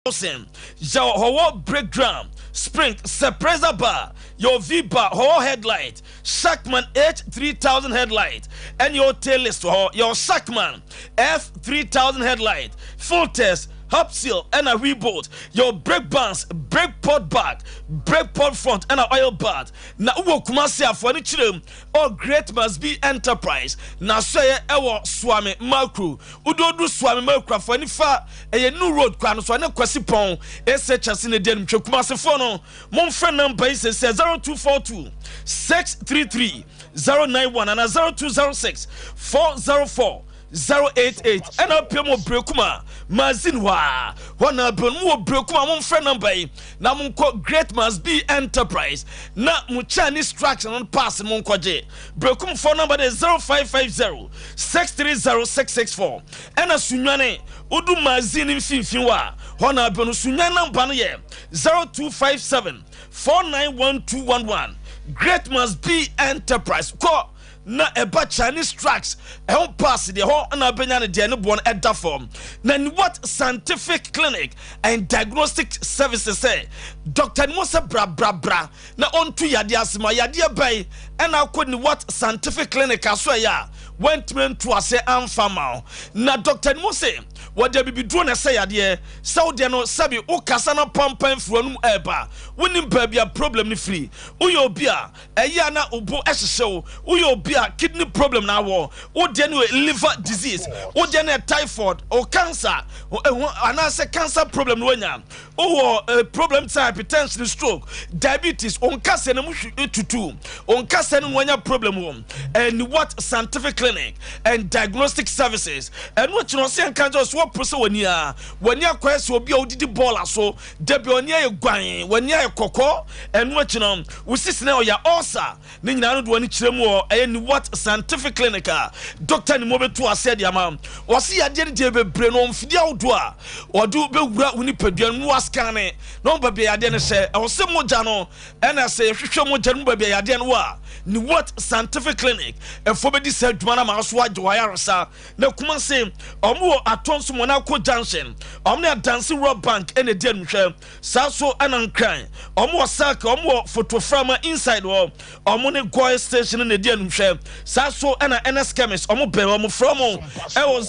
Thousand yɛ hɔwɔ brake drum, spring, suppressor bar, yɛ V bar, hɔwɔ headlight, Shackman H3000 headlight, ɛne yɛ tail list wɔ hɔ, yɛ Shackman F3000 headlight, filters, hub seal, ɛna wheel bolt, yɛ brake bands, brake pod back, brake pod front, ɛna oil bath. Na wowɔ Kumase afoɔ no kyerɛ mu ɔ Great Must Be Enterprise na so yɛ ɛwɔ Suame Makro. Wododu Suame Makro afoɔ nifa, ɛyɛ new road kwan no so, ɛne Kwasi Pɔn SHS ne deɛ no ntwa. Kumasefoɔ no, momfrɛ number yi sɛ 0242 633 091 ana 0206 404 088. Ɛna apia mu Berekum Mazin hɔ a hɔ na abɛn mu wɔ Berekum a, momfrɛ number yi na monkɔ Great Must Be Enterprise na mo Chinese trucks no pass mo nkɔgye. Berekumfoɔ number de 0550 630 664. Ɛna Sunyani, wodu Mazin mfimfini hɔ a, hɔ na abɛn no. Sunyani number no yɛ 0257 491211. Great Must Be Enterprise, kɔ na ɛba Chinese trucks ɛho pass deɛ, hɔ na abɛnya no deɛ ne boɔ no ɛda fam. Na Niwat Scientific Clinic and Diagnostic Services sɛ Dr. Nimu sɛ brabrabra na ɔntu yadeɛ ase ma yadeɛ bɛyi. Ɛna akɔ Niwat Scientific Clinic aso ɛyɛ a wɔntumi nto ase amfa ma wo. Na Dr. Nimu sɛ wɔde abibiduro na ɛsɛ yadeɛ sɛ wodeɛ no, sɛbi, wokasa no pampan firi wɔn mu ɛɛba, wonim baabi a problem no firi. Woyɛ obi a ɛyɛ a na obo ɛhyehyɛ wo, woyɛ obi a kidney problem na awɔ wodeɛ no, liver disease wodeɛ no, typhoid o, cancer ɛho anaasɛ cancer problem no wanya, wowɔ problem sɛ hypertension, stroke, diabetes, onkasɛ no mu tutu, onkasɛ no wanya problem wɔ ɛni. What Scientific Clinic and Diagnostic Services, ɛno akyi no, ɔsɛ nka nkyɛn so wɔpro sɛ w'ani a w'ani akɔyɛ sɛ obi a wodidi bɔɔla so dabi, w'ani ayɛ guan, w'ani ayɛ kɔkɔɔ. Ɛno akyi no, wosisi na ɔyɛ ulcer ne nyinaa no de w'ani kyerɛ mu wɔ ɛyɛ ni What Scientific Clinic a doctor ni mo bɛto aseɛ de ama. Wɔsi yadeɛ no deɛ bebree no, mfidie ahodoɔ a wɔde bɛwura wo nipadua no wascan na wɔn baabi a yadeɛ no hyɛ. Ɛwɔ sɛ mogya no, ɛna sɛ yɛhwehwɛ mogya no mu baabi a yadeɛ no wɔ a, ni What Scientific Clinic ɛfo bɛdi sɛ adwuma no ama so agye wɔ ayaresa. Na Kumase, ɔmo wɔ Atɔnso Monaco Junction, ɔmo ne Adansi Rural Bank ɛna edi animhwɛ saa so. Ɛna Nkran, ɔmo wɔ Circle, ɔmo wɔ Fotoframa inside hɔ, ɔmo ne Goil Station na edi animhwɛ saa so. Ɛna NS Chemist, ɔmo bɛn, ɔmo frɛ ɔmo ɛwɔ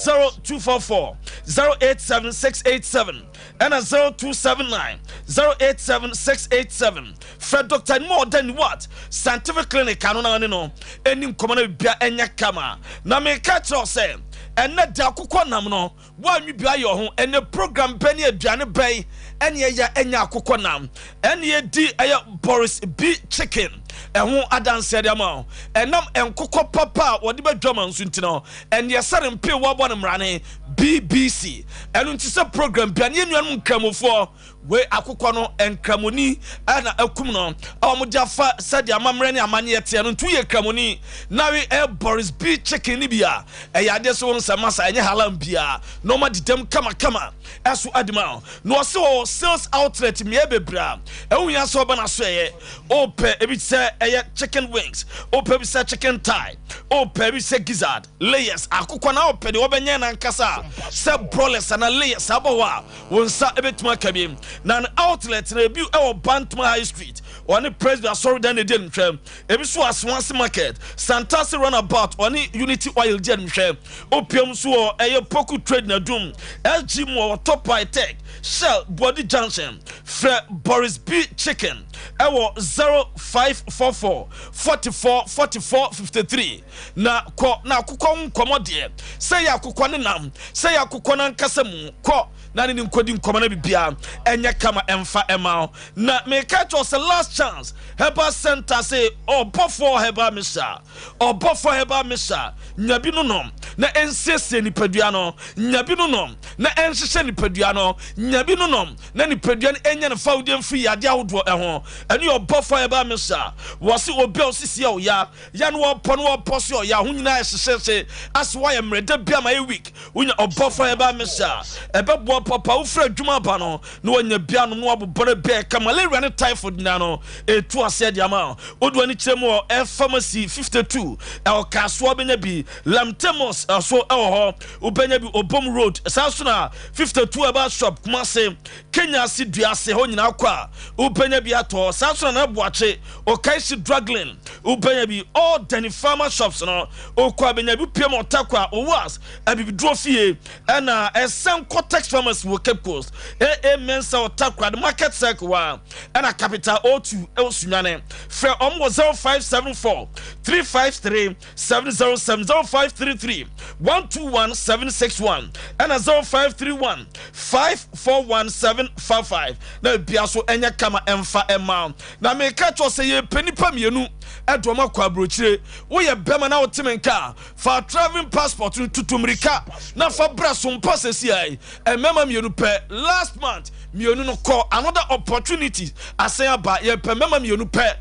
0244 087687 ɛna 0279 087687. Frɛ Dr. Nimu ɔda ni What Scientific Clinic ano na ne no ɛni nkɔmɔ no bia ɛnyɛ kama. Na meka kyerɛ sɛ ɛnɛ de akokɔ nam no woanwe bi ayɛ ho. Ɛnɛ program bɛ ne aduane bɛn ɛne ɛyɛ ɛnyɛ akokɔ nam ɛne yɛdi? Ɛyɛ Boris B Chicken ɛho adanseɛ de ama wo. Ɛnam nkokɔ papa a wɔde bɛdwa ma nso nti no, ɛne ɛsɛre mpe wɔabɔ no mmarane BBC. Ɛno nti sɛ program bia ne yɛnnuanom Nkramofoɔ wei akokɔ no, Nkramoni ɛna akum no a wɔde afa sɛdeɛ amammerɛ ne amanneɛ teɛ no. Nti woyɛ Kramoni na we ɛ Boris B Chicken no bi a, ɛyɛ adeɛ sɛ wɔn sɛ masa ɛnyɛ halam biara na ɔma didam kamakama ɛso adi ma. Na ɔsɛ wɔ sales outlet mmea bebree a ɛho hia sɛ ɔba n'aso. Ɛyɛ ɔpɛ ebi sɛ ɛyɛ chicken wings, ɔpɛ bi sɛ chicken thigh, ɔpɛ bi sɛ gizzard, layers akokɔ na ɔpɛ deɛ ɔbɛnyɛ nankasa sɛ broilers ana layers abɔ hɔ a, wɔn nsa ebɛtumi aka bi. Na ne outlet na ebi ɛwɔ Bantama High Street, ɔne Presby asɔredan na edi animhwɛ. Ebi nso wɔ Asawase Market, Santase Runabout, ɔne Unity Oil di animhwɛ. Opiam nso wɔ ɛyɛ Poku Trade na Dum LG mu wɔ Top High Tech Shell Body Junction. Frɛ Boris B Chicken ɛwɔ 0544 44 44 53 na kɔ na akokɔ ho nkɔmɔ deɛ, sɛ yɛ akokɔ ne nam, sɛ yɛ akokɔ n'ankasa mu, kɔ na ne nkɔdi nkɔmɔ no bibia ɛnyɛ kama ɛmfa ɛma wo. Na meka kyerɛ sɛ Last Chance Herbal Center sɛ Ɔbɔfoɔ Herbal Mixture, Ɔbɔfoɔ Herbal Mixture, nyabi no nom na ɛnsiesie nipadua no, nyabi no nom na ɛnhyehyɛ nipadua no, nyabi no nom na nipadua no ɛnya ne fawdeɛ mfiri yadeɛ ahodoɔ ɛho. Ɛne yɛ Ɔbɔfoɔ Herbal Mixture. Wɔse obi a ɔsisi a ɔya ya no, wɔpɔ no wɔpɔ so ɔya ho nyinaa ɛhyehyɛhyɛ ase, wɔayɛ mmerɛ da bi ama yɛ weak, wonya Ɔbɔfoɔ Herbal Mixture, ɛbɛboa papa. Wofiri adwuma aba no na wɔnya bia nom na wɔabobɔ no bɛɛ ka malaria ne typhoid nyinaa no ɛtu aseɛ de ama. Wode w'ani kyerɛ mu wɔ Ɛ Pharmacy 52 ɛwɔ Kasoa, bɛnya bi Lamtemos. so ɛwɔ hɔ, wobɛnya bi Obom Road. Saa so na 52 Herbal Shop, Kumase, Kenya ase dua ase hɔ nyinaa kɔ a, wobɛnya bi atɔ. Saa so na Nanaboakye Okaisi Druglin, wobɛnya bi. All Dani Farmer shops no, wokɔ a bɛnya bi. Piem Ɔtakɔ a Owas Abibiduro fie, ɛna ɛsɛn Cortex Pharmacy wɔ Cape Coast, AA Mensa Ɔtakora the Market Circle a, ɛna Capital O2 ɛwɔ Sunyane. Frɛ ɔmo wɔ 0574 353 707, 0533 121 761, ɛna 0531 541 755, na bia so ɛnyɛ kama ɛmfa ɛma. Na meka kyerɛ sɛ yɛpɛ nipa mmienu ɛde ɔmo akɔ aburokyire. Woyɛ bɛma na wote me nka, fa travelling passport no tutu mmirika na fa bra so mpa sɛsi ai. Mmarima mmienu pɛ. Last month mmienu no kɔ, another opportunity asan aba. Yɛpɛ mmarima mmienu pɛ.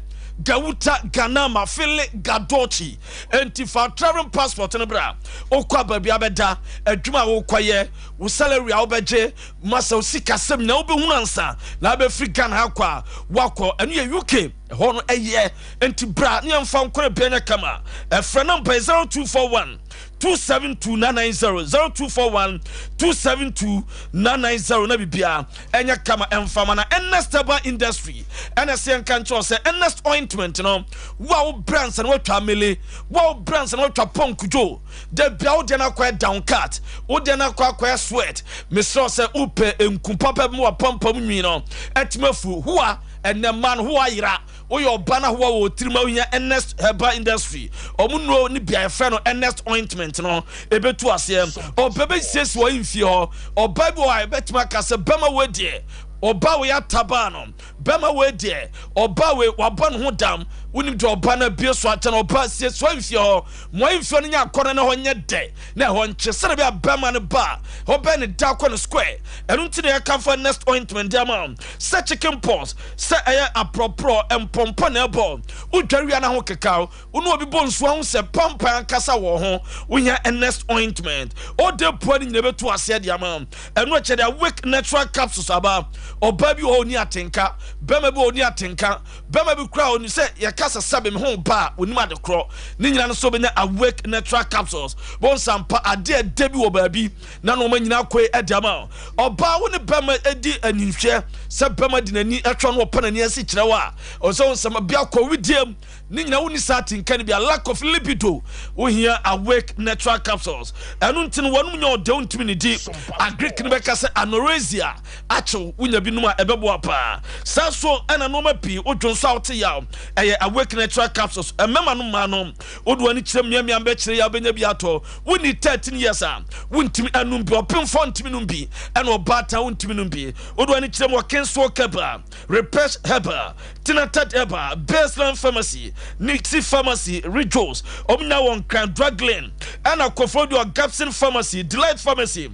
Gawuta Ganama Fili Gadochi, enti fa travelling passport no bra. Wokɔ baabi abɛda, adwuma a wokɔyɛ, wo salary a wobɛgye masa, wo sikasɛm na wobɛhunu ansa na wobɛfiri Ghana akɔ a woakɔ. Ɛno yɛ UK ɛhɔ no ɛyɛ, enti bra ne yɛmfa nkɔre bia nyɛ kama. Ɛfrɛ number 0241 272 990, 0241 272 990, na bibia ɛnyɛ kama ɛmfama. Na Ernest Herbal Industry ɛna sɛ yɛnka nkyerɛ sɛ Ernest ointment no, wo a wobrɛ ansa na woatwa amele, wo a wobrɛ ansa na woatwa pɔnkudwo da bia, wodeɛ no akɔyɛ down cut, wodeɛ no akɔyɛ sweat, mesrɛ sɛ wopɛ nku papa bi mu wapampam nwi no ɛtumi afu hoa. Ɛnɛ ma no hoa yera, woyɛ ɔba no ahoa wɔ tirim a, wohia Ernest Herbal Industry. Ɔmo nnuro ne bia yɛfrɛ no Ernest ointment no ɛbɛtu aseɛ. Ɔbɛ bɛsiesie wɔ mfie hɔ. Ɔba bi wɔ a ɛbɛtumi aka sɛ bɛma wɔ deɛ, ɔba wei atabaa no, bɛma wei deɛ, ɔba wei wabɔ ne ho dam. Wonim deɛ ɔba no abie so akyɛ no. Ɔba siesie wɔ mfie hɔ mo mfie no nyɛ akɔnɔ na hɔ nyɛ dɛ na ɛhɔ nkye sɛde bi a bɛma no ba hɔ bɛn ne da kɔ no square. Ɛno nti na yɛka fa Ernest ointment de ama sɛ chicken pox, sɛ ɛyɛ aporɔporɔ mpɔmpɔ na ɛbɔ wodware wia no ho kekaw, wo ne obi bɔ nsuo ho sɛ pampan ankasa wɔ ho, wonya Ernest ointment, ɔde pua no nyina bɛtu aseɛ de ama. Ɛno akyɛ de Awake natural capsules aba. Ɔbaa bi wɔ hɔ ɔni atenka, bɛrima bi wɔ ɔni atenka, bɛrima bi kura ɔni sɛ yɛka sɛ sɛbe me ho ba a onim ade korɔ ne nyina no so bɛnya Awake natural capsules. Bɔnsampa adeɛ ɛdɛ bi wɔ baabi na nneɛma nyinaa kɔe ɛde ama. Ɔbaa, wo ne bɛrima adi aninhwɛ sɛ bɛrima de n'ani ɛtwa no, ɔpɛ n'ani asi kyerɛ wo a, ɔsɛ wo nsɛm bi akɔ widiem ne nyina, wonni saa atenka no bi a, lack of libido, wohia Awake natural capsules. Ɛno nti no wɔnom nya ɔdɛ wontumi ne di. Agric no bɛka sɛ anorexia akyew, wonya binom a ɛbɛboa paa. Saa so ɛna nneɛma pii wodwo nso a wote yaw, ɛyɛ Awake natural capsules. Ɛmɛma no mmaa no wode w'ani kyerɛ mmeammea bɛkyerɛ yɛ, wobɛnya bi atɔ. Wonni 13 years a wontumi anum bi, ɔpemfoɔ ntumi nom bi, ɛna ɔbaatan wontumi nom bi. Wode w'ani kyerɛ mu wɔ Kingswell Keba, Repesh Herbal, Tinated Herbal, Baseline Pharmacy, Nixie Pharmacy, Rijos, ɔmo nyinaa wɔ Nkran Drug Lane, ɛna Koforidua Gapson Pharmacy, Delight Pharmacy,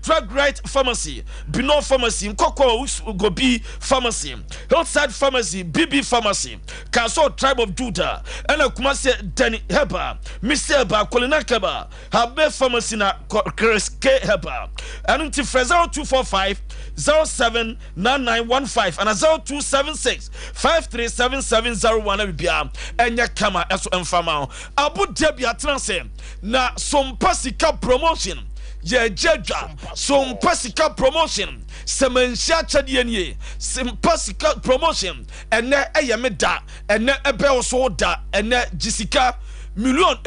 Drug Right Pharmacy, Bino Pharmacy, Nkɔkɔ Gobi Pharmacy, Hillside Pharmacy, BB Pharmacy, Kaso Tribe of Judah, ɛna Kumasi Danny Herbal, Mr Herbal, Kolina Herbal, Habe Pharmacy na Chris K Herbal. Ɛno nti frɛ 0245 079915 ana 0276 537701 na bibia ɛnyɛ kama ɛso mfama wo. Abu Dhabi atena ase na Sompa sika promotion yɛgye adwa. Sompa sika promotion sɛ manhyia akyɛdeɛ nie. Sompa sika promotion ɛnɛ ɛyɛ me da, ɛnɛ ɛbɛ wo so da. Ɛnɛ gye sika 5 million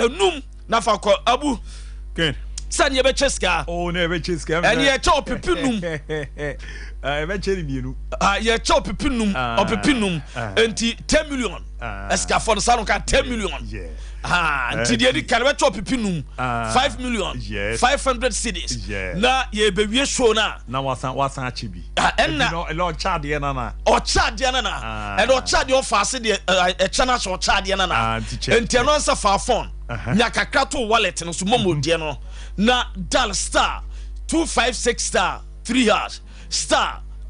na fa kɔ abu sɛne yɛbɛkyɛ sika. Oh, na yɛbɛkyɛ sika. Ɛne yɛkyɛ 500,000. Yɛbɛkyɛ ne mmienu. Yɛkyɛ 500,000, 500,000, nti 10 million. Ɛsikafoɔ no saa no ka 10 million. Nti deɛ di kan bɛkyɛ 500,000, 5 million, 500 cedis, na yɛbɛwie show no a na wasan akyɛ bi. Ɛnna ɛnna ɔkyɛ adeɛ nana. Ɔkyɛ adeɛ nana, ɛnna ɔkyɛ adeɛ ɔfa ase deɛ ɛkyɛ no ahyɛ ɔkyɛ adeɛ nana. Nti ɛno ansa fa phone nya kakra to wallet no so, momo deɛ no na dial *256*3#,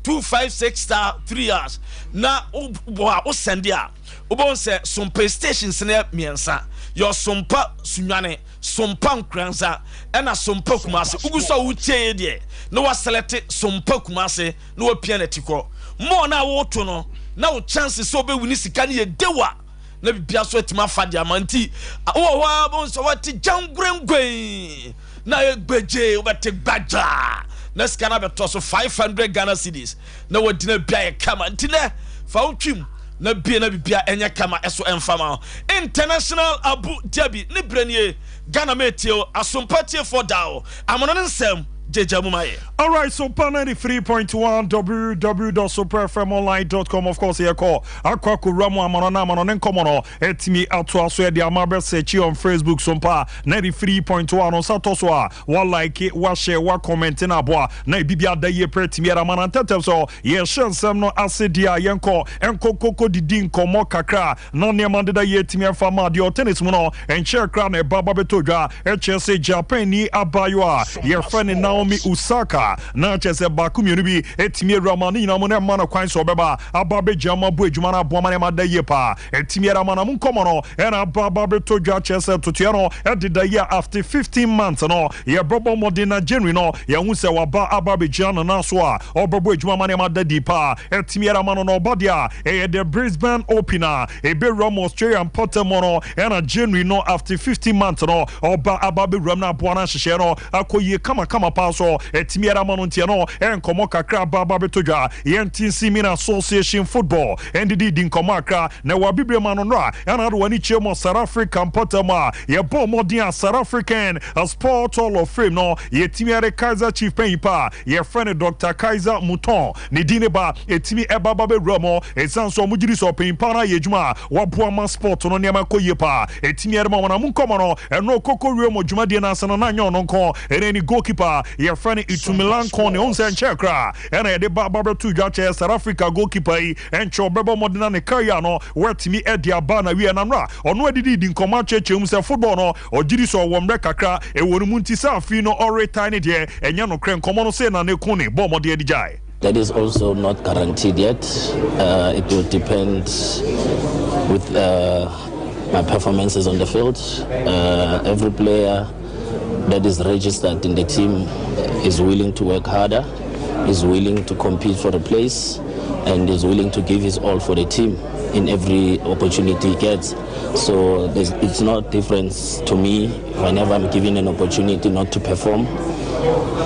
*256*3# na wobɔ a wosɛnde a, wobɛhu sɛ Sompa stations no mmiɛnsa yɛ Sompa Sunwane, Sompa Nkuransa, ɛna Sompa Kumase. Wogu so a wotie deɛ na waselect Sompa Kumase na wapia n'ati kɔ mɔɔ no a woto no, na wo chance sɛ wobɛwin sika no yɛ dewa. na biribiara so atumi afa de ama nti wowɔ hɔ a bɛhu sɛ wɔte gyangorengwen na ayɛ gbegye wobɛte gbagyaa na sika no abɛtɔ so 500 Ghana cedis na wagyina bia yɛ kama nti nɛ fa wo twim na bie na bibia ɛnyɛ kama ɛso ɛmfa ma International Abu Dhabi ne berɛ nie Ghana metie o asompa tiefoɔ da o amono ne nsɛm gyegya mu ma yɛ. Alright, Sopa 93.1 www.superfmonline.com of course yɛkɔ akɔ akɔwura mu amano na amano ne nkɔmmɔ no ɛtumi atoa so ɛde ama bɛsɛkyi on Facebook Sopa 93.1 nsa tɔ so a Wa like, wa share, wa comment na aboa na ebibi ada yie pɛ tumi ara ma na ntɛntɛm so yɛhyɛ nsɛm no ase deɛ a yɛnkɔ nkɔ koko didi nkɔmmɔ kakra na nneɛma ndeda yie tumi ɛfa ma deɛ ɔtennis mu no nkyɛɛ koraa na ɛba ba bɛtɔ dwa ɛkyerɛ sɛ Japan ni abaayewa a yɛfrɛ no Naomi Osaka na kyerɛ sɛ baako mmienu bi ɛtumi awura ma ne nyinaa mu na ɛma no kwan sɛ ɔbɛba aba abɛgyina mu abɔ adwuma no aboa ma nneɛma ada yie paa Ɛtumi ara ma na mo nkɔmɔ no ɛna aba aba abɛtɔ dwa kyerɛ sɛ ntotoeɛ no ɛdeda yi a after 15 months no yɛbɛbɔ mmɔden na January no yɛahu sɛ waba aba abɛgyina ne nan so a ɔbɛbɔ adwuma ma nneɛma ada di paa. Ɛtumi ara ma no na ɔba deɛ a ɛyɛ the Brisbane Open a ɛbɛwura mu Australia mpɔtam hɔ no ɛna January no after 15 months no ɔba aba abɛwura mu na aboa no ahyehyɛɛ no akɔ yie kama kama paa so. Ɛtumi ara ma no nti ɛno nkɔmɔ kakra aba aba abɛtɔ dwa. Yɛnte nsi Mina Association Football Ndidi di nkɔmmɔ akra na ɛwɔ Abibirem ano no a ɛna ade w'ani kyerɛ mu South Africa mpɔtam a yɛbɔɔ mmɔden a South African Sport Hall of Fame no yɛtumi ɛde Kaizer Chief panyin pa a yɛfrɛ no Doctor Kaizer Mouton ne din ne ba ɛtumi ɛba ba bɛwura mu ɛsiane sɛ wɔn gyidi sɛ ɔpanyin pa no ayɛ adwuma a waboa ma sport no nneɛma kɔ yie paa ɛtumi ɛde ma wɔn a mo nkɔmmɔ no ɛno koko wie mu dwumadie no ase no na nyɛ ɔno nko ɛne ne goalkeeper a yɛfrɛ no Itumeleng Khune ɔhu sɛ nkyɛɛ koraa Ɛna yɛde ba aba bɛto dwa kyɛ South Africa goalkeeper yi ɛnkyɛ ɔbɛbɔ mmɔden na ne career no watumi de aba n'awieɛ. Na nnora ɔno adidi di nkɔmmɔ akyerɛkyerɛ mu sɛ football no ɔgyedi sɛ ɔwɔ mmerɛ kakra ɛwɔ ne mu nti sɛ afei no ɔretae ne deɛ ɛnyɛ nokorɛ. Nkɔmmɔ no sei na ne Kone bɔɔ mmɔden de gyae. That is also not guaranteed yet. Uh, it will depend with uh, my performances on the field. Uh, every player that is registered in the team is willing to work harder, is willing to compete for a place, and is willing to give his all for the team in every opportunity he gets. So it's not difference to me whenever I'm given an opportunity not to perform.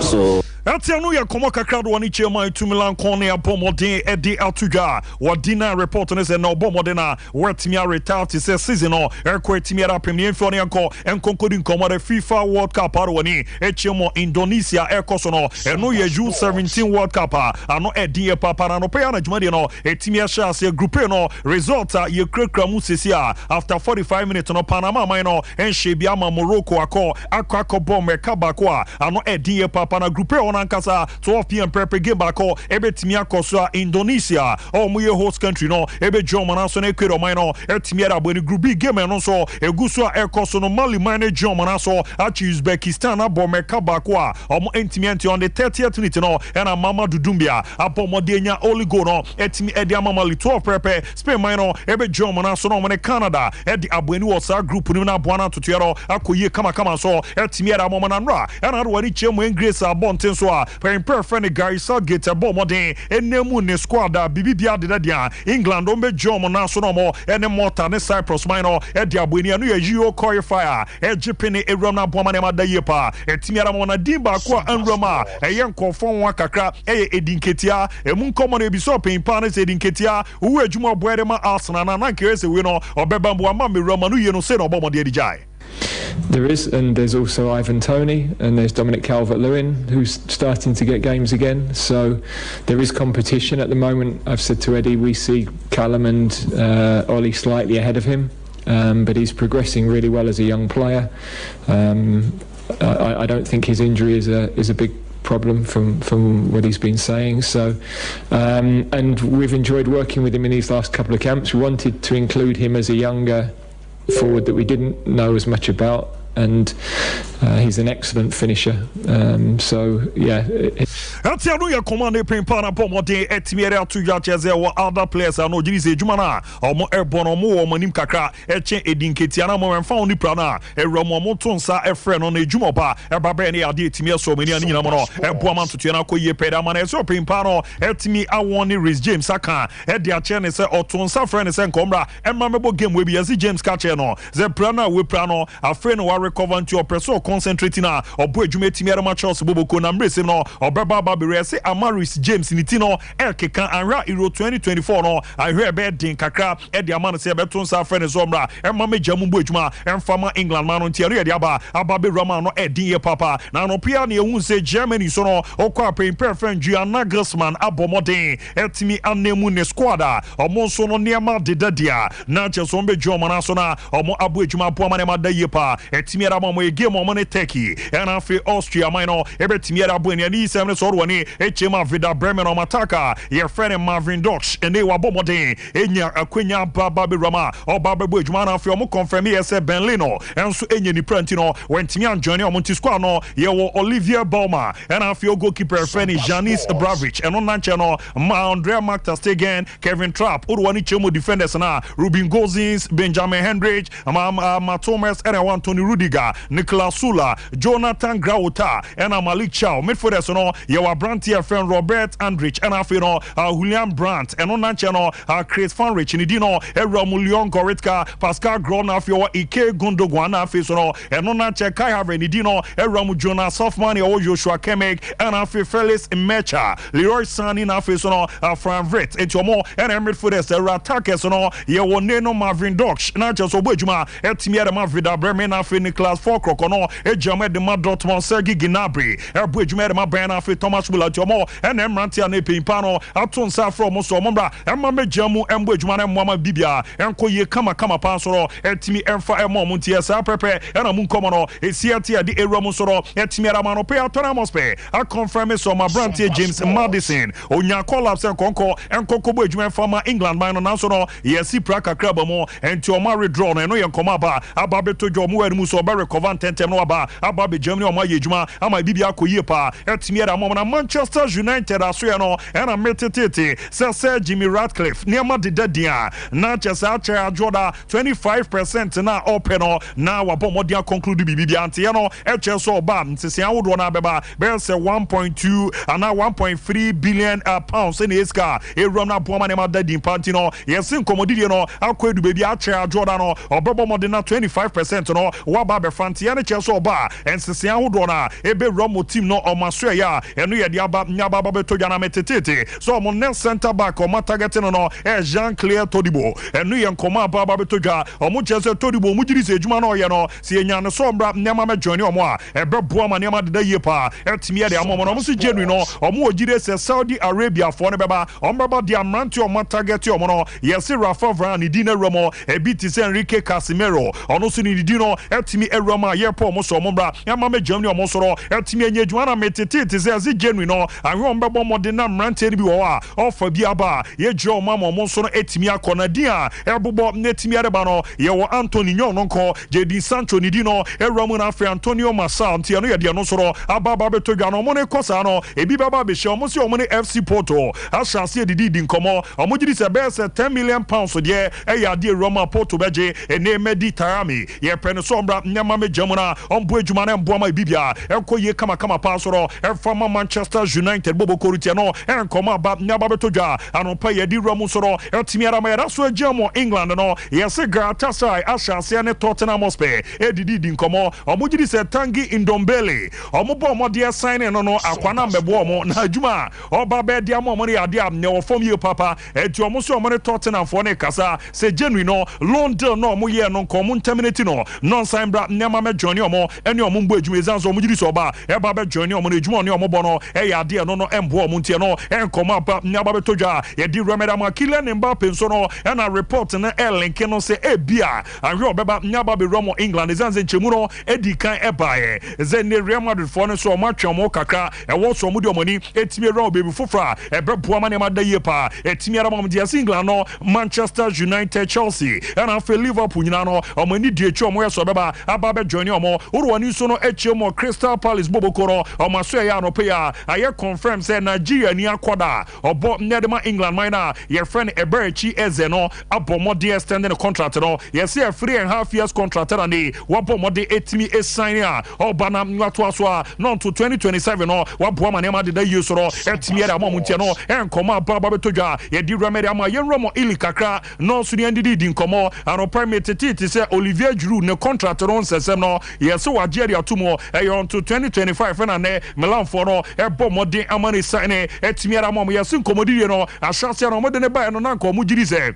So Ɛte ano yɛ nkɔmmɔ kakra de wɔne Chairman Tumilan Kɔn abɔ mmɔden de ato dwa. Wɔde na report no sɛ na ɔbɔ mmɔden a watumi aretire te sɛ season no ɛkɔ atumi ara apem ne yɛmfi ɔne yɛnkɔ nkonkodi nkɔmmɔ de FIFA World Cup a wɔne akyia mu Indonesia ɛkɔ so no ɛno yɛ U17 World Cup a ano ɛden yɛ paapa na anɔpɛ yi ana dwumadie no ɛtumi ahyɛ aseɛ Group A no result a yɛkurakura mu sesi a after 45 minutes no Panama man no nhyɛ bi ama Morocco akɔ akɔ akɔbɔ mɛka baako a ano ɛden yɛ paapa na Group A hɔ no ankasa 12pm pɛrɛpɛ game baako ɛbɛtumi akɔ so a Indonesia a wɔn yɛ host country no ɛbɛgyina wɔn nan so na Ecuador man no atumi ɛde abɔ ani. Group B game ɛno nso ɛgu so a ɛkɔ so no Mali man no gyina wɔn nan so akye Uzbekistan abɔ mɛka baako a wɔn ntumi ɛnte on the 30th minute no ɛna Mamadou Doumbia abɔ mmɔden anya only goal no atumi ɛde ama Mali. 12 pɛrɛpɛ Spain man no ɛbɛgyina wɔn nan so na wɔn ne Canada ɛde abɔ ani wɔ saa group no mu na aboa no atotoeɛ no akɔ yie kamakama nso atumi ɛde ama wɔn na nnora ɛna ade wɔn ani kyerɛ mu Engiresi abɔnten so a pɛmpɛ fɛ ne Gary Southgate ɛbɔ mmɔden ɛnam mu ne squad a biribi biara deda deɛ a England wɔn bɛgyina wɔn nan so na wɔn ɛne Malta ne Cyprus man no ɛde abɔ ani ɛno yɛ Euro qualifier ɛgye pene ɛwuram no aboa ma nneɛma da yie paa ɛtumi ara ma wɔn adin baako a anwuram a ɛyɛ nkɔɔfoɔ nwa kakra ɛyɛ Eddie Nketiah ɛmu nkɔmmɔ no ɛbisa ɔpanyin paa no sɛ Eddie Nketiah wowɔ adwuma ɔboa ɛde ma Arsenal anaa na anka ɛyɛ sɛ wei no ɔbɛba mpo ama mewura ma no yie no sei na ɔbɔ mmɔden adi gyae. There is, and there's also Ivan Toney, and there's Dominic Calvert-Lewin, who's starting to get games again. So there is competition at the moment. I've said to Eddie, we see Callum and uh, Ollie slightly ahead of him, um, but he's progressing really well as a young player. Um, I, I don't think his injury is a is a big problem from from what he's been saying. So, um, and we've enjoyed working with him in these last couple of camps. We wanted to include him as a younger forward that we didn't know as much about. And he's an excellent finisher. So yeah. Ɛte ano yɛ kɔma ne pen paa na bɔ mmɔden atumi ɛde ato dwa kyerɛ sɛ wɔ other players a na ɔgye di sɛ adwuma no a wɔn ɛbɔ no wɔn wɔ wɔn anim kakra ɛkyɛn ɛdi nketea na wɔn ɛmfa wɔn ne pira no a ɛwura mu wɔn to nsa ɛfrɛ no na adwuma ɔba ɛba bɛyɛ ne yɛ adeɛ ɛtumi ɛsɔ wɔn ani a ne nyinaa mu no ɛboa ma ntotoeɛ no akɔ yie pɛɛ de ama no ɛsɛ ɔpen paa no ɛtumi awɔn ne Reece James aka ɛde akyerɛ ne sɛ ɔto nsa frɛ ne sɛ nkɔmmra ɛmma mɛbɔ game wei bi yɛse James ka kyerɛ no sɛ pira no a wapira no afei na warecover nti ɔpɛ sɛ ɔconcentrate na ɔbɔ adwuma atumi ɛrema Chelsea boboko na mmerɛsɛm no ɔbɛba aba bɛwura. Yɛse ama Reece James ne ti no ɛkeka anhwɛ a Euro 2024 no ahwɛ ɛbɛyɛ den kakra ɛde ama no sɛ yɛbɛto nsa afrɛ ne sɛ ɔmmra ɛmma mɛgya mu mbɔ adwuma ɛmfa ma England ma no nti ɛno yɛde aba bɛwura ma no ɛden yɛ papa na anɔpea na yɛhu sɛ Germany so no ɔkɔ apɛn pɛfɛn Julian Nagelsmann abɔ mmɔden ɛtumi anemu ne squad a ɔmo nso no nneɛma deda deɛ na kyerɛ sɛ ɔmo bɛgye ɔmo no so na ɔmo abɔ adwuma aboa ma nneɛma da yie paa ɛtumi ɛda ma ɔmo yɛ game ɔmo ne Turkey ɛna afei Austria man no ɛbɛtumi ɛda abɔ ani ani sɛm ne sɛ ɔde wɔne ɛkyɛ mu a Werder Bremen ɔmo attack a yɛfrɛ no Marvin Ducksch ɛne wabɔ mmɔden ɛnya akwanya ba ba bɛwura mu a ɔba bɛbɔ adwuma na afei ɔmo confirm yɛ sɛ Bernd Leno ɛnso ɛnya nipra nti no wɔntumi anjoin ɔmo nti squad no yɛwɔ Olivier Baumann ɛna afei o goalkeeper yɛfrɛ no Janis Blaswich ɛno nankyɛ no ma Andrea Marc ter Stegen, Kevin Trapp wode wɔne kyɛ mu defenders na Robin Gosens, Benjamin Henrichs, Mats Hummels ɛna ɛwɔ Antonio Rudiger, Niklas Süle, Jonathan Grauta ɛna Malik Thiaw. Midfielders no yɛwɔ aberanteɛ fɛn Robert Andrich ɛna afei no Julian Brandt ɛno nankyɛ no Chris Führich ne di no ɛwura mu Leon Goretzka, Pascal Gross na afei ɔwɔ Ilkay Gundogan na afei so no ɛno nankyɛ Kai Havertz ne di no ɛwura mu Jonas Hofmann yɛwɔ Joshua Kimmich ɛna afei Felix Nmecha, Leroy Sane na afei so no Florian Wirtz nti ɔmo ɛna midfielders. Ɛwura attackers no yɛwɔ Neno Marvin Ducksch na kyerɛ sɛ ɔbɔ adwuma ɛtumi ɛde ma Werder Bremen na afei Niklas Füllkrug no egyina mu ɛde ma Dortmund, Serge Gnabry ɛbɔ adwuma ɛde ma Bayern na afei Thomas Muller nti ɔmo ɛna mmeranteɛ a na epɛn no ato nsa afrɛ ɔmo so ɔmo mbra ɛma mɛgyina mu ɛmbɔ adwuma no ɛmmoa ma bibia ɛnkɔ yie kamakama paa nso no ɛtumi ɛmfa ɛma ɔmo nti ɛsaa pɛpɛ ɛna mu nkɔmɔ no esi ɛte ɛde ewura mu nso no ɛtumi ɛde ama no pɛ Tottenham Hotspur aconfirm sɛ ɔmo aberanteɛ James Maddison onya call up sɛ nkɔnkɔ nkɔkɔ bɔ adwuma ɛmfa ma England man no nanso no yɛsi pra kakra ba mu nti ɔmo awithdraw no. Ɛno yɛ nkɔmɔ aba bɛtɔ dwa ɔmo wɔ anim so ɔbɛ recover ntɛntɛm no aba bɛ Germany ɔmo ayɛ adwuma ama bibi akɔ yie paa ɛtumi ɛde ama ɔmo. Na Manchester United asoɛ no ɛna metetete sɛ Jimmy Ratcliffe nneɛma deda din a na kyɛ sɛ akyɛ adwoda 25% na ɔpɛ no na wabɔ mmɔden aconclude biribi bia nteɛ no ɛkyɛ sɛ ɔba nsese ahodoɔ no abɛba bɛyɛ sɛ 1.2 anaa 1.3 billion pounds ɛna esika ewuram no aboa ma nneɛma da din pa nti no yɛsi nkɔmmɔdidie no akɔ edu baabi akyɛ adwoda no ɔbɛbɔ mmɔden na 25% no waba abɛfa nteɛ no kyerɛ sɛ ɔba nsese ahodoɔ no a ɛbɛwura mo team no ɔmo aso ɛyɛ a ɛno yɛde aba nyaba aba bɛtɔ dwa na metetete sɛ ɔmo next centre back ɔmo target no ɛyɛ Jean Claire Todibo. Ɛno yɛ nkɔmɔ aba aba bɛtɔ dwa. Ɔmo kyerɛ sɛ Todibo ɔmo gyiri sɛ adwuma no ɔyɛ no sɛ yɛnya ne so ɔmbra nneɛma mɛjoin ɔmo a ɛbɛboa ma nneɛma deda yie paa ɛtumi yɛ de ama ɔmo. Na ɔmo sɛ January no ɔmo wɔ gyire sɛ Saudi Arabia foɔ no bɛba ɔmo bɛba de mmeranteɛ ɔmo target ɔmo no yɛse Rafa Varane ne din no awura mu ebi te sɛ Enrique Casemiro ɔno nso ne din no ɛtumi awura mu a yɛpɔ ɔmo sɛ ɔmo mbra ɛma mɛ Germany ɔmo soro ɛtumi anya adwuma na metetete sɛ ɛsɛ January no ahwɛ ɔmo bɛbɔ mmɔden na mmeranteɛ no bi wɔ hɔ a ɔfa bi aba a yɛgyina ɔmo ama ɔmo nso no ɛtumi akɔ na din a ɛbobɔ na ɛtumi ɛreba no yɛwɔ Anthony Nyɔn no nkɔ Jadon Sancho ne din no awura mu na afei Antonio Martial nti ɛno yɛ deɛ no nso no aba bɛtɔ dwa no ɔmo ne kɔ saa no ebi bɛba abɛhyia ɔmo sɛ ɔmo ne FC Porto ahyɛ aseɛ didi di nkɔmɔ. Ɔmo gye di sɛ bɛyɛ sɛ £10 million deɛ ɛyɛ adeɛ awura mu a Porto bɛgye ɛne Mehdi Taremi yɛpɛ no sɛ ɔmmra nneɛma mɛgya mu na ɔmbo adwuma no ɛmboa ma bibia ɛnkɔ yie kamakama paa so no ɛmfa ma Manchester United bobo korutia no ɛnkɔmɔ aba nyaba bɛtɔ dwa anɔpa yɛde wura mu nso no ɛtumi ara ma yɛda so agyina mu. England no yɛse Galatasaray ahyɛ aseɛ ne Tottenham Hotspur ɛdidi di nkɔmɔ. Ɔmo gye di sɛ Tanguy Ndombele ɔmo bɔ ɔmo deɛ sign no akwa na mbɛboa ɔmo na adwuma a ɔba bɛɛ de ama ɔmo no yɛ adeɛ a nea wɔ fam yie papa ɛnti ɔmo sɛ ɔmo ne Tottenhamfoɔ ne kasa sɛ January no loan deal no ɔmo yɛɛ no nka ɔmo nterminate no nɔnsan bra nneɛma mɛjoin ɔmo ɛne ɔmo mbɔ adwuma ɛsiane sɛ ɔmo gye di sɛ ɔba ɛba bɛjoin ɔmo no adwuma ɔne ɔmo bɔ no ɛyɛ adeɛ no ɛmboa ɔmo ntiɛ no ɛnkɔmɔ aba nneɛma bɛtɔ dwa yɛde remedy ama Kylian Mbappe nso no ɛna report no ɛlink no sɛ ebia ahwɛ ɔbɛba nneɛma bɛwura mu England ɛsiane sɛ nkyɛmu no ɛdi kan ɛbaeɛ sɛ ne Real Madrid foɔ no nso ɔmo atwɛn ɔmo kakra ɛwɔ so ɔmo de ɔmo ani ɛtumi awura wɔ baabi foforɔ a ɛbɛboa ma nneɛma da yie paa ɛtumi ara ma ɔmo de ɛsɛ England no Manchester United, Chelsea ɛna afei Liverpool nyinaa no ɔmo ani di akyi ɔmo yɛ sɛ ɔbɛba. aba abɛ join ɔmo. Wode w'ani nso no akyia mu wɔ Crystal Palace boboko no, ɔmo aso ɛyɛ anɔpa yi a ayɛ confirm sɛ Nigeria ni akɔda a ɔbɔ nnɛ de ma England man no a yɛfrɛ no Eberechi Eze no abɔ mmɔden extend ne contract no. Yɛse ɛ 3.5 years contract na ne wabɔ mmɔden etimi esign a ɔba na watoa so a na ɔnto 2027 no waboa ma nneɛma deda yie so no ɛtumi ɛde ama ɔmo. Ntiɛ no ɛnkɔmɔ aba bɛtɔ dwa yɛdi wura ama yɛnwura mɔ ili kakra nɔɔso ne yɛndidi di nkɔmmɔ. Anɔpa mi tetete sɛ Olivier Giroud ne contract no nsɛsɛm no, yɛsɛ wagye ade ato mu, ɛyɛ ɔnto 2025, ɛna nɛ Milanfoɔ no ɛbɔ mmɔden ama ne sign ɛtumi ɛde ama ɔmo. Yɛsɛ nkɔmmɔdidie no ahyɛaseɛ no, ɔmode ne baeɛ no na nka ɔmo gyiri sɛ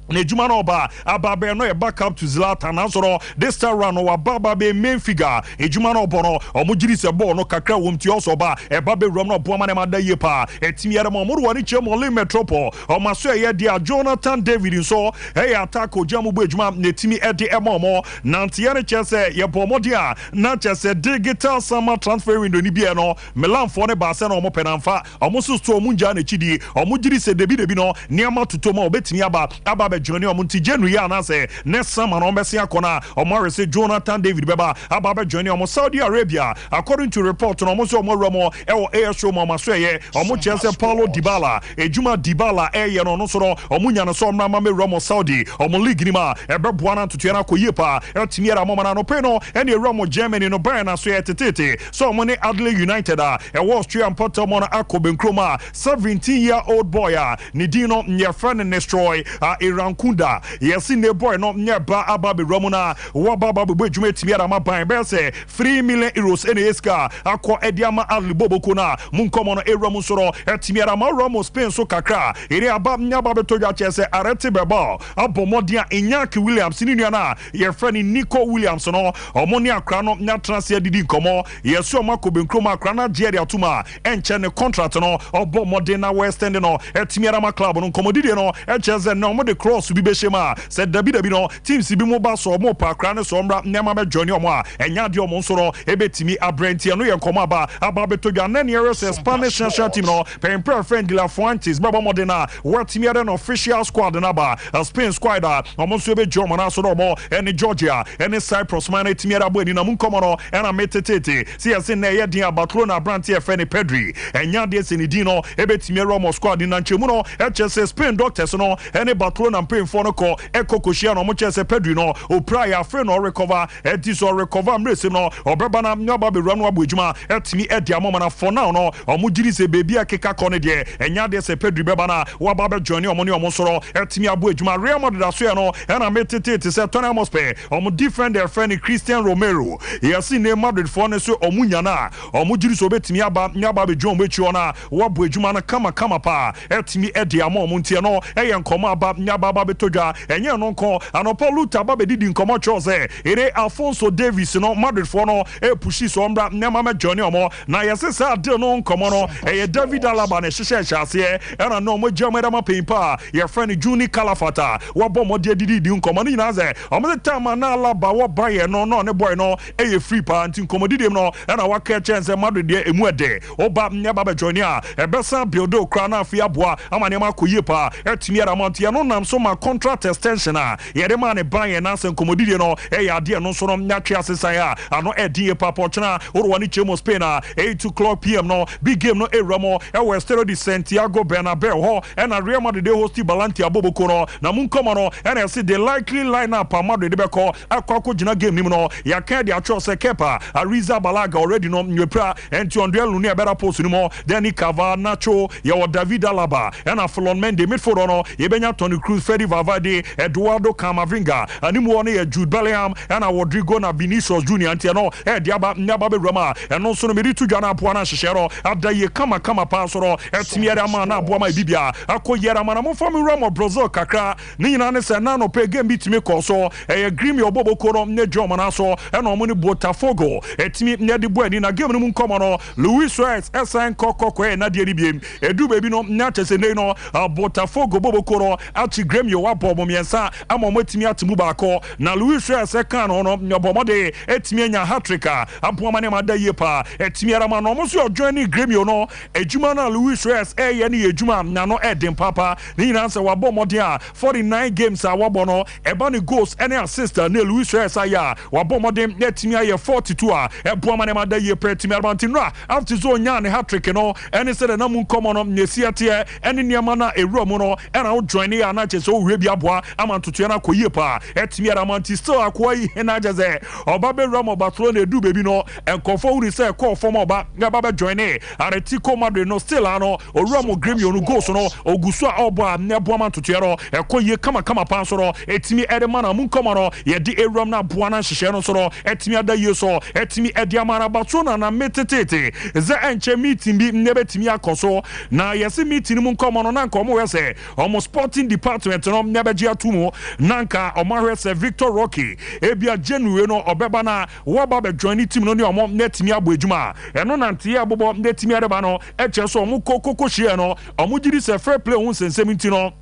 n'adwuma no ɔba aba bɛn no yɛ back up to Zlatan, nanso no this time round no waba aba bɛn main figure. Adwuma no ɔbɔ no, ɔmo gyiri sɛ bɔɔl no kakra wɔm ti ɔsɔ ɔba ɛba bɛwuram no ɔboa ma ne ma da yie paa ɛtumi yɛrɛ ma ɔmo de wɔn kyerɛ mu. Ɔle Metropole ɔmo aso ɛyɛ deɛ Jonathan David nso ɛyɛ attack ogya mu bɔ adwuma na ɛtumi ɛde ɛma ɔmo nanteɛ no kyerɛ sɛ yɛbɔ ɔmɔden a na kyerɛ sɛ digital summer transfer window ni biɛ no, Milanfoɔ ne baasɛ na ɔmo pɛ namfa ɔmo nso so ɔmo ngyaa n'akyi di. Ɔmo gyiri sɛ debi no nneɛma toto ma ɔbɛtumi aba abɛgyina ne ɔmo, nti January yi anaasɛ next summer na ɔmo bɛsen akɔ no a ɔmo awɛ sɛ Jonathan David bɛba aba abɛgyina ne ɔmo. Saudi Arabia, according to report no, ɔmo nso ɔmo awura mu ɛwɔ AS Roma. Ɔmo aso ɛyɛ ɔmo kyerɛ sɛ Paulo Dybala edwuma Dybala ɛyɛ no, ɔno nso no ɔmo nya no sɛ ɔmo ama mɛwura mo Saudi ɔmo league ni mu a ɛbɛboa no ntotoɛ no akɔ yie paa ɛtumi yɛrɛ amɔmɔ no anɔpɛ no. Ɛne ewura mo Germany no, Bayern aso yɛ tetete sɛ ɔmo ne Adelaide United a ɛwɔ Austria mpɔtam no akɔ benkurom a 17 year old boy a ne din no yɛfrɛ no Nestroy a Irankunda. Yɛsi ne boy no nyɛ ba aba abɛwura mu na waba aba abɛbɔ adwuma etumi yɛrɛ ama ban bɛyɛ sɛ €3 million ɛna ɛyɛ sika akɔ ɛde ama Adelaide boboko no a mu nkɔmɔ no ewura mu nso no ɛtumi yɛrɛ ama wura mu Spain so kakra. Ɛne aba nyaba bɛtɔ dwa kyerɛ sɛ Athletic Bilbao abɔ mmɔden a Iñaki Williams ne nua no a yɛfrɛ no Nico Williams no, ɔmo ne akora no nyatena ase adidi nkɔmmɔ. Yɛsɛ ɔmo akɔ benkurom akora no agye ɛde atom a ɛnkyɛ ne contract no ɔbɔ mmɔden na wɔ extend no ɛtumi ara ma club no. Nkɔmmɔdidie no ɛkyerɛ sɛ na ɔmo de clause bi bɛhyɛ mu a sɛ dabidabi no teams bi mu ba so ɔmo pa akora no so ɔmmra nneɛma bɛjoin ɔmo a ɛnyɛ adeɛ ɔmo nso no ɛbɛtumi abrɛ. Nti ɛno yɛ nkɔmmɔ aba bɛtɔ dwa. Na neɛ ɛyɛ sɛ Spanish national team no pɛmpɛ friend De La Fuentes bɛbɔ mmɔden a wɔatumi ɛdɛ no official squad no aba, Spain squad a ɔmo nso ɛbɛgye ɔmo no so na ɔmo ɛne Georgia ɛne Cyprus man no atumi ɛde abɔ ani. Na mu nkɔmmɔ no ɛna metetete sɛ yɛse nnɛ ɛyɛ den a Barcelona aberante ɛfɛ ne Pedri, ɛnyɛ adeɛ sɛ ne din no ɛbɛtumi ɛwura ɔmo squad no. Na nkyɛmu no ɛkyɛ sɛ Spain doctors no ɛne Barcelona mpanyinfoɔ no kɔ ɛkɔ kɔhyia no, ɔmo kyerɛ sɛ Pedri no opira yɛ afei na ɔrecover, ɛnti sɛ ɔrecover mmerɛsɛm no ɔbɛba na ɔba bɛwura no abɔ adwuma ɛtumi ɛde ama ɔmo. Na for now no ɔmo gyiri sɛ beebi a keka kɔ no deɛ, ɛnyɛ adeɛ sɛ Pedri bɛba na waba bɛjoin ɔmo ne ɔmo soro ɛtumi abɔ adwuma. Real Madrid asoɛ no ɛna metetete sɛ Tottenham Hotspur ɔmo defender ɛfrɛ no Christian Romero, yɛsi ne Madrid foɔ no so ɔmo nya no a ɔmo gyiri sɛ ɔbɛtumi aba ne aba abɛdwa ɔmo akyi hɔ no a wabɔ adwuma no kamakama paa ɛtumi ɛde ama ɔmo. Ntiɛ no ɛyɛ nkɔmɔ aba ne aba bɛtɔ dwa. Ɛnyɛ no nko, anɔpa Luta aba bɛdidi nkɔmɔ kyerɛw sɛ ɛne Alphonso Davies no, Madrid foɔ no ɛpush sɛ ɔmmra nneɛma mɛjoin ɔmo. Na yɛse saa deal no nkɔmɔ no ɛyɛ David Alaba na ɛhyehyɛ ɛhyɛ aseɛ, ɛna na ɔmo gya ɔmo ɛdama panyin pa a yɛfrɛ no Juni Calafat a wabɔ mmɔden adididi nkɔmɔ no nyinaa sɛ ɔmo de time a na Alaba wɔ Bayern no na ɔne boy no ɛyɛ free paa. Nti nkɔmɔdidiem no ɛna waka kyɛn sɛ Madrid deɛ emu ɛdɛ ɔba nyɛ ba bɛjoin a ɛbɛsan build okura na afei aboa ama nneɛma akɔ yie paa ɛtumi ɛda mo. Nti ɛno nam so ma contract extension a yɛde maa ne ban yɛn n'asɛ nkɔmɔdidie no ɛyɛ adeɛ no nso no nyatwe asesan a ano ɛdi yie paa. Pɔtwena wode wɔne kyerɛ mu Spain a 8 o'clock pm no big game no ɛwura mu ɛwɔ Estadio de Santiago Bernabeu hɔ, ɛna Real Madrid de host Valencia boboko no. Na mu nkɔmɔ no ɛna ɛsi the likely line up a Madrid de bɛkɔ akɔgyina game nim no, yɛaka de atwerɛ sɛ Kepa Arrizabalaga already no nwepra, ɛnti Andriy Lunin ɛbɛda post no mu, Dani Carvajal, Nacho, yɛwɔ David Alaba ɛna Ferland Mendy. Midfield no yɛbɛnya Toni Kroos, Fede Valverde, Eduardo Camavinga. Anim hɔ no yɛ Jude Bellingham ɛna Rodrigo na Vinicius Junior. Nti ɛno ɛde aba nyaba bɛwura mu a ɛno nso no mede to dwa no aboa no ahyehyɛ no ada yie kamakama paa so no ɛtumi ɛde ama na aboa ma ebibia akɔ yie ama. Na momfa me wura mɔ Brazil kakra. Ne nyinaa ne sɛ na anɔpɛ game bi tumi kɔɔ so, ɛyɛ Gremio ɔbɔbɔkuo no ne dwa ɔmo so ɛna ɔmo ne Botafogo ɛtumi ne de bɔ ani. Na game no mu nkɔmɔ no, Luis Suarez ɛsan kɔ kɔkɔɛ nadeɛ no biem edu baabi no nya kyɛ sɛ nei no Botafogo bɔbɔkuo no akyi. Gremio wabɔ ɔmo mmiɛnsa ama ɔmo atumi ate mu baako. Na Luis Suarez ɛka no no ɔbɔ mmɔden atumi anya hat-trick a aboa ma nneɛma ada yie paa atumi ara ma no. Ɔmo nso ɔjoin ne Gremio no adwuma no a Luis Suarez ɛyɛ no yɛ adwuma a n'ano ɛden paapa. Ne nyinaa sɛ wabɔ mmɔden a 49 games a wabɔ no ɛba ne goals ɛne assist a ne Luis Suarez ayɛ a wabɔ mmɔden atumi ayɛ 42 a ɛboa ma nneɛma ada yie paa atumi ara ma nti nnora after sɛ ɔnyaa ne hat-trick no ɛne sɛdeɛ na mu nkɔmmɔ no na ɛsi ɛteɛ ɛne nneɛma no a ɛwura mu no ɛna wo join yɛ a na kyerɛ sɛ wohwɛ bi aboa ama ntotoeɛ no akɔ yie paa ɛtumi ara ma nti still akoa yi na kyerɛ sɛ ɔba bɛwura mu Barcelona ɛdu baabi no nkurɔfoɔ hunu sɛ ɛkɔɔ fam ɔba ɛba bɛ join Atletico Madrid no still ano owura mu Gremio no goals no ogu so a ɔbɔ a na ɛboa ma ntotoeɛ no ɛkɔ yie kamakama paa nso no ɛtumi ɛde ma no mu nkɔmmɔ no yɛde ewuram no aboa no nhyehyɛɛ no nso no ɛtumi ada yie so ɛtumi ɛde ama no Barcelona na me tetete sɛ ɛnkyɛ meeting bi na ɛbɛtumi akɔ so na yɛse meeting no mu nkɔmmɔ no na nka ɔmo hwɛ sɛ ɔmo sporting department no na ɛbɛgye ato mu na nka ɔmo ahwɛ sɛ Victor Roque ebia January no ɔbɛba na wɔba bɛ join ne team no ne ɔmo na ɛtumi abɔ adwuma ɛno na nteɛ abobɔ na ɛtumi ɛreba no ɛkyerɛ sɛ ɔmo kɔ koko hyia no ɔmo gye di sɛ fair play ho nsɛnsɛm nti no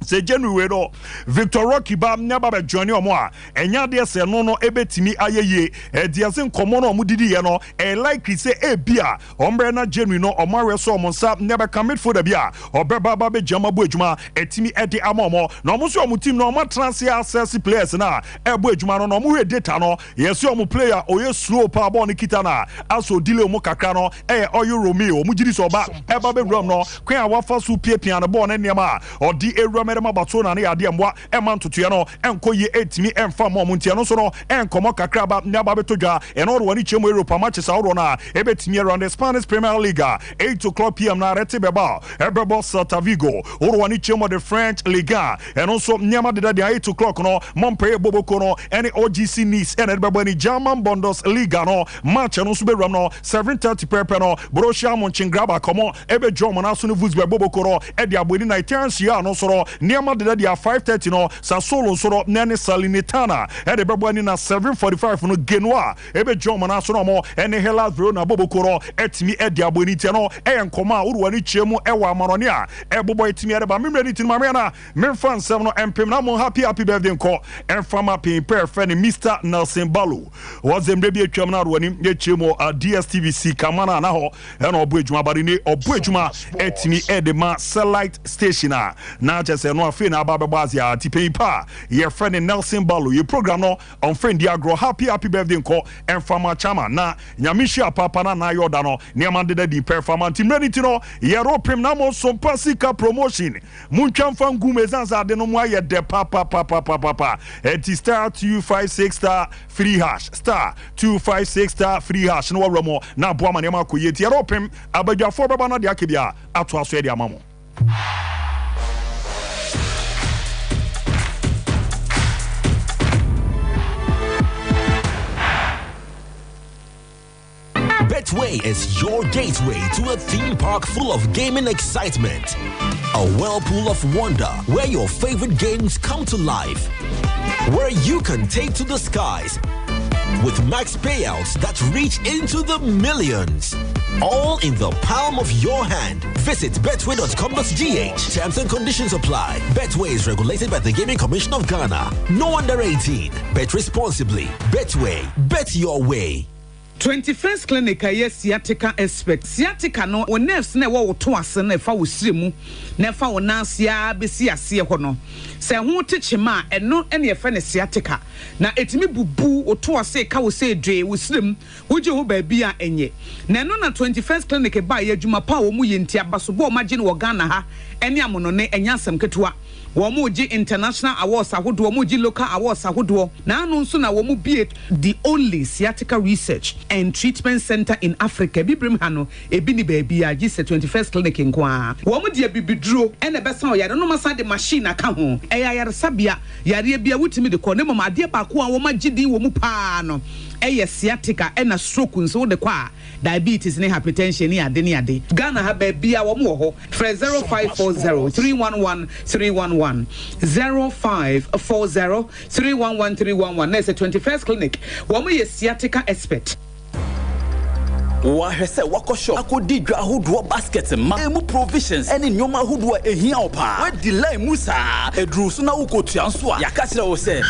sɛ January no Victor Roque ba na ba bɛ join ɔmo a ɛnyɛ adeɛ sɛ no no ɛbɛtumi ayɛ yie. Ɛdi ɛsɛ nkɔmmɔ no ɔmo didi yɛ no ɛyɛ likely sɛ ebi a ɔmbrɛ na January no ɔmo awɛ sɛ ɔmo nsa na ɛbɛka midfielder bi a ɔbɛba ba bɛgyina mu abɔ adwuma ɛtumi ɛde ama ɔmo. Na ɔmo nso ɔmo team no ɔmo atena ase assess players na ɛbɔ adwuma no na ɔmo hwɛ data no yɛsɛ ɔmo player ɔyɛ slow paa bɔɔl no kita na asɔ delay ɔmo kakra no ɛyɛ Ɔyɛ Romeo. Ɔmo gyidi sɛ ɔba ɛba bɛwura mu no kwan a wafa so piapia ne bɔɔl ne nneɛma a ɔde ewura mu ɛde ma Barcelona no yɛ adeɛ mmoa ɛma ntotoeɛ no ɛnkɔ yie ɛntumi ɛmfa mma ɔmo. Nti ɛno nso no ɛnkɔmɔ kakra ba ne aba bɛtɔ dwa. Ɛno ɔde wɔn ani kyerɛ mu Europa matches ahodoɔ no a ɛbɛtumi awura the Spanish Premier League a 8:00 pm na Arete Bilbao ɛbɛbɔ Celta Vigo. Wode wɔn ani kyerɛ mu the French Ligue 1 ɛno nso nneɛma deda deɛ 8:00 no Montpellier Boboko no ɛne OGC Nice ɛna ɛde bɛbɔ ɛne German Bundesliga no match ɛno nso bɛwuram no 7:30 pɛpɛ no Borussia Mönchengladbach ɔmo ɛbɛdwa ɔmo n'aso ne Wolfsburg Boboko no ɛde abɔ ani na Italian Serie A no nso no nneɛma deda deɛ 5:30 no Sassuolo nso no na ɛne Salernitana ɛde bɛbɔ ani na 7:45 no Genoa ɛbɛdwa ɔmo n'aso no ɔmo ɛne Hellas Verona Boboko no ɛtumi ɛde abɔ ani. Nti ɛno ɛyɛ nkɔmɔ a wode w'ani kyerɛ mu ɛwɔ amanɔne a ɛbobɔ ɛtumi ɛde ba memmerɛ ne ti no maame ana memfa nsɛm no ɛmpem na mo happy happy birthday nkɔ ɛmfa ma pin pɛ ɛfɛ ne Mr Nelson Balo wɔdze mmerɛ bi atwam no ade w'ani kyerɛ mu DSTV sika ma no ana hɔ ɛna ɔbɔ adwuma bare ne ɔbɔ adwuma ɛtumi ɛde ma satellite station a na kyerɛ sɛ no afei na aba bɛbɔ ase a ti panyin pa a yɛfrɛ ne Nelson Balo yɛ program no ɔmfrɛ ndi agorɔ. Happy happy birthday nkɔ ɛmfa ma chama na nyame hyia papa na na ayɛ ɔda no nneɛma deda din pɛ fa ma nti mmerɛ ne ti no yɛropem na mo so mpa sika promotion muntwa mfa ngu mu ɛsiane sɛ ade no mu ayɛ dɛ papapapapapa. Ɛnti star 256 star 3 hash star 256 star 3 hash na wawura mu na aboa ma nneɛma akɔ yie. Nti yɛropem abadwafoɔ bɛba no de aka bi a atoa so ɛde ama mo. Betway is your gateway to a theme park full of gaming excitement. A whirlpool of wonder where your favorite games come to life. Where you can take to the skies with max payouts that reach into the millions. All in the palm of your hand. Visit betway.com.gh. Terms and conditions apply. Betway is regulated by the Gaming Commission of Ghana. No under 18. Bet responsibly. Betway. Bet your way. 21st Clinic a ɛyɛ sciatica expert. Sciatica no, wo nerves na ɛwɔ wo to ase no ɛfa wo srɛ mu na ɛfa wo nan ase ara bɛsi aseɛ hɔ no, sɛ ɛho te kyema a, ɛno na yɛfrɛ no sciatica. Na ɛtumi bubu wo to ase, ɛka wo sɛ dwee, wo srɛ mu, wogye ho baabi a ɛnyɛ. Na ɛno na 21st Clinic baeɛ, adwuma pa a wɔn yɛ nti, abasobɔ a wɔagye no wɔ Ghana ha ne amonɔne, ɛnyɛ asɛm ketewa. Wɔregye international awards ahodoɔ, wɔregye local awards ahodoɔ. Na ano nso na wɔbue the only sciatica research and treatment centre in Africa. Abibirem ha no, ebi nni baabiara gye sɛ 21st Clinic nko ara. Wɔde abibiduro na ɛbɛsa ɔyare no, na wɔasan de machine aka ho. Ɛyɛ ayaresabea, yareɛ biara wotumi de kɔ, na mmom adeɛ baako a wɔagye din wɔ mu pa ara no yɛ sciatica, ɛna stroke nso wode kɔ a, diabetes ne hypertension ne ade ne ade. Ghana ha baabiara wɔn wɔ hɔ. Frɛ 0540 311 311, 0540 311 311 na ɛsɛ 21st Clinic. Wɔn yɛ sciatica expert. Woahwɛ sɛ woakɔ shop akɔdi dwa ahodoɔ basket ma emu provisions ne nneɛma ahodoɔ a ehia wo paa. Woadi line mu saa, ɛduru so na wokɔtua nso a, yɛaka kyerɛ wo sɛ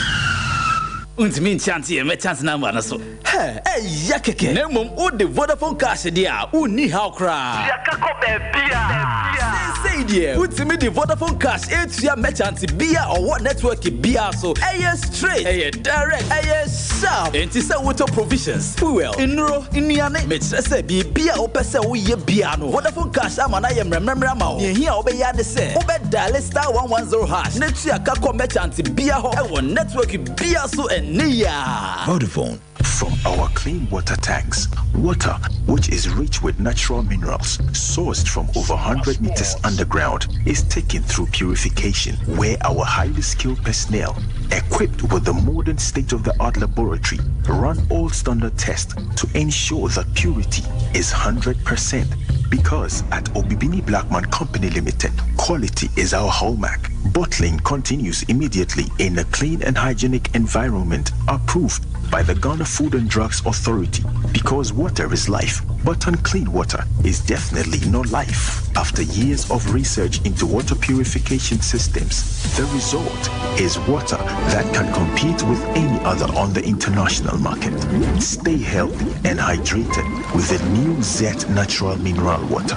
wontumi nkyante yɛn merchant number no so. Hɛ, ɛyɛ kɛkɛ! Na mmom wode Vodafone Cash deɛ a, wonni haw koraa. Tua ka kɔ baabiara. Seesei deɛ, wotumi de Vodafone Cash tua merchant bi a ɔwɔ network biara so. Ɛyɛ straight, ɛyɛ direct, ɛyɛ sharp. Enti sɛ wotɔ provisions, fuel, nnuro, nnuane, mekyerɛ sɛ biribi a wopɛ sɛ woyɛ biara no, Vodafone Cash ama no ayɛ mmerɛmmerɛmmerɛ ama wo. Nea ehia a wobɛyɛ ara ne sɛ wobɛdiale *110# na tua ka kɔ merchant biara hɔ wɔ network biara so ɛnnɛ yi ara. Vodafone. From our clean water tanks, water which is rich with natural minerals, sourced from over 100 meters underground, is taken through purification, where our highly skilled personnel, equipped with the modern state of the art laboratory, run all standard tests to ensure that purity is 100%. Because at Obibini Blackman Company Limited, quality is our hallmark. Bottling continues immediately in a clean and hygienic environment approved by the Ghana Food and Drugs Authority because water is life, but unclean water is definitely not life. After years of research into water purification systems, the result is water that can compete with any other on the international market. Stay healthy and hydrated with the new Z Natural Mineral Water.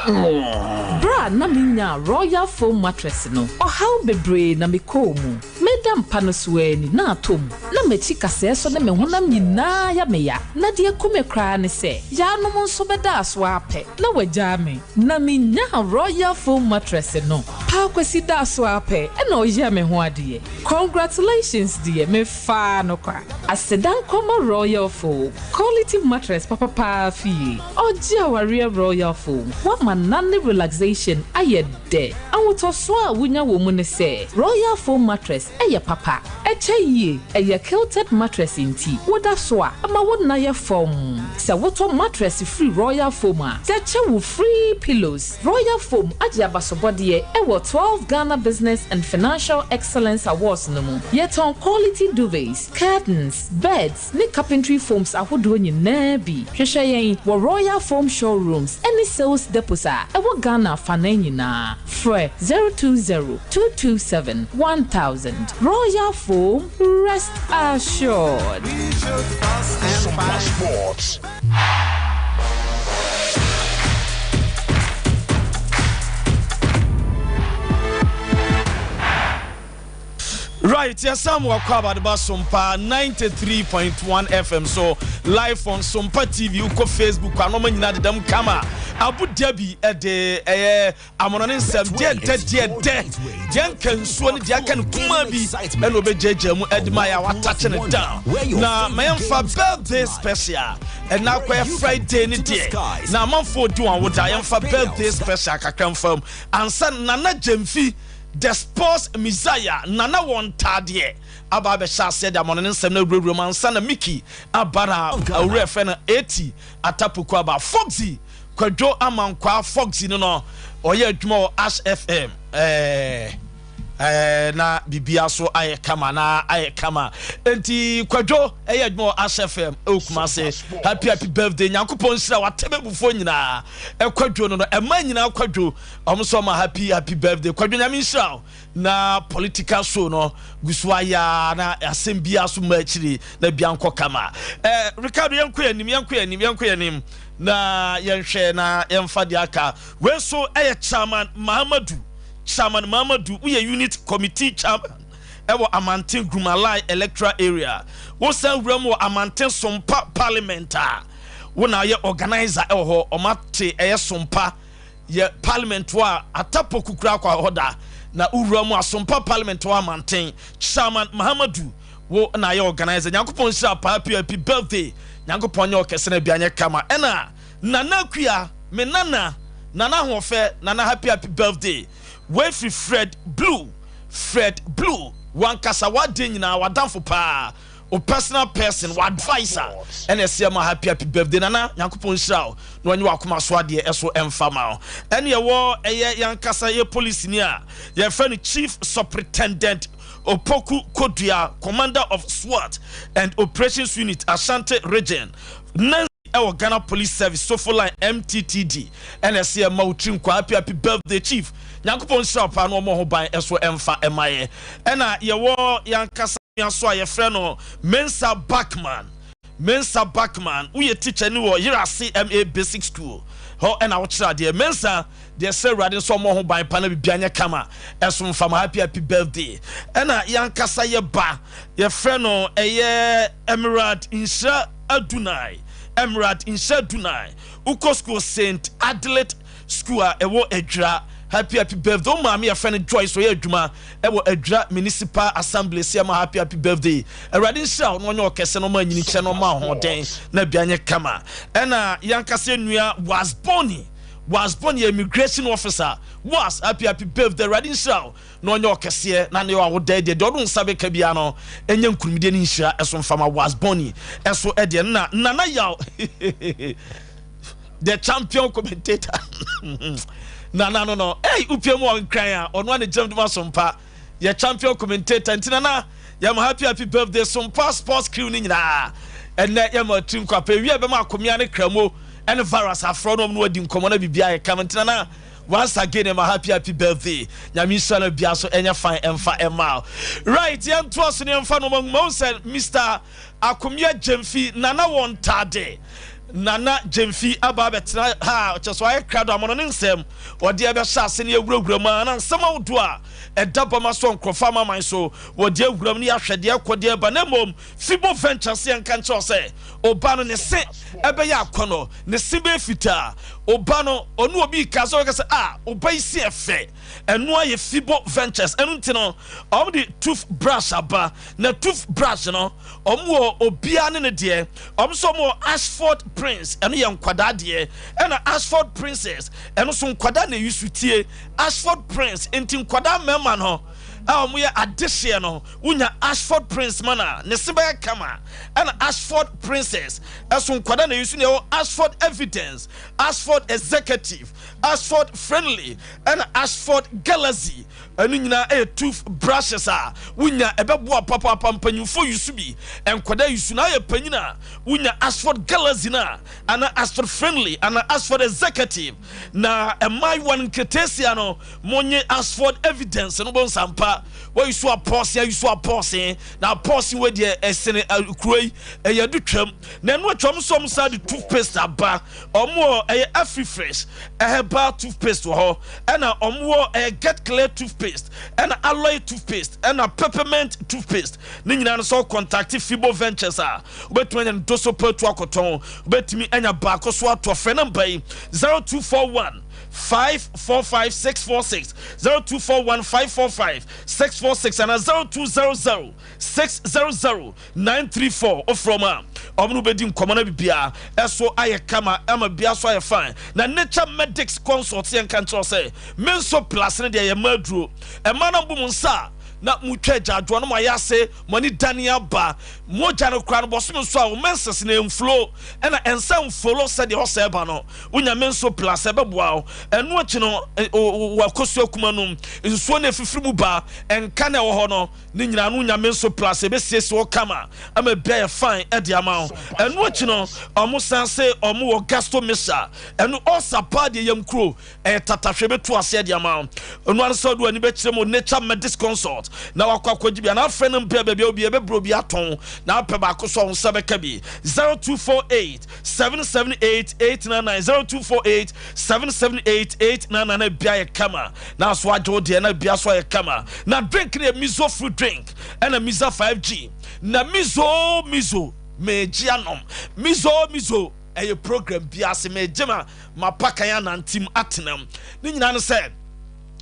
Berɛ a na menyaa Royal Foam Mattress no, ɔhaw bebree na mekɔɔ mu. Meda mpa no so ara ni, na atɔ mu. Na m'akyi kasɛɛ so ne me honam nyinaa yɛ me ya. Na deɛ ɛku me koraa ne sɛ, yaanom nso bɛdaa so ara pɛ, na wɔagyaa me. Na menyaa Royal Foam Mattress no, Paa Kwasi daa so ara pɛ na ɔyɛɛ me ho adeɛ. Congratulations deɛ, mefaa no kwa. Aseda nkɔma Royal Foam, quality mattress papa paa fie. Ɔgye awareɛ Royal Foam, woama nna ne relaxation ayɛ dɛ. Ahotɔsoɔ a wonya wɔ mu ne sɛ, Royal Foam mattress yɛ papa, ɛkyɛ yie, ɛyɛ quilted mattress nti woda so a, ɛma wo nna yɛ fɔmm. Sɛ wotɔ mattress firi Royal Foam a, yɛkyɛ wo free pillows. Royal Foam agye abasobɔdeɛ wɔ 12 Ghana Business and Financial Excellence Awards no mu. Yɛtɔn quality duvets, curtains, beds ne carpentry foams ahodoɔ nyinaa bi. Hwehwɛ yɛn wɔ Royal Foam showrooms ne sales depots a ɛwɔ Ghana afanan nyinaa. Frɛ 020 227 1000. Royal Foam, rest assured. Super Sports. Right, yɛsan mu akɔ abadeba Sompa 93.1 FM so live on Sompa TV wokɔ Facebook anɔma nyinaa dedam kama Abu Dhabi ɛde ɛyɛ amono ne nsɛm deɛ dɛ deɛ dɛ deɛ nka nsuo ne deɛ aka no kumaa bi ɛna ɔbɛgyaagyaa mu ɛde ma yɛ a watakye no down na ma yɛmfa birthday special ɛna akɔyɛ Friday ne deɛ na amanfoɔ di wɔn awoda yɛmfa birthday special kakra mfa mu ansa Nana Gyamfi The Sports Messiah Nana wɔ ntaadeɛ aba abɛhyɛ aseɛ de amono ne nsɛm no awurawura mu ansa na Mickey aba na awura ɛfɛ no Eti Atapoku aba Foxy Kwadwo Amankwaa Foxy no no ɔyɛ adwuma wɔ Ash FM ɛɛ ɛɛ na biribiara so ayɛ kama na ayɛ kama nti Kwadwo ɛyɛ adwuma wɔ Ash FM ɛwɔ Kumase happy happy birthday Nyankopɔn nhyira watɛmɛbufoɔ nyinaa ɛkwadwo no no ɛma nyinaa Kwadwo ɔmo nso ɔma happy happy birthday Kwadwo Nyame nhyira wo na political show no gu so ayaa na asɛm biara so mma akyiri na bia nkɔ kama eh, Ricardo yɛnkɔ yɛn anim yɛnkɔ yɛn anim yɛnkɔ yɛn anim na yɛnhwɛ na yɛmfa deɛ aka wei nso ɛyɛ chairman Mahamadu chairman Mahamadu woyɛ unit committee chairman ɛwɔ Amanten Gurumalai electoral area wosan wura mu wɔ Amanten Sompa parliament a wo na yɛ organizer ɛwɔ hɔ ɔma te ɛyɛ Sompa yɛ parliament hɔ a Atapoku koraa kɔ hɔ da na wowura mu Asompa parliament hɔ Amanten Chairman Mahamadu wo na ayɛ organizer Nyankopɔn nhyira paa happy happy birthday Nyankopɔn nyɛ ɔkɛse na bia nyɛ kama ɛna Nana Akua me nana Nana Ahoɔfɛ Nana happy happy birthday wei firi Fred Blue Fred Blue wankasa w'adeɛ nyinaa w'adamfo paa wo personal person wo adviser ɛna ɛsɛ ma happy happy birthday nana nyankopɔn nhyira wo na ɔnye w'akoma so adeɛ ɛso ɛmfa ma wo ɛne ɛwɔ ɛyɛ yankasa yɛ police ni a yɛfrɛ no chief superintendent. Opoku Kodua, Commander of SWAT and Operations Unit, Ashanti Region, Nancy ɛwɔ Ghana Police Service, Sofo Line MTTD, ɛna ɛsɛ ɛma wo tiri nkwa. Happy happy birthday, Chief. Nyankopɔn nhyira wo paa na ɔmmɔ ho ban ɛso ɛmfa ɛma yɛ. Ɛna yɛwɔ yɛankasa so a yɛfrɛ no Mensa Backman. Mensa Backman, woyɛ teacher ni wɔ Yerase MA Basic School hɔ ɛna wokyerɛ adeɛ. Mensa deɛ, sɛ Awurade nso ɔmmɔ ho ban pa na biribia nyɛ kama ɛso mfama. Happy happy birthday. Ɛna yɛankasa yɛ ba yɛfrɛ no ɛyɛ Emerald Nhyira Adunai. Emerald Nhyira Adunai, wokɔ school St Adelaide School a ɛwɔ Adwira. Happy happy birthday. Wo maame yɛfrɛ no Joyce, ɔyɛ adwuma ɛwɔ Adwira Municipal Assembly, sɛ ɛma happy happy birthday. Awurade nhyira wo na ɔnyɛ ɔkɛse na ɔma anyini kyɛ na ɔma ahoɔden na bia nyɛ kama. Ɛna yɛankasa nua Wasboni. Wasboni yɛ immigration officer. Was, happy happy birthday. Awurade nhyira wo na ɔnyɛ ɔkɛseɛ na ne awoda deɛ ɔdo nsa bɛka bia no ɛnyɛ nkurumidie ne nhyira ɛso mfama. Wasboni ɛso ɛdeɛ na Nana Yaw, the champion commentator, Nana no hey, wopie mu ɔnkran a ɔno ane gyam doma sompa yɛ champion commentator. Nti Nana, yɛma happy happy birthday. Sompa sports crew no nyinaa ɛnɛ yɛma tiri nkwapɛ wie bɛma akomea ne kramo ɛne virus aforɔ no ɔm no wadi nkɔmmɔ na biribia yɛ kama. Nti Nana, once again, ɛma happy happy birthday. Nyame nhyira no bia so ɛnyɛ fine ɛmfa ɛma. Right, yɛntoa so ne yɛmfa no ɔma sɛ Mr Akomea Gyemfi, Nana wɔ ntade. Nana Gyemfi aba abɛtena ha kyɛ so ayɛ krado amono ne nsɛm wɔde ɛbɛhyɛ ase ne awurawura mu a na nsɛm ahodoɔ a ɛda bama so nkurɔfoɔ amaman so wɔde awura mu ne yɛahwɛ deɛ ɛkɔ deɛ ɛba. Na mmom Fibo Venture sɛ yɛnka nkyerɛw sɛ ɔba no ne se ɛbɛyɛ akɔnɔ, ne se bɛyɛ fitaa. Ɔba no ɔne obi ka sɛ ɔbɛka sɛ a ɔba yi se ɛfɛ, ɛno ayɛ Fibo Ventures. Ɛno nti no ɔmo de tooth brush aba, na tooth brush no ɔmo wɔ obiara ne ne deɛ. Ɔmo nso ɔmo wɔ Ashford Prince, ɛno yɛ nkwadaa deɛ, ɛna Ashford Princess, ɛno nso nkwadaa na eyi so tie Ashford Prince. Nti nkwadaa mmarima no a ɔmo yɛ adehyeɛ no, wonya Ashford Prince ma na ne se bɛyɛ kama, ɛna Ashford Princess ɛso nkwadaa na eyi so. Na ɛwɔ Ashford Evidence, Ashford Executive, Ashford Friendly, ɛna Ashford Galaxy. Ɛno nyinaa ɛyɛ tooth brushes a wonya ɛbɛboa papaapa. Mpanyinfoɔ yusu bi, nkwadaa yusu. Na ayɛ panyin a wonya Ashford Galaxy na ana Ashford Friendly ana Ashford Executive, na mmaayewa no nketeesia no monye Ashford Evidence no bɔ nsampa. Wɔyi so apɔɔse ayi so apɔɔse na apɔɔse wɔ deɛ ɛsene kuro yi ɛyɛ do twam. Na ɛno atwam nso ɔmo saa de toothpaste aba. Ɔmo wɔ ɛyɛ Afrifresh herbal toothpaste wɔ hɔ, ɛna ɔmo wɔ ɛyɛ Get Clear toothpaste, ɛna Aloe toothpaste, ɛna peppermint toothpaste. Ne nyinaa no sɛ contact Fibo Ventures a wobɛtumi anya no doso pɛtu akɔtɔn, wobɛtumi anya baako so ato. Frɛ number yi: 0241 545 646, 0241 545 646, ana 0200 600 934. Wofrɛ mu a ɔmo no bɛdi nkɔmmɔ no bibia ɛso ayɛ kama ama bia so ayɛ fine. Na Nature Medics Consult yɛn ka nkyerɛw sɛ me nso plus no deɛ yɛ mma aduro ɛma no mbo mo nsa a na motwa agyaadwoɔ no mo ayɛ ase mo ani dane aba mogya no koraa no bɔsome nso a wo menses no ɛmflow ɛna ɛnsa mfolo sɛdeɛ ɔsɛ ɛba no, wonya me nso plus ɛbɛboa wo. Ɛno akyi no wakɔsu akuma no nsuo no ɛfifiri mu ba ɛnka na ɛwɔ hɔ no ne nyinaa no, wonya me nso plus ɛbɛsiesie wo kama ama bia yɛ fine ɛde ama wo. Ɛno akyi no ɔmo san se ɔmo wɔ gasto mixture, ɛno ɔsa paa deɛ yam kuro ɛyɛ tatahwɛ bɛtu aseɛ de ama wo. Ɛno ano sɛ ɔde w'ani bɛkyerɛ mu Nature Medics Consult na wakɔ akɔgye bi anaa afrɛ no mpɛ baabi a obi ɛbɛbrɛ obi atɔn na apɛ baako so a wo nsa bɛka bi: 0248 778 899, 0248 778 899. Na bia yɛ kama na so agye wo deɛ na bia so ayɛ kama. Na drink no yɛ Mizo fruit drink ɛna Miza 5G. Na Mizo Mizo megye anom Mizo Mizo ɛyɛ program bi ase megye ma mapakan anantim atenam ne nyinaa no sɛ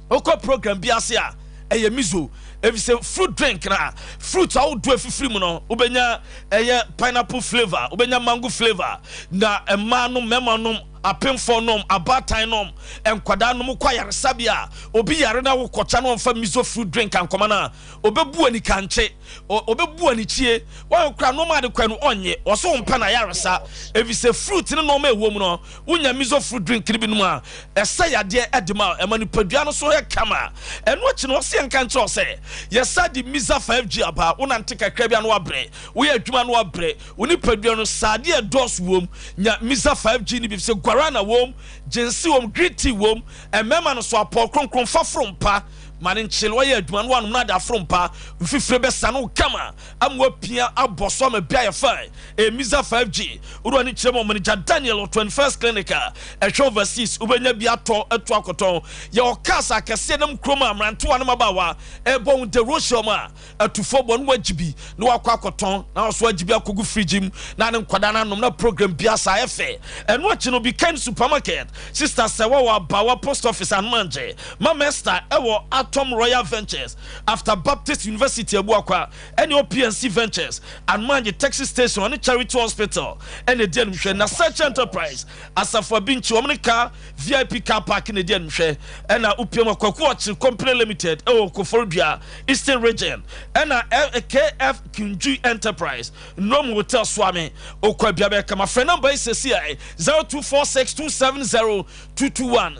wokɔ program bi ase a ɛyɛ Mizo, efisɛ fruit drink na fruit ahodoɔ efifiri mu no, wobɛnya ɛyɛ pineapple flavour, wobɛnya mango flavour, na mmaa no mmarima nom. Apemfoɔ nom, abaatan nom, nkwadaa nom. Wokɔ ayaresabea a, obi yare na wokɔkya na ɔmfa miso fruit drink ankɔma no a, ɔbɛbu anikankye, ɔbɛbu anikyie. Wɔn kora nneɛma ade kwan no ɔnnye. Ɔso ɔmpɛ no ayaresa. Efisɛ fruit ne nneɛma a ɛwɔ mu no, wonya miso fruit drink no bi nom a, ɛsa yadeɛ de ma wo. Ɛma nipadua no so yɛ kama. Ɛno akyi no, ɔse yɛnka nkyerɛ wo sɛ, yɛsa de Misa 5G aba. Wonante kakra bi a na woabrɛ. Woyɛ adwuma na woabrɛ. Wo nipadua no, saa adeɛ a ɛdɔɔso wom. Nya Misa 5G no bi efisɛ guarana wom, ginseng wom, green tea wom. Mmarima no so apɔw kronkron fa foro mpa ma no nkyele. Woayɛ adwuma na woanom na ade aforo mpa. Mfifire bɛsane wo kama ama woapia abɔ so ama bi ayɛ fine. Ɛyɛ Misa 5G. Wode w'ani kyerɛ mu a, Manager Daniel wɔ 21st Clinic a ɛhwɛ overseas. Wobɛnya bi atɔ atu akɔtɔn. Yɛwɔ cars akɛseɛ nam kurom a mmerantewa ne mmabaawa rebɔ ho dawuro hyɛ wɔn a Atufoɔ bɔ na wagye bi na wakɔ akɔtɔn na waso agye bi akɔgu fridge mu na ne nkwadaa no anom na program bi asa ayɛ fɛ. Ɛno akyi no Biken Supermarket, Sister Sɛwa wɔ Abawa Post Office Anomangyɛ, Mama Esther ɛwɔ Atom Royal Ventures after Baptist University Abuakwa ɛne OPNC Ventures Anomangyɛ Taxi Station ɔne Charity Hospital ɛna ɛdi animhwɛ. Nasearch Enterprise Asafo Abinkyi wɔn ne car VIP car park na ɛdi animhwɛ ɛna Upiam Kwaku Ɔkyere Company Limited ɛwɔ Koforidua Eastern Region ɛna KF Kinjui Enterprise Nnom Hotel Suame Okwa bia bɛyɛ kama frɛ namba yi sɛsi a 0246270221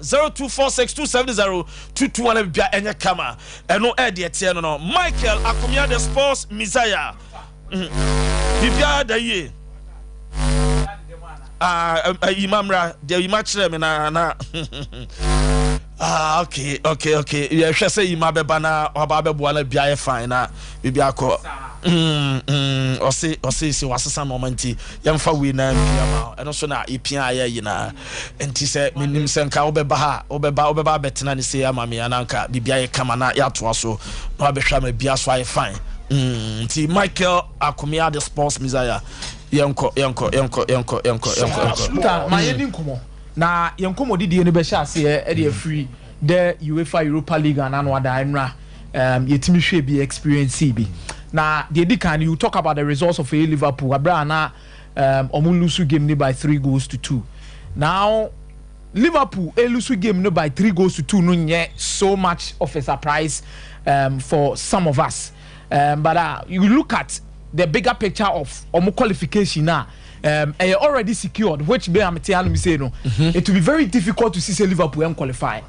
0246270221 bia ɛnyɛ kama ɛno ɛdeɛ teɛ no no Michael Akomia the Sports Messiah biribiara da yie ah yima mmra deɛ yima kyerɛ me na na ah okay okay okay yɛhwɛ sɛ yima bɛba na waba abɛboa na bia yɛ fine na biribi akɔ mm mm ɔse ɔse sɛ wasesa nneɛma nti yɛmfa wei na mpia ma ɛno so na yɛpia ayɛ nyinaa nti sɛ menim sɛ nka wobɛba ha wobɛba wobɛba abɛtena ne sei ama me anaa nka biribi ayɛ kama na yɛatoa so na wabɛhwɛ ama bia so ayɛ fine mm nti Michael Akomea the sports messiah yɛnkɔ yɛnkɔ yɛnkɔ yɛnkɔ yɛnkɔ yɛnkɔ yɛnkɔ. Ta ma yɛni nkɔmmɔ na yɛn nkɔmmɔdidie no bɛhyɛ aseɛ de afiri the UEFA Europa League anano ada nnora um, yɛtumi hwɛ bi experience bi na deɛ di kan you talk about the results of a Liverpool abere a na um, ɔmo lose game no by 3 goals to 2. Now Liverpool lose game no by 3 goals to 2 no nyɛ so much of a surprise for some of us, but you look at the bigger picture of ɔmo qualification na ɛyɛ already secured, which be am te anum say no, it will be very difficult to see say Liverpool ɛn qualify.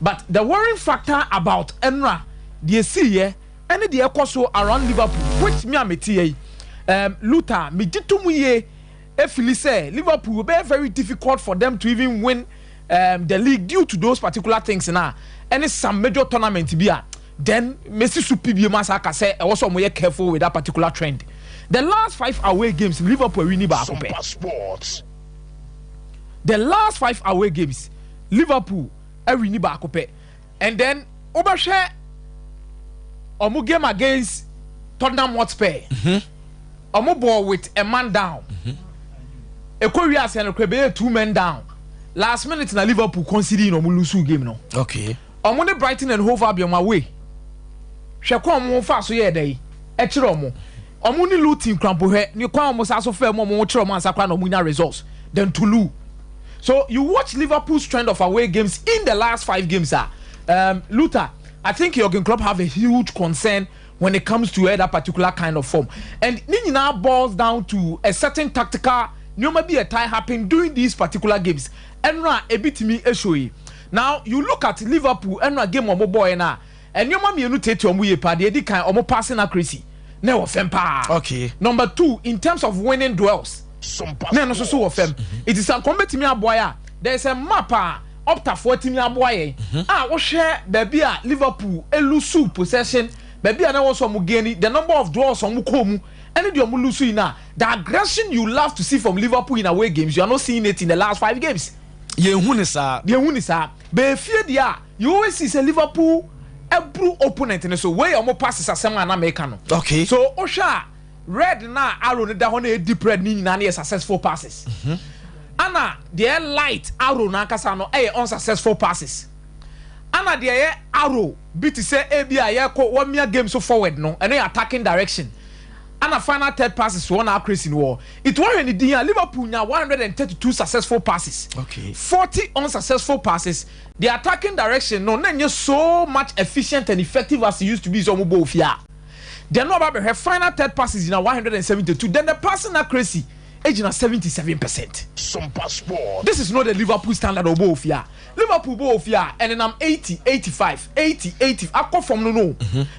But the worrying factor about ɛnra deɛ si yɛ ɛne deɛ ɛkɔ so around Liverpool, which me am te yɛ yi, Luther me gye to mu yie efili sɛ Liverpool will be very difficult for them to even win the league due to those particular things na ɛne some major tournament bi a then mesi so pi bie mu asa aka sɛ ɛwɔ sɛ ɔmo yɛ careful with that particular trend. The last five away games, Liverpool win baako pɛ. The last five away games, Liverpool awin baako pɛ. And then wobɛhwɛ ɔmo game against Tottenham Hotspur, ɔmo bɔ with a man down, ekɔ wi ase no kora bɛyɛ two men down. Last minute na Liverpool concede na ɔmo lose game no. Ɔmo ne Brighton and Hove Albion away, hwɛ kwan ɔmo fa so yɛ ɛdɛ yi ɛkyerɛ ɔmo. Ɔmo ne Luton krampohwɛ ne kwan ɔmo sa so fɛ mu ɔmo kyerɛ ɔmo ansa kora na ɔmo nya results, then Toulouse. So you watch Liverpool's trend of away games in the last five games, ah, Luther, I think Jurgen Klopp have a huge concern when it comes to that particular kind of form, and ne nyinaa boils down to a certain tactical nneɛma bi a ɛtae happen during these particular games. Ɛnora ebi tumi ehyo yi. Now you look at Liverpool ɛnora game ɔmo bɔɔ yɛ na nneɛma mmienu tete ɔmo yie paa. Deɛ edi kan, ɔmo passing accuracy na ɛwɔ fam paa. Number two, in terms of winning duels, na ɛno nso so wɔ fam. It is nkɔm bɛtumi aboa yɛ a there is a map a Optafoɔ tumi aboa yɛn a wohwɛ baabi a Liverpool elose possession, baabi a na ɛwɔ so ɔmo gain, the number of duels ɔmo kɔɔ mu ɛne deɛ ɔmo lose yi. Na the aggression you love to see from Liverpool in away games, you are not seeing it in the last five games. Yɛn hu ni saa. Yɛn hu ni saa. Beefie deɛ a you always see say Liverpool ɛburu opponent ne so wey ɔmo passes asɛm a na meka no. So wohwɛ a, red na arrow no da hɔ na deep red ne nyinaa no yɛ successful passes, ana deɛ light arrow n'ankasa no ɛyɛ unsuccessful passes, ana deɛ yɛ arrow bi te sɛ ebi a yɛkɔ wɔmia game so forward no, ɛno yɛ attacking direction. Ana final third passes wɔ na accuracy no wɔ. Nti wɔhwɛ ne din a, Liverpool nya 132 successful passes, 40 unsuccessful passes. The attacking direction no na ɛnyɛ so much efficient and effective as it used to be sɛ wɔn bɔ ofie a. Then na ɔba bɛhwɛ final third passes gyina 172, then the passing accuracy gyina 77%. This is not the Liverpool standard ɔbɔ ofie a. Liverpool bɔ ofie a ɛnenam 80, 85, 80, 80 akɔ fam no no.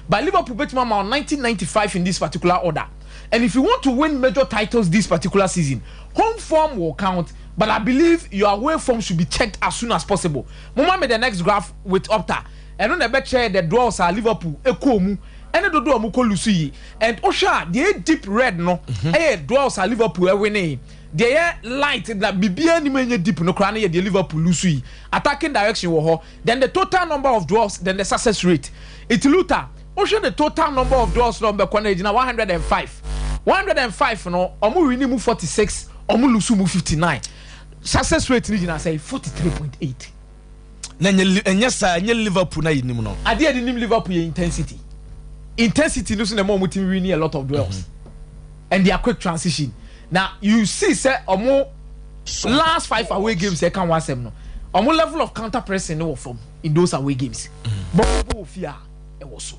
But Liverpool bɛtumi ama wo 90, 95 in this particular order. And if you want to win major titles this particular season, home form will count, but I believe your away form should be checked as soon as possible. Momma me the next graph with Opta. Ɛno na ɛbɛkyerɛ the draws a Liverpool kɔɔ mu ɛne dodoɔ a wɔkɔ lose yi. And wohwɛ a deɛ ɛyɛ deep red no ɛyɛ draws a Liverpool ɛwinee. Deɛ ɛyɛ light na biribiara nnim a ɛnyɛ deep no koraa no yɛ deɛ Liverpool lose yi. Attacking direction wɔ hɔ, then the total number of draws, then the success rate. Nti Luther, wohwɛ the total number of draws na wɔbɛkɔ no ɛgyina 105. 105 no, wɔn winni mu 46, wɔn lose mu 59. Success rate no gyina sɛn? 43.8. Na ɛnyɛ ɛnyɛ saa, ɛnyɛ Liverpool na yɛnim no. Adeɛ a yɛde nim Liverpool yɛ intensity. Intensity no so na ɛma wɔn tumi winni a lot of duels. And their quick transition. Na you see sɛ ɔmo last five away games ɛka ho asɛm no, ɔmo level of counter pressing no wɔ fam in those away games. But ɔmo bɔ wɔ fie a ɛwɔ so.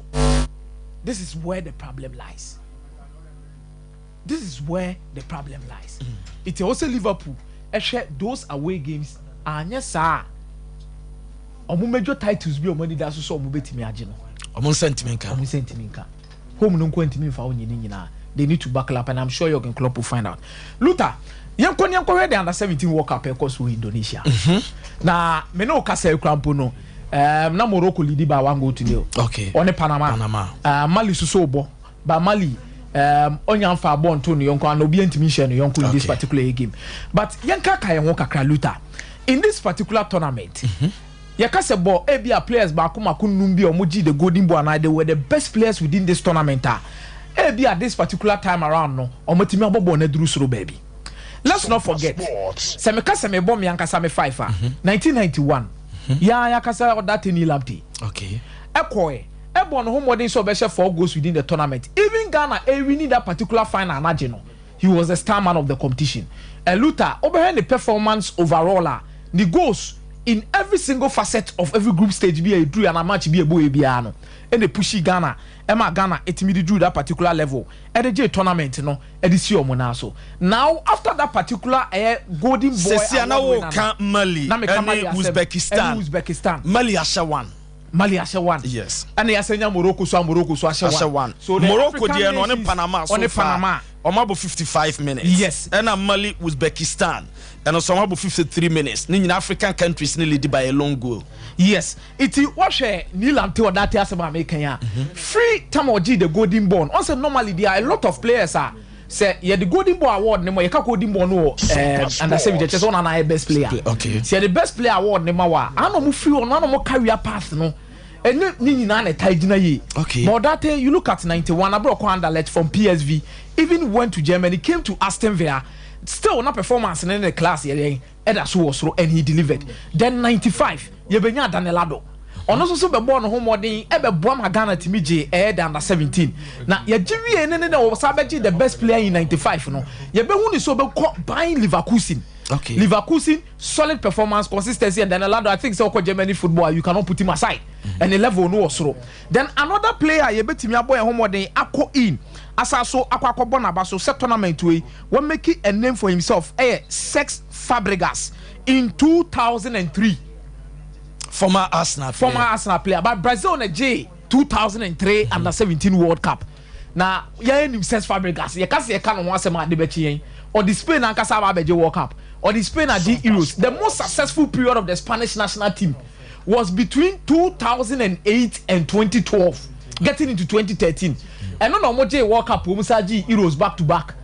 This is where the problem lies. This is where the problem lies. Nti ɛwɔ sɛ Liverpool ɛhwɛ those away games, anyɛ saa a ɔmo major titles bi a ɔmo ani da so sɛ ɔmo betumi agye no, Ɔmo nsa ntumi nka. Ɔmo nsa ntumi nka. Home no nko ntumi nfa wo nye ne nyinaa. They need to buckle up and I'm sure Jurgen Klopp will find out. Luther, yɛnkɔ ne yɛnkɔhwɛ the under 17 World Cup ɛkɔ so wɔ Indonesia. Na me ne wo kasa ekura mpo no, na Morocco lead by one goal to nil. Ɔne Panama. Panama. Mali soso bɔ, but Mali ɔnya nfa bɔ nto ne yɔnko ana obi ntumi nhyɛ ne yɔnko in this particular game. But yɛnka ka yɛn ho kakra, Luther. In this particular tournament, yɛka sɛ bɔ ebi a players baako mako num bi a wɔn gye the golden ball anaa they were the best players within this tournament a, ebi a this particular time around no wɔn atumi abɔ bɔɔl no aduru soro baabi. Let's not forget sɛ meka sɛ mebɔ me ankasa me five a, 1991 yaa yakasa ɔda Teni Lamptey ɛkɔɛ ɛbɔ ne ho mmɔden sɛ ɔbɛhyɛ four goals within the tournament. Even Ghana ɛwini that particular final anagye no, he was the star man of the competition. Luther, wobɛhwɛ ne performance overall a, ne goals in every single facet of every group stage bi a ɛduru anaa match bi a ɛbɔeɛ biara no ɛna ɛpushii Ghana ɛma Ghana ɛtumi de duru that particular level ɛde gyee tournament no ɛde si wɔn nan so. Now after that particular ɛyɛ golden boy Sesia na award winner woka no, Mali na meka Mali ɛne asɛm Uzbekistan. ɛne Uzbekistan. Mali ahyɛ one. Mali ahyɛ one. Yes. Ɛna yɛasɛ nya Morocco so a Morocco so ahyɛ Ahyɛ one. So the Morocco African deɛ no ɔne nations Panama so ɔne far. Panama. Ɔmo abɔ 55 minutes. Yes. Ɛna Mali Uzbekistan ɛno nso ɔmo abɔ 53 minutes. Ne nyinaa African countries ne lead by a long goal. Yes. Nti wɔhwɛ Nii Lamptey Odartey asɛm a meka yi a, free time a ɔgyee the golden ball no, ɔn sɛ normally there are a lot of players a sɛ yɛde golden ball award no ma, yɛka golden ball no wɔ under 17 kyerɛ sɛ ɔna na ayɛ best player. Okay. Sɛ yɛde best player award no ma wɔ a, ana ɔmo firi hɔ no, ana ɔmo career path no ɛne ne nyinaa na ɛtaa gyina yie. Okay. But Odartey, you look at 91, abere ɔkɔ Anderlecht from PSV, even went to Germany, came to Aston Villa, still na performance ne ne class yɛ dɛn ɛda so wɔ soro and he delivered. Then 95, yɛbɛnya Daniel Addo. Ɔno nso so bɛbɔɔ ne ho mmɔden ɛbɛboa ma Ghana tumi gye ɛyɛ the under 17. Na yɛgye wie ne ne na ɔsan bɛgye the best player in 95 no, yɛbɛhu ne sɛ ɔbɛkɔ Bayer Leverkusen. Okay. Leverkusen, solid performance, consistency, and Daniel Addo, I think sɛ ɔkɔ Germany football, you cannot put him aside. And the level no wɔ soro. Then another player yɛbɛtumi abɔ yɛn ho mmɔden akɔ in asa so akɔ akɔbɔ n'aba so sɛ tournament wei wɔn make a name for himself ɛyɛ Cesc Fabregas in 2003. Former Arsenal player. Former Arsenal player, but Brazil na gye 2003 under 17 World Cup. Na yɛn nim Cesc Fabregas, yɛka sɛ yɛka ne ho asɛm a ade bɛkye yɛn. Ɔde Spain ankasa aba abɛgye World Cup. Ɔde Spain agye Euros. The most successful period of the Spanish national team was between 2008 and 2012, getting into 2013. Ɛno na wɔn gye World Cup, wɔn sa gye Euros back to back.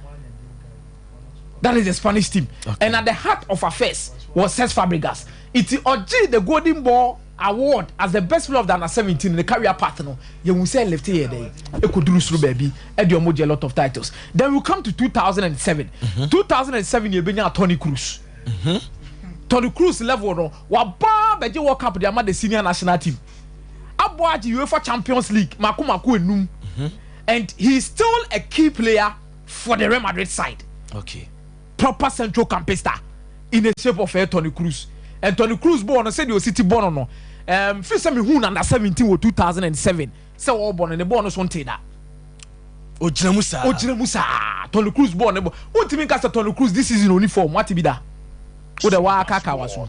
That is the Spanish team. Okay. And at the heart of affairs was Cesc Fabregas. Iti ɔgye the golden ball award as the best player of the under 17 in the career path no. Yɛhu sɛ lift yɛ dɛ ekoduru soro baabi ɛde ɔmo gye a lot of titles. Then we come to 2007. 2007 yɛbɛnya Toni Kroos. Toni Kroos level no waba bɛgye World Cup de ama the senior national team. Abɔ agye UEFA Champions League mako mako enum. And he is still a key player for the Real Madrid side. Okay. Proper central campista in the shape of eh, Toni Kroos. And Toni Kroos bɔɔl no sɛdeɛ ɔsi ti bɔ no no um, fi sɛ mehu no under 17 wɔ 2007 sɛ ɔrebɔ no ne bɔɔl no so ntee da. Ogyina mu saa. Ogyina mu saa. Toni Kroos bɔɔl ne bɔ. Wontumi nka sɛ Toni Kroos this season ɔni form wate bi da. Wo dɛ waa kaka waso.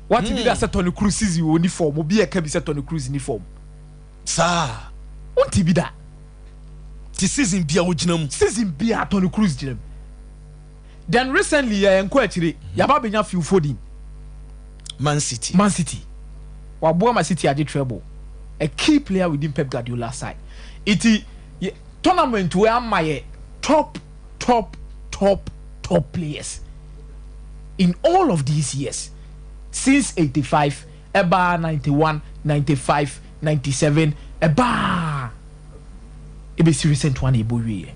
Wate bi da sɛ Toni Kroos season ɔni form. Obi ɛka bi sɛ Toni Kroos ni form. Saa. Wonte bi da. Ti season bia ogyina mu. Season bia Toni Kroos gyina mu. Then recently yɛ nkɔ akyire yaba benya Phil Foden. Man City. Man City. Waboa ma City agye treble. A key player within Pep Guardiola side. Iti tournament wei ama yɛ top top top top players in all of these years since 85 ɛbaa 91 95 97 ɛbaa ebesi recent one ɛbɔ wieɛ.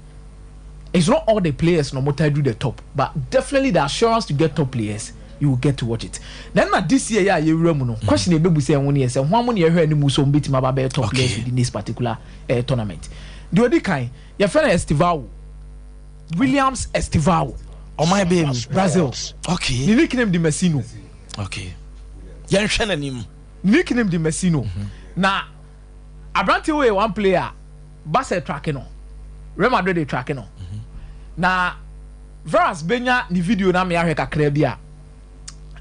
It's not all the players no matter do the top, but definitely the assurance to get top players, you will get to watch it. Then na this year yeah you mu no question ebebu sɛ ɛho ne yɛ sɛ ho amu ne yɛhwɛ anim so mbɛtumi aba bɛyɛ top players within this particular tournament. Deɛ odi kan yɛfrɛ no Estevao Williams Estevao. Ɔman bɛyɛ mu. Brazil. Okay. Ne nickname di Messino. Okay. Yɛnhwɛ n'anim. Nickname di Messino. Na aberante wo yɛ one player Barca track no Real Madrid track no na Veras benya ne video na me ahwɛ kakra bi a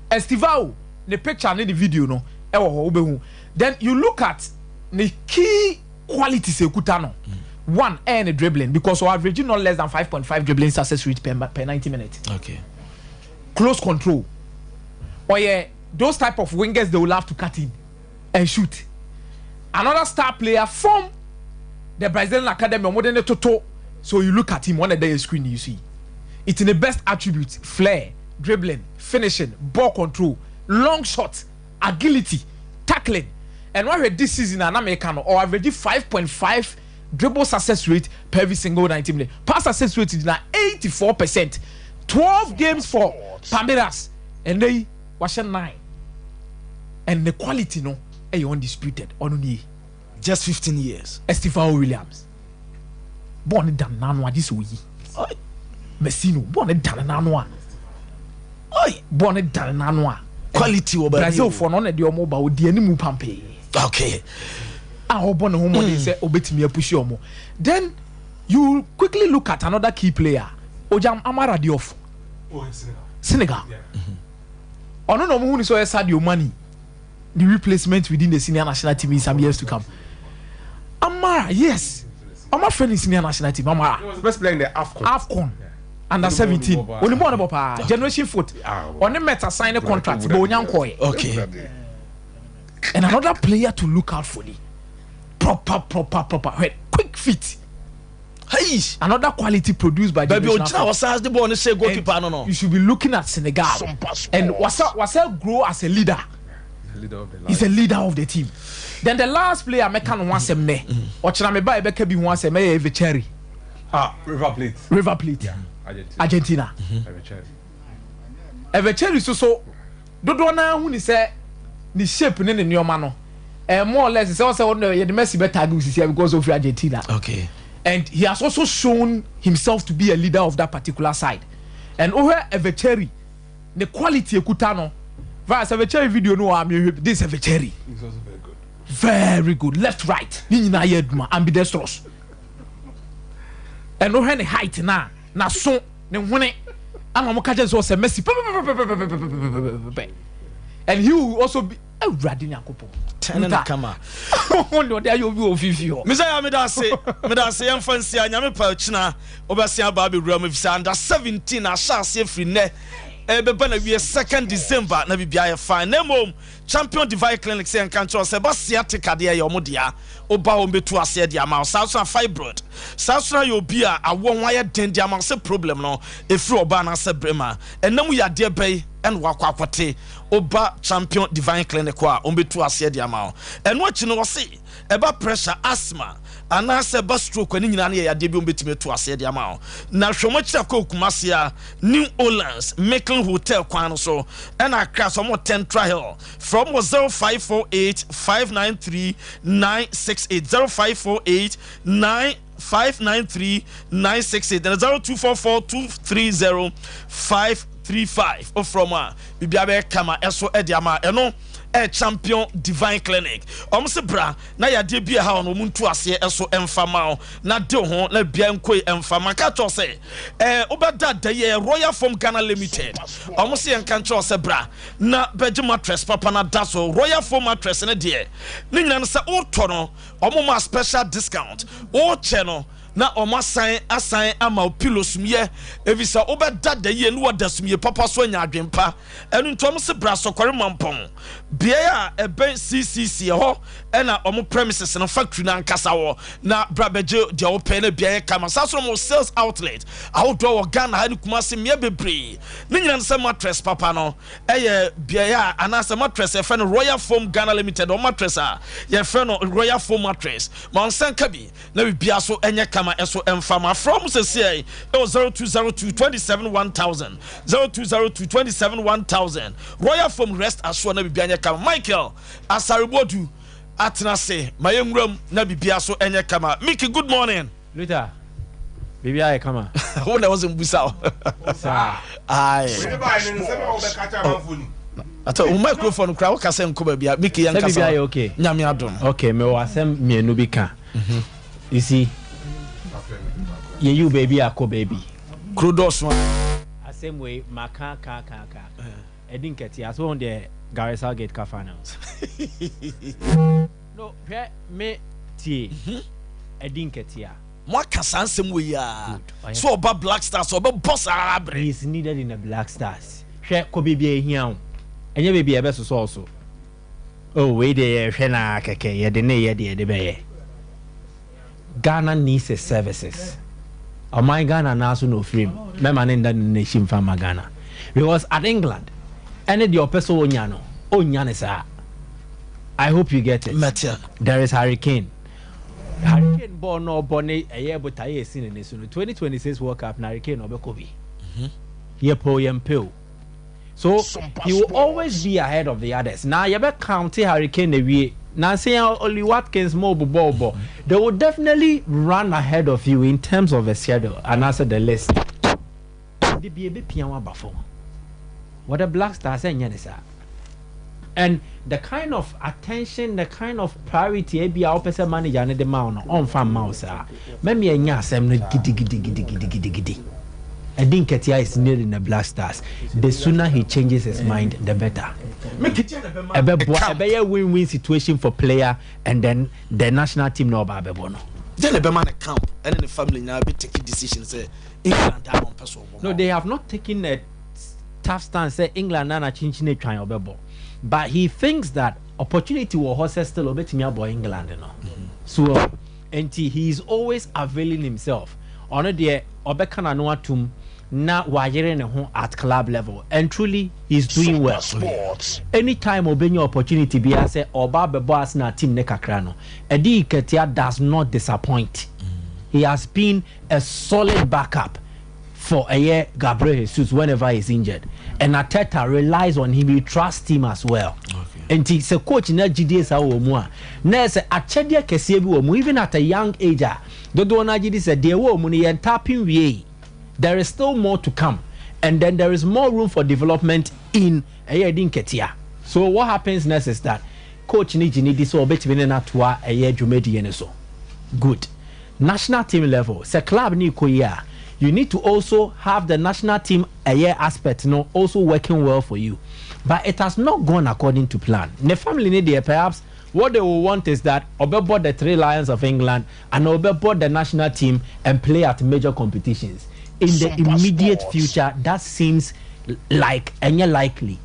Estevao ne picture ne ne video no ɛwɔ hɔ wobɛhu. Then you look at ne key qualities ekuta no. One ɛyɛ ne dribbling because ɔ average not less than 5.5 dribbling success rate per 90 minutes. Okay. Close control. Ɔyɛ those type of wingers they will have to cut in and shoot. Another star player from the Brazilian academy ɔmo de ne toto, so you look at him on the screen, you see it's in the best attributes: flair, dribbling, finishing, ball control, long shot, agility, tackling. And what this season na meka no or average 5.5 dribble success rate per every single 90 minutes. Pass success rate is now 84%. 12 games for Palmeiras and they wahyɛ 9. And the quality no ɛyɛ undisputed. Ɔno nie. Just 15 years. Estevao Williams. Bɔɔl ne dan n'ano agye sɛ oyi. Messino bɔɔl ne dan n'ano a. Bɔɔl ne dan n'ano a. Quality wɔ baabi. Brazil fo no na de ɔmo ba odi anim pampee. Okay. A ɔbɔ ne ho mmɔden sɛ obetumi apushi ɔmo. Then you quickly look at another key player, Ojam Amara Diouf. Oh, Senegal. Senegal. Ɔno na ɔmo hu ni sɛ ɔyɛ Sadio Mane the replacement within the senior national team in some years to come. Amara, yes. Amara friend in senior national team. Amara. He was the best player in the AFCON. AFCON. Under 17. Only more about Generation Foot. Only met a sign a contract. But Onyankoy. Okay. And another player to look out for. The proper. Quick feet. Hey. Another quality produced by Baby Generation Ojina was the ball and goalkeeper. No. You should be looking at Senegal. And Wasa grow as a leader. He's a leader of the team. Then the last player meka no wasem ne. Ochina me ba ebeka bi ho asem eh Emery. Ah, River Plate. River Plate. Yeah. Argentina. Emery so dodo na hu ni se ni shape ne ne nneoma no. More or less say say ye the Messi better go sisi because of Argentina. Okay. And he has also shown himself to be a leader of that particular side. And over Emery the quality ekuta no. Via Emery video no, I mean this Emery. He's also very good. Very good. Left, right. Ni nyina ye aduma ambidextrous. And no any height na na so ne hwene. Ama mo ka je so se Messi. And he will also be awurade Nyankopɔn. Tene na kama. No there you be ofifio. Mr. Medase yɛmfa nsia nyame pa kyina obɛsia ba abɛwura mu efisa under 17 ahyɛ ase firi nɛ. Ebeba na wie 2nd December na bibia yɛ fine. Na mom Champion Divine Clinic say nka nkyerɛ sɛ ba sciatica de yɛ ɔmo dea oba hɔ mbetu ase de ama saa so fibroid saa so na yɛ obi a awɔ ho ayɛ den de ama sɛ problem no efiri ɔba na sɛ brema ɛnam yadeɛ bɛyi Ɛna wakɔ akɔte. Woba Champion Divine Clinic hɔ a, wɔbɛtu aseɛ de ama wo. Ɛno akyi no, wɔse ɛba pressure, asthma, anaasɛ ɛba stroke a, ne nyinaa no yɛ yadeɛ bi a wɔbɛtumi atu aseɛ de ama wo. Na hwɛ wɔn akyiri akɔ Kumasi a, New Orleans, Micklin Hotel kwan no so, ɛna Accra so wɔn Tentra Hill. Frɛ wɔn wɔ 0548 593 968, 0548 9 593 968 ɛna 0244 230 535. Wofrɛ wɔn a, biribiara bɛyɛ kama ɛso de ama. Ɛno ɛyɛ Champion Divine Clinic. Wɔn se bra na yadeɛ bi a ɛha wɔn no, wɔn ntu aseɛ ɛso ɛmfa ma wo na de wo ho na bia nkoi ɛmfa ma. Ka kyerɛ sɛ ɛɛ wobɛda da yi ɛyɛ Royal Foam Ghana Limited. Wɔn se yɛnka nkyerɛ sɛ bra na bɛgye mattress papa na da so. Royal Foam mattress no deɛ ne nyinaa no sɛ wotɔ no wɔn ma special discount, wokyɛ no na wɔn asan asan ama wo pillow sumyɛ, efisɛ wobɛda da yie ne wɔda sumyɛ papa so anya adwempa. Ɛno nti wɔn se bra Sɔkɔre Mampɔn, beae a ɛbɛn CCC, ɛhɔ ɛna wɔn premises no, factory no ankasa wɔ, na bra bɛgye deɛ wopɛ na beaeɛ yɛ kama. Saa nso na wɔn sales outlet ahodoɔ wɔ Ghana ha ne Kumasi mmea bebree. Ne nyinaa ne sɛ mattress papa no ɛyɛ beaeɛ a anaasɛ mattress yɛfrɛ no Royal Foam Ghana Limited, wɔn mattress a yɛfrɛ no Royal Foam mattress. Ma wɔn nsa nka bi na biribiara so nyɛ kama ɛso ɛmfa ma. Frɛ wɔn sɛsiɛ ɛwɔ 0202 27 1000, 0202 27 1000. Royal Foam, rest assured na biribiara nyɛ kama. Michael Asaribodu atena ase ma yɛnwura mu na biribiara so nyɛ kama. Mickey, good morning. Luther, biribi ayɛ kama. Wo na ɛwɔ sɛ mbusa wo. Saa. Aye. Ata wo microphone kura wo kasa nkɔ baabi a Mickey yɛn kasa. Sɛ biribi ayɛ okay. Nyame adom. Okay, mewɔ asɛm mmienu bi ka. You see, yɛyi wo baabi akɔ baabi. Kuro dɔɔso a. Asɛm wei maka ka ka ka. Ɛdi nkɛte aso wɔn deɛ Gary Southgate ka fa no. No, hwɛ me tie. Ɛdi nkɛtea. Mo aka saa nsɛm wei yi aa. Sɛ ɔba Black Stars a ɔbɛbɔ saa bere. He is needed in the Black Stars. Hwɛ kɔ baabi a ehia wo. Ɛnyɛ baabi a ɛbɛsosɔ wo so. Oh, wei deɛ yɛhwɛ no ara kɛkɛ, yɛde no reyɛ deɛ yɛde bɛyɛ. Ghana needs his services. Ɔman Ghana naa so na ɔfiri mu. Mɛma no nda ne n'akyi mfa mma Ghana. Because at England, ɛne deɛ ɔpɛ sɛ ɔnya no, ɔnnya no saa. I hope you get it. Mɛte. There is Harry Kane. Harry Kane bɔɔl na ɔbɔ ne ɛyɛ botaeɛ esi ne so no, 2026 World Cup na Harry Kane ɔbɛkɔ bi. Yɛpɛ o, yɛmpɛ o. So he will always be ahead of the others. Na yɛbɛ count Harry Kane awie. Na sɛ Ollie Watkins mo bobɔ bɔ, they will definitely run ahead of you in terms of the schedule and also the list. De bi ebepia wo aba fam. What the Black Stars ɛnyɛ ne saa. And the kind of attention, the kind of priority ebi a wopɛ sɛ manager ne de ma wo no, ɔmfa mma wo saa. Mɛmi ɛnyɛ asɛm no gidigidigidigidigidi. Eddie Nketiah is nearly in the Black Stars. The sooner he changes his mind, the better. Ɛbɛboa, ɛbɛyɛ win-win situation for player and then the national team na ɔba abɛbɔ no. Then ɛbɛma ne camp ɛne ne family nyinaa bɛ take decision sɛ England a ɔmpɛ so ɔbɔ. No, they have not taken a tough stance sɛ England na na kyinkyin atwan ɔbɛbɔ, but he thinks that opportunity wɔ hɔ sɛ still ɔbɛtumi abɔ England no. So nti he is always availing himself. Ɔno deɛ ɔbɛka n'ano atum na wayere ne ho at club level, and truly he is doing well. Anytime ɔbɛnya opportunity biara sɛ ɔba abɛbɔ Arsenal team ne kakra no, Eddie Nketiah does not disappoint. He has been a solid backup for ɛyɛ Gabriel Jesus whenever he is injured, and Arteta relies on him, he trusts him as well. Nti sɛ coach na gyidie saa wɔ mu a, na ɛsɛ akyɛdeɛ kɛseɛ bi wɔ mu even at a young age a dodoɔ no agye di sɛ deɛ ɛwɔ mu no yɛn tapping wie. There is still more to come, and then there is more room for development in ɛyɛ Eddie Nketiah. So what happens next is that coach ne gye ne di sɛ ɔbɛtumi ne n'atoa ɛyɛ dwumadie no so. Good. National team level, sɛ club ne kɔ yi a, you need to also have the national team ɛyɛ aspect no also working well for you, but it has not gone according to plan. Ne family ne deɛ, perhaps what they will want is that ɔbɛbɔ the Three Lions of England and ɔbɛbɔ the national team and play at major competitions in the immediate future. That seems like ɛnyɛ likely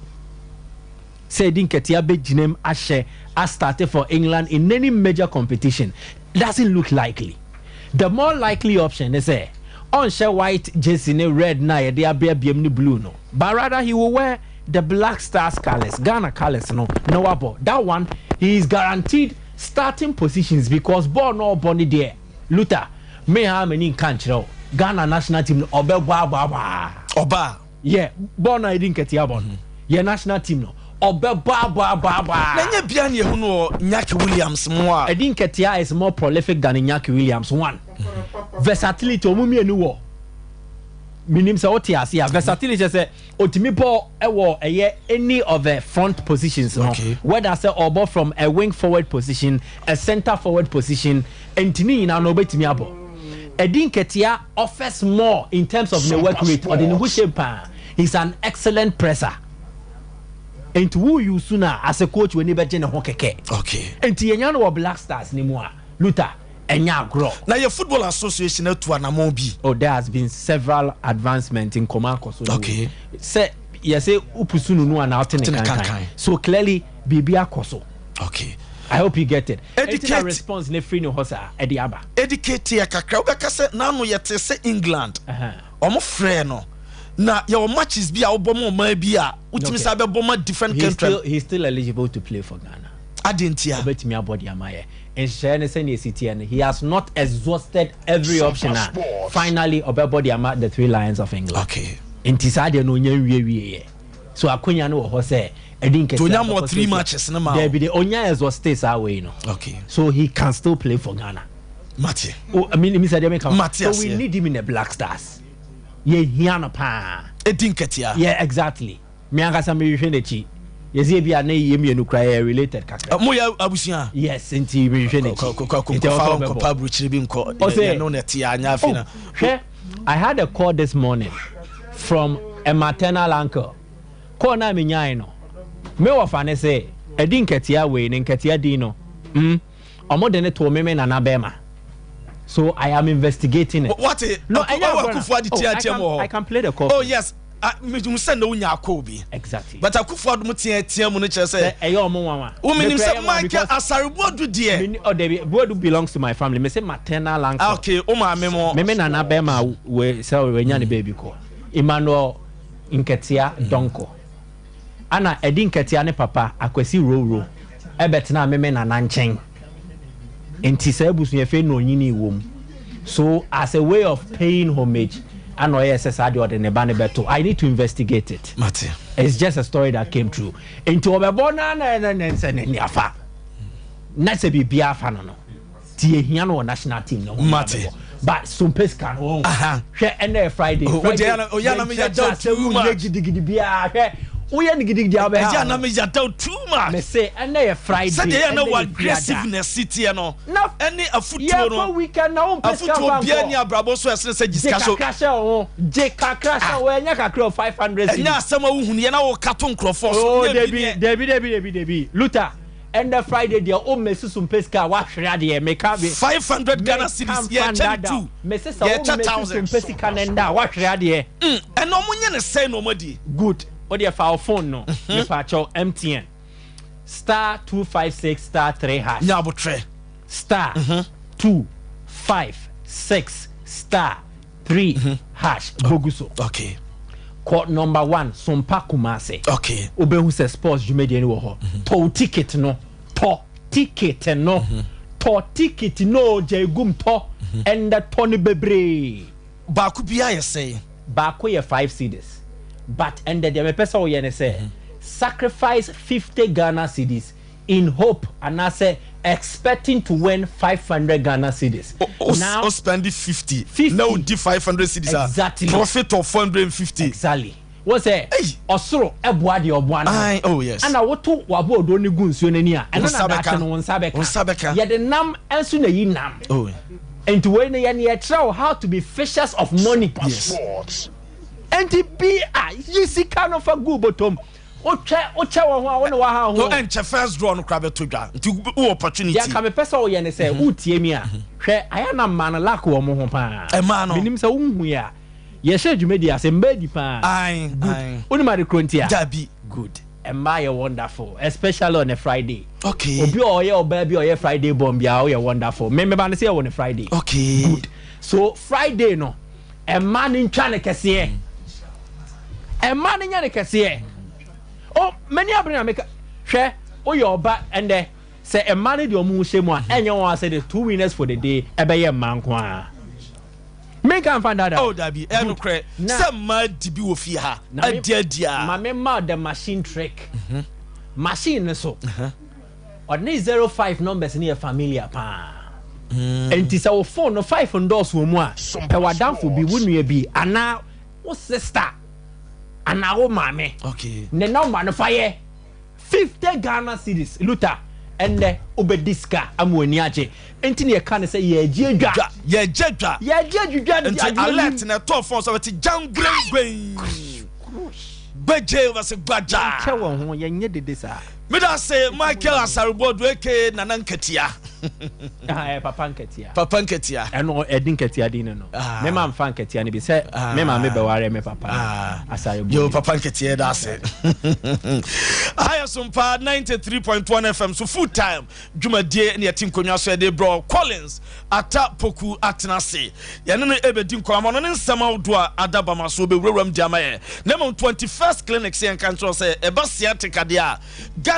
sɛ Eddie Nketiah bɛgyina mu ahyɛ astarte for England in any major competition. Doesn't look likely. The more likely option ne sɛ ɔnhyɛ white jersey ne red na yɛde abeabeam ne blue no, but rather he will wear the Black Stars colours, Ghana colours no na wabɔ. That one he is guaranteed starting positions because bɔɔl no ɔbɔ no deɛ Luther me haa m'ani nka nkyerɛ wo Ghana national team no ɔbɛbɔ abɔ abɔ aa. Ɔba a. Yeah, bɔɔl no a Eddie Nketiah bɔ no yɛ national team no ɔbɛbɔ abɔ abɔ abɔ aa. Na ɛnyɛ bia na yɛhu no wɔ Iñaki Williams mu a. Eddie Nketiah is more prolific than Iñaki Williams one versatility wɔn mmienu wɔ menim sɛ wote ase a versatility kyerɛ sɛ otumi bɔ wɔ ɛyɛ any of the front positions no whether sɛ ɔbɔ from a wing forward position a center forward position nti ne nyinaa no obetumi abɔ Eddie Nketiah offers more in terms of ne work rate ɔde ne ho hyɛ paa he's an excellent presser nti wo use no a as a coach w'ani bɛgye ne ho kɛkɛ nti yɛnya no wɔ Black Stars ne mu a Luther ɛnyɛ agorɔ. Na yɛ football association atu anamɔn bi. Oh there has been several advancement nkɔmɔ akɔ so no Okay. Sɛ yɛsɛ wopusu no nu anaa wote ne kankan. So clearly biribi akɔ so. Okay. I hope you get it. Educate. Eti na response ne firi ne hɔ saa ɛde aba. Educate yɛ kakra wobɛka sɛ n'ano yɛte sɛ England. Wɔn frɛ no na yɛwɔ matches bi a wobɔ ma ɔman bi a wotumi sa bɛbɔ ma different country. He's still eligible to play for Ghana. Adɛn ntia? Ɔbɛtumi abɔ de ama yɛ. Nhyehyɛeɛ no sɛdeɛ ɛsi teɛ no, he has not exhausted every option a finally ɔbɛbɔ de ama the Three Lions of England. Okay. Nti saa deɛ no ɔnya nwiewie yɛ. So akonya no wɔ hɔ sɛ ɛdi nkɛse. Onya more three matches no ma. Dabi de onya exhauste saa wei no. Okay. So he can still play for Ghana. Mate. Oh, I mean, Mr. Demi Mate So we need him in the Black Stars. Yɛhia no paa. Ɛdi nketea. Yeah, exactly. Me ankasa me hwehwɛ n'akyi. Yɛsɛ ebi a ne yɛ mmienu kura yɛ related kakra. Mo yɛ abusua. Yes, nti me hwehwɛ n'akyi. Kɔ kɔ fa nkɔ pa aburukyiri bi nkɔ. Ɔsɛ yɛ no na ɛte anya afi na. Hwɛ, I had a call this morning from a maternal uncle. Call na me nyae no. Me wɔfa ne sɛ ɛdi nketea wei ne nketea din no. Mm. Ɔmo de ne too me me nana bɛrima. So I am investigating it. What? No, ɛnyɛ agorɔ na. Akufo adi tia tia mu wɔ hɔ. I can play the call. Oh yes. Mehu sɛ na wonya akɔ bi. Exactly. But Akufo Addo mu tea tea mu no kyerɛ sɛ. Ɛyɛ ɔmo nwanwa. Wo menim sɛ Michael Asare Boadu deɛ. Oh Debbie, Boadu belongs to my family. Me say maternal uncle. Ah, okay, o maame mo. Me me nana bɛrima we sɛ wenya ne baabi kɔ. Emmanuel Nketia Donko. Ana Eddie Nketia ne papa Akwasi Rowro ɛbɛtenaa me me nana nkyɛn. Nti saa abusuafie na ɔnyinii wɔ mu. So as a way of paying homage ana ɔyɛɛ sɛ saa deɛ ɔde ne ba no bɛto. I need to investigate it. Mate. It's just a story that came true. Nti ɔbɛbɔ no ana na na sɛ n'ani afa. Na sɛ biribiara afa no no. Ti yɛhia no wɔ national team no ho. Mate. But sompe sika no wɔn. Hwɛ ɛnna yɛ Friday. Friday yɛnkyerɛ sɛ wonyɛ gidigidi biara hwɛ woyɛ no gidigidi a wobɛha ɛyɛ na meyadaw too much. Mese ɛnɛ yɛ Friday. Sɛdeɛ ɛyɛ na wɔ aggressiveness si teɛ no ɛne afutuo no yɛkɔ weekend na wompɛ sika fa afutuo biara ni abrabɔ so ɛsene sɛ gye sika so. Gye kakra hyɛ wo ho gye kakra hyɛ wo ɛnyɛ kakra o 500 cedis. Ɛnyɛ asɛm a wohunu yɛ na woka to nkurɔfoɔ so. Oh debi debi debi debi debi Luther ɛnɛ Friday deɛ o mɛ susu mpɛ sika a wahwere adeɛ meka bi. 500 Ghana cedis yɛkyɛ ne two mese sɛ wo mɛ susu mpɛ sika ne nda a wahwere adeɛ. Ɛna ɔmo nyɛ ne sɛn na ɔmo adi. Good wo deɛ fa wo phone no mepaakyɛw MTN star 256 star 3 hash. Nya abotrɛ. Star 256 star 3 hash bogu so. Okay. Kɔ number 1 Sompa Kumase. Okay. Wobɛhu sɛ sports dwumadie no wɔ hɔ. Tɔ wo ticket no. Tɔ ticket no. Tɔ ticket no gya egum tɔ. Ɛndɛ tɔ no bebree. Baako biara yɛ sɛn? Baako yɛ 5 cedis. But ɛndɛ deɛ mepɛ sɛ woyɛ ne sɛ sacrifice 50 Ghana cedis in hope anaasɛ expecting to win 500 Ghana cedis. Now, o spend 50, 50 na odi 500 cedis a exactly. Profit of 450. Exactly. Wọ́n sɛ ɔsoro ɛboa deɛ ɔboa no. Aye, oh yes. Ɛna woto wabo odo ne gu nsuo n'ani a ɛno na daakye no wo nsa bɛka. Wo nsa bɛka. Yɛde nam nso na yi nam. Oh. Nti wei no yɛ ne yɛkyerɛ wo how to be fishers of money. Yes. Nti bi a yi sika no fa gu bɔtɔm. Wokyɛ wokyɛ wɔn ho a wo ne waha ho. No ɛnkyɛ first draw no koraa bɛtɔ dwa nti wo opportunity. Deɛ nka mepɛ sɛ woyɛ ne sɛ wotie mi a hwɛ ayɛ na mmaa no lack wɔn ho paa. Mmaa no. Menim sɛ wonhu yɛ a yɛhyɛ dwumadi ase mmaa di paa. Ae Good. ae. Wonim ade koro nti a? Dabi. Good. Mmaa yɛ wonderful especially on a Friday. Okay. Obi a ɔyɛ ɔbaa bi a ɔyɛ Friday born biara ɔyɛ wonderful. Me meba no sɛ yɛwɔ no Friday. Okay. Good. So Friday no mmaa no ntwa no kɛseɛ. Mmaa no nyɛ no kɛseɛ. Oh, m'ani abere na meka. Hwɛ, woyɛ ɔba ɛndɛ, sɛ mmaa no de wɔn ho hyɛ mu a, ɛnyɛ wɔn asɛ the two winners for the day ɛbɛyɛ mmaa nko ara. Menka mfa ndaadaa. Oh, dabi, ɛyɛ nokorɛ sɛ mmaa di bi wɔ fie ha, adi adi a. Ma me ma the machine trick. Machine no so, ɔne 05 numbers no yɛ familiar paa. Enti sɛ wo phone no five ndɔɔso wɔ mu a, pɛ w'adamfo bi, wo nua bi, anaa wo sister. anaa wo maame ne nɔmba no fa yɛ 50 Ghana cedis Luther ɛnnɛ wobɛdi sika ama w'ani agye nti ne yɛka no sɛ yɛregye adwa yɛregye adwa yɛregye adwidwa nti alert na ɛtɔɔ fɔn sɛ wɔte gyangurengwen gbɛgye wɔsɛ gbagya kyɛ wɔn ho yɛnyɛ dede saa. Meda ase Michael Asare-Boadu aka Nana Nkatia. Ah, eh, Papa Nkatia. Papa Nkatia. Ɛno ɛdi Nkatia din no no. Ah. Me ma nfa Nkatia no bi sɛ ah. me maame bɛware me papa. Ah. Asare-Boadu. Yo Papa Nkatia da ase. Ayɛ sompa 93.1 FM so full time dwumadie ne yɛte nkonnwa so ɛde brɔ Collins Ata Poku atena ase. Yɛne no ɛbɛdi nkɔmmɔ no ne nsɛm ahodoɔ a ada bama so bɛwurawuram de ama yɛ. Na mmom 21st Clinic sɛ yɛnka nkyerɛ sɛ ɛba sciatica deɛ a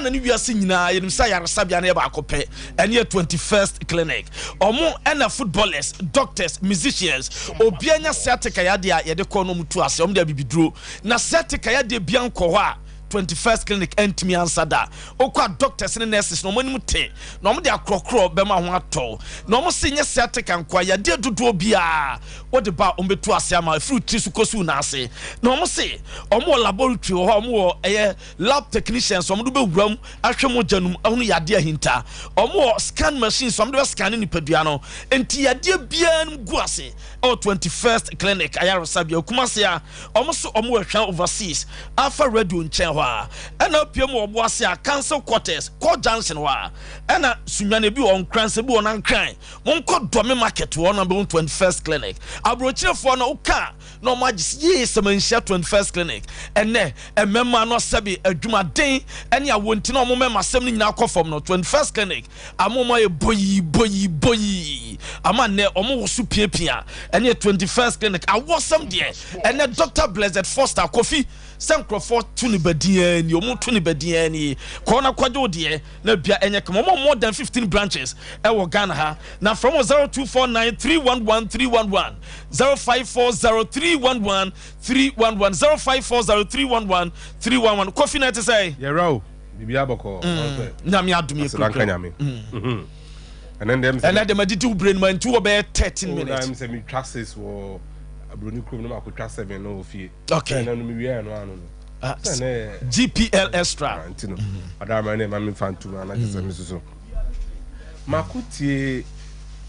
Ghana ne wiase nyinaa yɛnim sɛ ayaresabea no yɛ baako pɛ, ɛne yɛ 21st Clinic. Ɔmo ɛna footballers, doctors, musicians, obia nya sciatica yadeɛ a yɛde kɔ na ɔmo tu ase, ɔmo de abibiduro. Na sciatica yadeɛ bia nkɔ hɔ a 21st Clinic antumi ansa da. Wokɔ a doctors ne nurses no ɔmo anim te na ɔmo de akorɔkorɔ bɛma ho atɔ. Na ɔmo se nyɛ sciatica nkoa, yadeɛ dodoɔ biara wode ba a ɔmo bɛtu ase ama ɛfiri wo tiri so kɔsi wo nan ase. Na ɔmo se ɔmo wɔ laboratory wɔ hɔ a ɔmo wɔ ɛyɛ lab technicians ɔmo de bɛwura mu ahwɛ mogya no mu ahunu yadeɛ ahinta. Ɔmo wɔ scan machines ɔmo de bɛ scan nipadua no. Nti yadeɛ biara no gu ase ɛwɔ 21st Clinic ayaresabea Kumasi a Ɔmo so ɔmo wɔ Hwɛn Overseas Alpha Radio nkyɛn hɔ a ɛna apue mu wɔ Ɔboase a Council Quarters kɔ Junction hɔ a ɛna Sunyani ebi wɔ Nkransa ebi wɔ Nankran monkɔ Dɔme Market hɔ na bɛhu 21st Clinic Aburokyerefoɔ no woka a na ɔmo agye sɛ yee sɛ manhyia 21st Clinic ɛnɛ mmɛma no sɛbe adwumaden ɛne awoɔ nti na ɔmo mɛma asɛm no nyinaa kɔ fam no 21st Clinic Ama wɔn ayɛ boyii boyii boyii ama nnɛ wɔn woso piapia. Ɛne 21st Clinic awɔsɛm deɛ ɛnɛ Dr. Blessed Foster Kofi sɛ nkurɔfoɔ to ne badin ni wɔn to ne badin ni kɔɔ na kɔgye wo deɛ na bia ɛnyɛ kama wɔn more than 15 branches ɛwɔ Ghana ha na from 0249 311 311 0540 311 311 0540 311 311 Kofi na ɛte sɛ yɛra o Biribiara bɔkɔɔ. Mm, nyame adom yɛ kurakura. Aseda nka nyame. Mm. Ɛnɛ ndɛ Ɛnɛ dɛm adidi wo brain ma nti wɔ bɛyɛ 13 minutes. Oh, na sɛ metwa 6 wɔ aburoni kurom na makɔtwa 7 no wɔ fie. Okay. Ɛnɛ no mewie ɛno ano no. Ah, GPL extra. Ah, nti no. Adama ne ma memfa ntom ana kyɛ sɛ me soso. Mako tie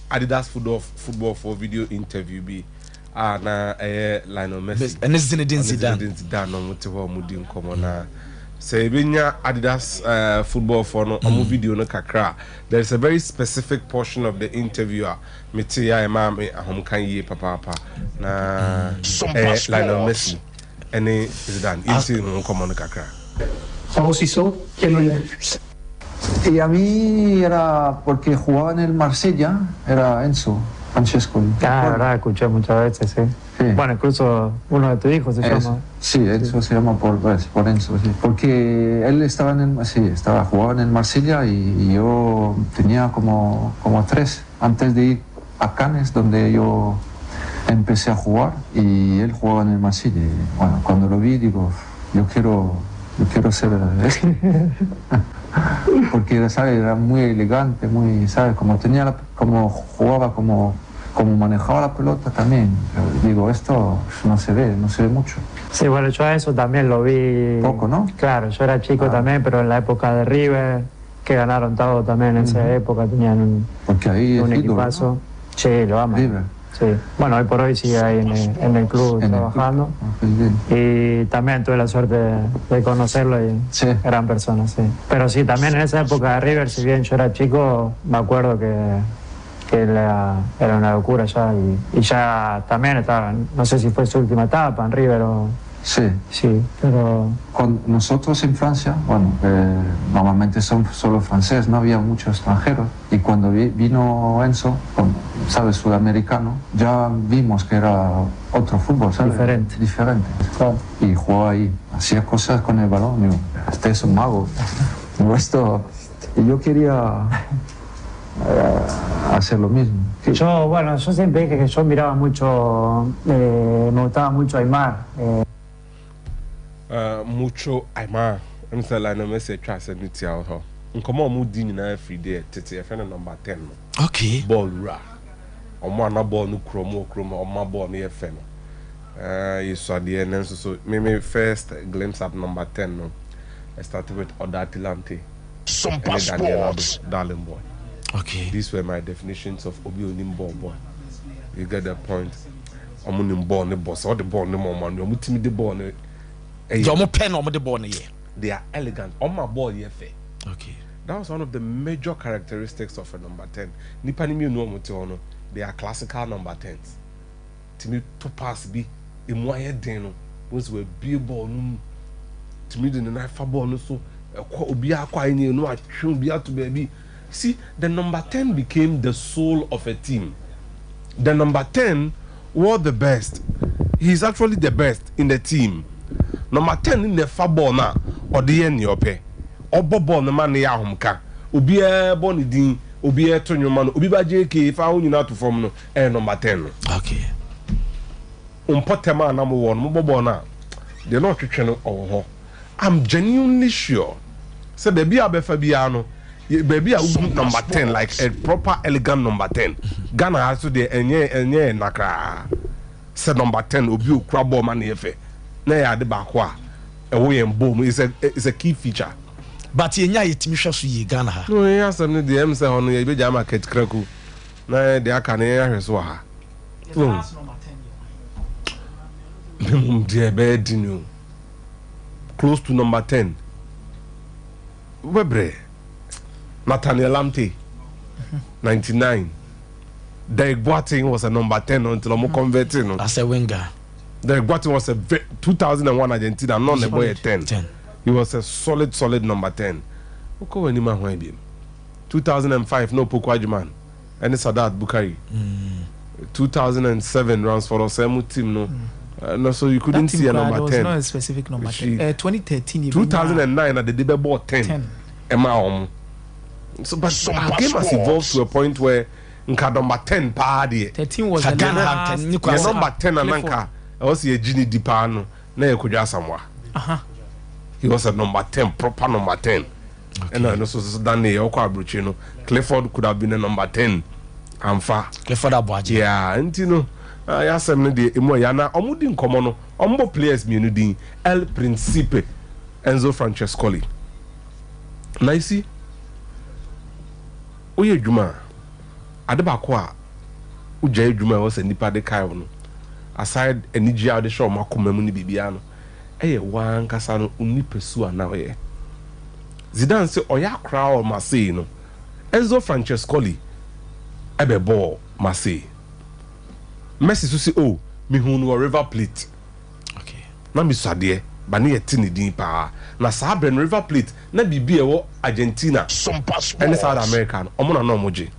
Adidas football football for video interview bi. a na ɛyɛ Lionel Messi ɛne Zinedine Zidane Zinedine Zidane na wɔn te hɔ a wɔn di nkɔmɔ na sɛ ebenya Adidas uh, football for no wɔn mm. video no kakra there is a very specific portion of the interview a me te a ɛma me ahomka yie papaapa na ɛyɛ Lionel Messi ɛne Zidane yɛn ti ho nkɔmɔ no kakra. ¿Cómo se hizo? ¿Quién Y a mí era porque jugaba en el Marsella, era Enzo Francesco. Ah, verdad, escuché muchas veces, sí. Bueno, incluso uno de tus hijos se llama. Sí, Enzo se llama por, pues, por Enzo, sí. Porque él estaba en el, sí, estaba, jugaba en el Marsella y, yo tenía como, como tres antes de ir a Cannes, donde yo empecé a jugar y él jugaba en el Marsella. Y, bueno, cuando lo vi digo, yo quiero, yo quiero ser este. Porque, ¿sabes? Era muy elegante, muy, ¿sabes? Como tenía como jugaba, como, como manejaba la pelota también. Digo, esto no se ve, no se ve mucho. Sí, bueno, yo a eso también lo vi. Poco, ¿no? Claro, yo era chico ah. también, pero en la época de River, que ganaron todo también en esa época, tenían un, Porque ahí un equipazo. Sí, lo amo. River. Sí. Bueno, hoy por hoy sigue ahí en el, club trabajando. Ah, y también tuve la suerte de, conocerlo y sí. gran persona, sí. Pero sí, también en esa época de River, si bien yo era chico, me acuerdo que, que era, era una locura ya. Y, ya también estaba, no sé si fue su última etapa en River o... Sí. Sí, pero... Con nosotros en Francia, bueno, eh, normalmente son solo franceses, no había muchos extranjeros. Y cuando vi, vino Enzo, con, ¿sabes? Sudamericano, ya vimos que era otro fútbol, ¿sabes? Diferente. Diferente. Claro. Y jugó ahí, hacía cosas con el balón. Digo, este es un mago. Digo, esto... Y yo quería eh, hacer lo mismo. Yo, bueno, yo siempre dije que yo miraba mucho, eh, me gustaba mucho Aymar. Eh. Uh, mucho Aymar. Ɛm sɛ Lionel Messi atwa asɛm no tia wɔ hɔ. Nkɔmmɔ a wɔdi nyinaa firi deɛ tete yɛfrɛ no number 10 no. Okay. Bɔɔl wura. Wɔn a na bɔɔl no kura wɔn wɔ kurom a wɔma bɔɔl no yɛ fɛ no. Uh, yɛsua deɛ nanso so me me first glimpse at number 10 no, I started with Oda Atilante. Sompa Ɛne Daniel Sports. Ado, Darling Boy. Okay. These were my definitions of obi a onim bɔɔl bɔ. You get the point. Ɔmo nim bɔɔl ne bɔ sɛ ɔde bɔɔl ne ma ɔmo ano ɔmo timi de bɔɔl no ɛyɛ. Deɛ ɔmo pɛ na ɔmo de bɔɔl no yɛ. They are elegant. Ɔmo ma bɔɔl yɛ fɛ. Okay. That was one of the major characteristics of a number ten. Nipa ne mmienu a ɔmo te hɔ no, they are classical number tens. Tumi to pass bi, emu ayɛ den no, wɔn sɛ wɔabue bɔɔl no mu. Tumi de ne nan fa bɔɔl no so, ɛkɔ obiara kɔ ayɛ ne no atwe obi ato baabi. See, the number ten became the soul of a team. The number ten was the best. He is actually the best in the team. Number ten no na ɛfa bɔɔl no a ɔde yɛ nea ɔpɛ. Ɔbɔ bɔɔl no ma no yɛ ahomka. Obiara bɔ ne din, obiara to nnwom ma no. Obi ba JK fa wo nyinaa to fam no, ɛyɛ number ten no. Okay. Mpɔtam a na mowɔ no, mobɔ bɔɔl no a, deɛ na ɔtwetwe no ɔwɔ hɔ. I'm genuinely sure sɛ baabi a wobɛfa biara no, baabi a wohu number ten like a proper elegant number ten, Ghana ha so deɛ ɛnyɛ ɛnyɛ ɛna koraa sɛ number ten obi okura bɔɔl ma no yɛ fɛ na ɛyɛ ade baako a ɛwɔ yɛn bɔɔl mu it's a it's a key feature. But yɛnya a yɛtumi hwɛ so yie Ghana ha. No yɛn asɛm no deɛ ɛm sɛ hɔ no yɛbɛgya ama Kurt Kraku na deɛ aka no yɛn ahwɛ so wɔ ha. Mmom deɛ ɛbɛyɛ den o. Close to number 10. Wobɛbrɛ. Nathaniel Lamptey, 99. Derek Boateng was a number 10 until ɔmo convert no. As a winger. Derek Boateng was a 2001 Argentina, no na ɛbɔ yɛ 10. 10. He was a solid, solid number 10. Wokɔ w'anim ahoa biem. 2005 na Opoku Agyman ɛne Sadat Bukari. 2007 Ransford Osei mu team no. No, so you couldn't That team see a koraa, number there was 10. not a specific number 10. 2013, yɛbɛnya 2009 na dede bɛbɔɔ 10 10. ɛma wɔn. So but our game has evolved to a point where nka number 10 paa deɛ. 13 was the Ghana last. 10 ne kwa Yɛ sɛ- number 10 na Clifford. nanka ɛwɔ sɛ yɛgye ne di paa no na yɛ Kwadwo Asamoah. Aha. He was a number 10, proper number 10. Ɛna ɛno so so dan ne yɛ ɔkɔ aburokyi no Clifford could have been a number 10 amfa. Clifford Aboagye. Yeah, nti no ah, yɛ asɛm no deɛ emu ɛyɛ na ɔmo di nkɔmɔ no ɔmo bɔ players mmienu din El Principe Enzo Francescoli. Na you see woyɛ adwuma a ade baako a wogyae adwuma a ɛwɔ sɛ nnipa de kae wo no aside anigye a wode hyɛ wɔn akoma mu ne biribiara no ɛyɛ w'ankasa no wo nipasu a na ɔyɛ. Zidane sɛ ɔyɛ akoraa wɔ Marseille no Enzo Francescoli ɛbɛbɔɔ Marseille. Messi nso sɛ oh mehuu no wɔ River Plate. Okay. Na mesua adeɛ ba ne yɛte ne din paa. Na saa berɛ no River Plate na biribi a ɛwɔ Argentina Sompa ɛne South Sports. America no ɔmo na na ɔmo gye.